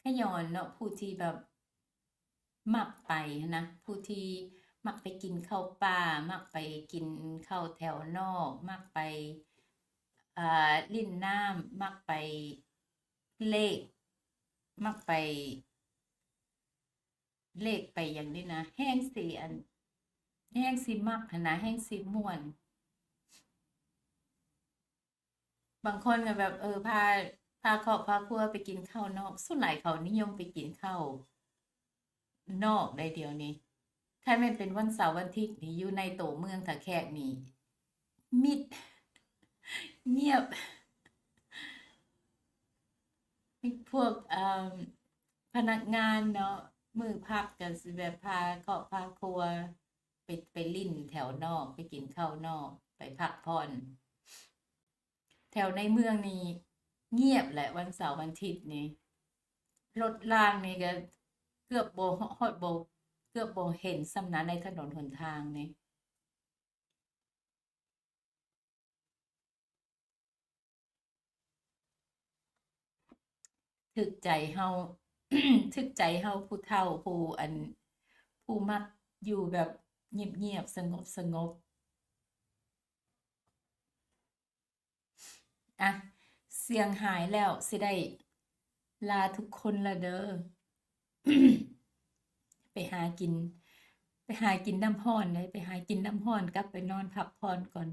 ຂະຍ້ອນເນາະ ຜູ້ທີ່ແບບ ມັກໄປຫັ້ນນະ ຜູ້ທີ່ມັກໄປກິນເຂົ້າປ່າ ມັກໄປກິນເຂົ້າແຖວນອກ ມັກໄປ ເອີ ຫຼິ້ນນ້ຳ ມັກໄປເລກ ມັກໄປເລກ ໄປຫຍັງນີ້ນະ ແຮ່ງຊິອັນ ແຮ່ງຊິມັກຫັ້ນນະ ແຮ່ງຊິມ່ວນ. ບາງຄົນກໍແບບ ເອີ ພາ ພາຄອບພາຄົວໄປກິນເຂົ້ານອກ ສ່ວນຫຼາຍເຂົານິຍົມໄປກິນເຂົ້ານອກໃດດຽວນີ້. ຄັນແມ່ນເປັນວັນເສົາວັນທິດນີ້ ຢູ່ໃນໂຕເມືອງທ່າແຂກນີ້ ມິດ ງຽບ ມີພວກ ເອີ ພະນັກງານເນາະ ມື້ພັກກໍຊິແບບພາຄອບພາຄົວ ໄປ ໄປຫຼິ້ນແຖວນອກ ໄປກິນເຂົ້ານອກ ໄປພັກຜ່ອນ. ແຖວໃນເມືອງນີ້ງຽບແຫຼະ ວັນເສົາວັນທິດນີ້ ລົດລາງນີ້ກໍເກືອບບໍ່ຮອດ ບໍ່ ເກືອບບໍ່ເຫັນສ່ຳນະ ໃນຖະໜົນຫົນທາງນີ້. ຖືກໃຈເຮົາ ຖືກໃຈເຮົາຜູ້ເຖົ້າ ຜູ້ອັນ ຜູ້ມັກຢູ່ແບບງຽບໆ ສະຫງົບໆ. ອ່ະ ສຽງຫາຍແລ້ວ ຊິໄດ້ລາທຸກຄົນລະເດີ. ໄປຫາກິນ ໄປຫາກິນນ້ຳຮ້ອນເດ້ ໄປຫາກິນນ້ຳຮ້ອນ ກັບໄປນອນພັກຜ່ອນກ່ອນ.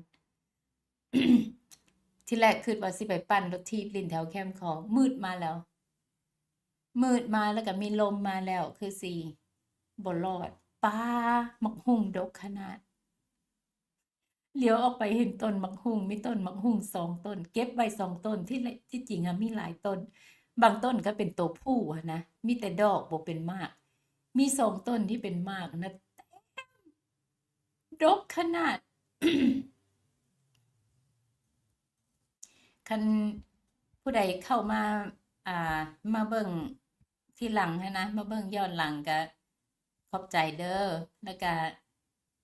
ທີແລກຄິດວ່າຊິໄປປັ່ນລົດຖີບຫຼິ້ນແຖວແຄມຂອງ ມືດມາແລ້ວ ມືດມາແລ້ວກໍມີລົມມາແລ້ວ ຄືຊິບໍ່ລອດ. ປາ ໝາກຫຸ່ງດົກຂະໜາດ ຫຼຽວອອກໄປເຫັນຕົ້ນໝາກຫຸ່ງ ມີຕົ້ນໝາກຫຸ່ງສອງຕົ້ນ ເກັບໄວ້ສອງຕົ້ນ ທີ່ ທີ່ຈິງອະມີຫຼາຍຕົ້ນ ບາງຕົ້ນກໍເປັນໂຕຜູ້ຫັ້ນນະ ມີແຕ່ດອກບໍ່ເປັນໝາກ ມີສອງຕົ້ນທີ່ເປັນໝາກນະ ດົກຂະໜາດ. ຄັນຜູ້ໃດເຂົ້າມາ ອ່າ ມາເບິ່ງທີຫຼັງຫັ້ນນະ ມາເບິ່ງຍ້ອນຫຼັງກະຂອບໃຈເດີ. ແລ້ວກະ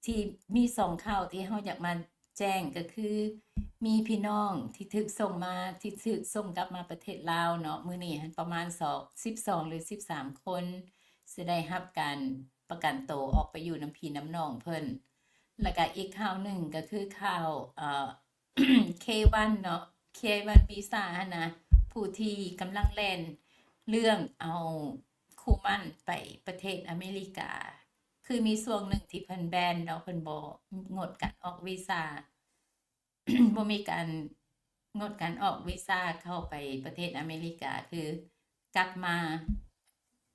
ທີ່ມີສອງຂ່າວທີ່ເຮົາຢາກມາແຈ້ງ ກະຄືມີພີ່ນ້ອງທີ່ຖືກສົ່ງມາ ທີ່ຖືກສົ່ງກັບມາປະເທດລາວເນາະ ມື້ນີ້ຫັ້ນປະມານສອງ ສິບສອງ ຫຼື ສິບສາມຄົນ ຊິໄດ້ຮັບການປະກັນໂຕອອກໄປຢູ່ນຳພີ່ນຳນ້ອງເພິ່ນ. ແລ້ວກະອີກຂ່າວໜຶ່ງກໍຄືຂ່າວ ເອີ ເຄວັນເນາະ ເຄວັນວີຊາຫັ້ນນະ ຜູ້ທີ່ກຳລັງແລ່ນເລື່ອງເອົາຄູ່ໝັ້ນໄປປະເທດອາເມລິກາ ຄືມີຊ່ວງໜຶ່ງທີ່ເພິ່ນແບນເນາະ ເພິ່ນບໍ່ ງົດການອອກວີຊາ ບໍ່ມີການ ງົດການອອກວີຊາເຂົ້າໄປປະເທດອາເມລິກາ ຄືກັບມາ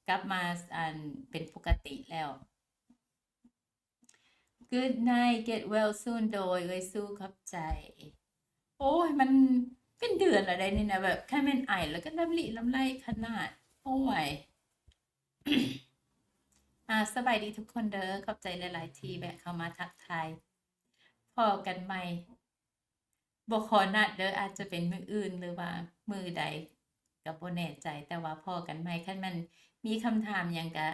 ກັບມາ ອັນ ເປັນປົກກະຕິແລ້ວ. Good night, get well soon ໂດຍ ເອື້ອຍຊູ ຂອບໃຈ. ໂອ້ຍ ມັນເປັນເດືອນແລ້ວໃດນີ້ນະ ແບບ ຄັນແມ່ນໄອແລ້ວກໍລຳລິລຳໄລຂະໜາດ ໂອ້ຍ. ອ່າ ສະບາຍດີທຸກຄົນເດີ ຂອບໃຈຫຼາຍໆທີ່ແວະເຂົ້າມາທັກທາຍ. ພໍ້ກັນໃໝ່ ບໍ່ຂໍນັດເດີ ອາດຈະເປັນມື້ອື່ນ ຫຼືວ່າມື້ໃດ ກໍບໍ່ແນ່ໃຈ ແຕ່ວ່າພໍ້ກັນໃໝ່. ຄັນແມ່ນມີຄຳຖາມຫຍັງກະ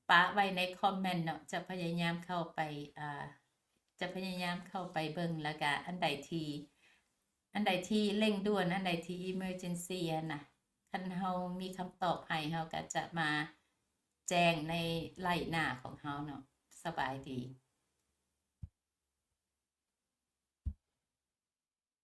ປະໄວ້ໃນຄອມເມັນເນາະ ຈະພະຍາຍາມເຂົ້າໄປ ອ່າ ຈະພະຍາຍາມເຂົ້າໄປເບິ່ງ ແລ້ວກະອັນໃດທີ່ ອັນໃດທີ່ເລັ່ງດ່ວນ ອັນໃດທີ່ emergency ຫັ້ນນະ ຄັນເຮົາມີຄຳຕອບໃຫ້ ເຮົາກໍຈະມາແຈ້ງໃນໄລ່ໜ້າຂອງເຮົາເນາະ. ສະບາຍດີ.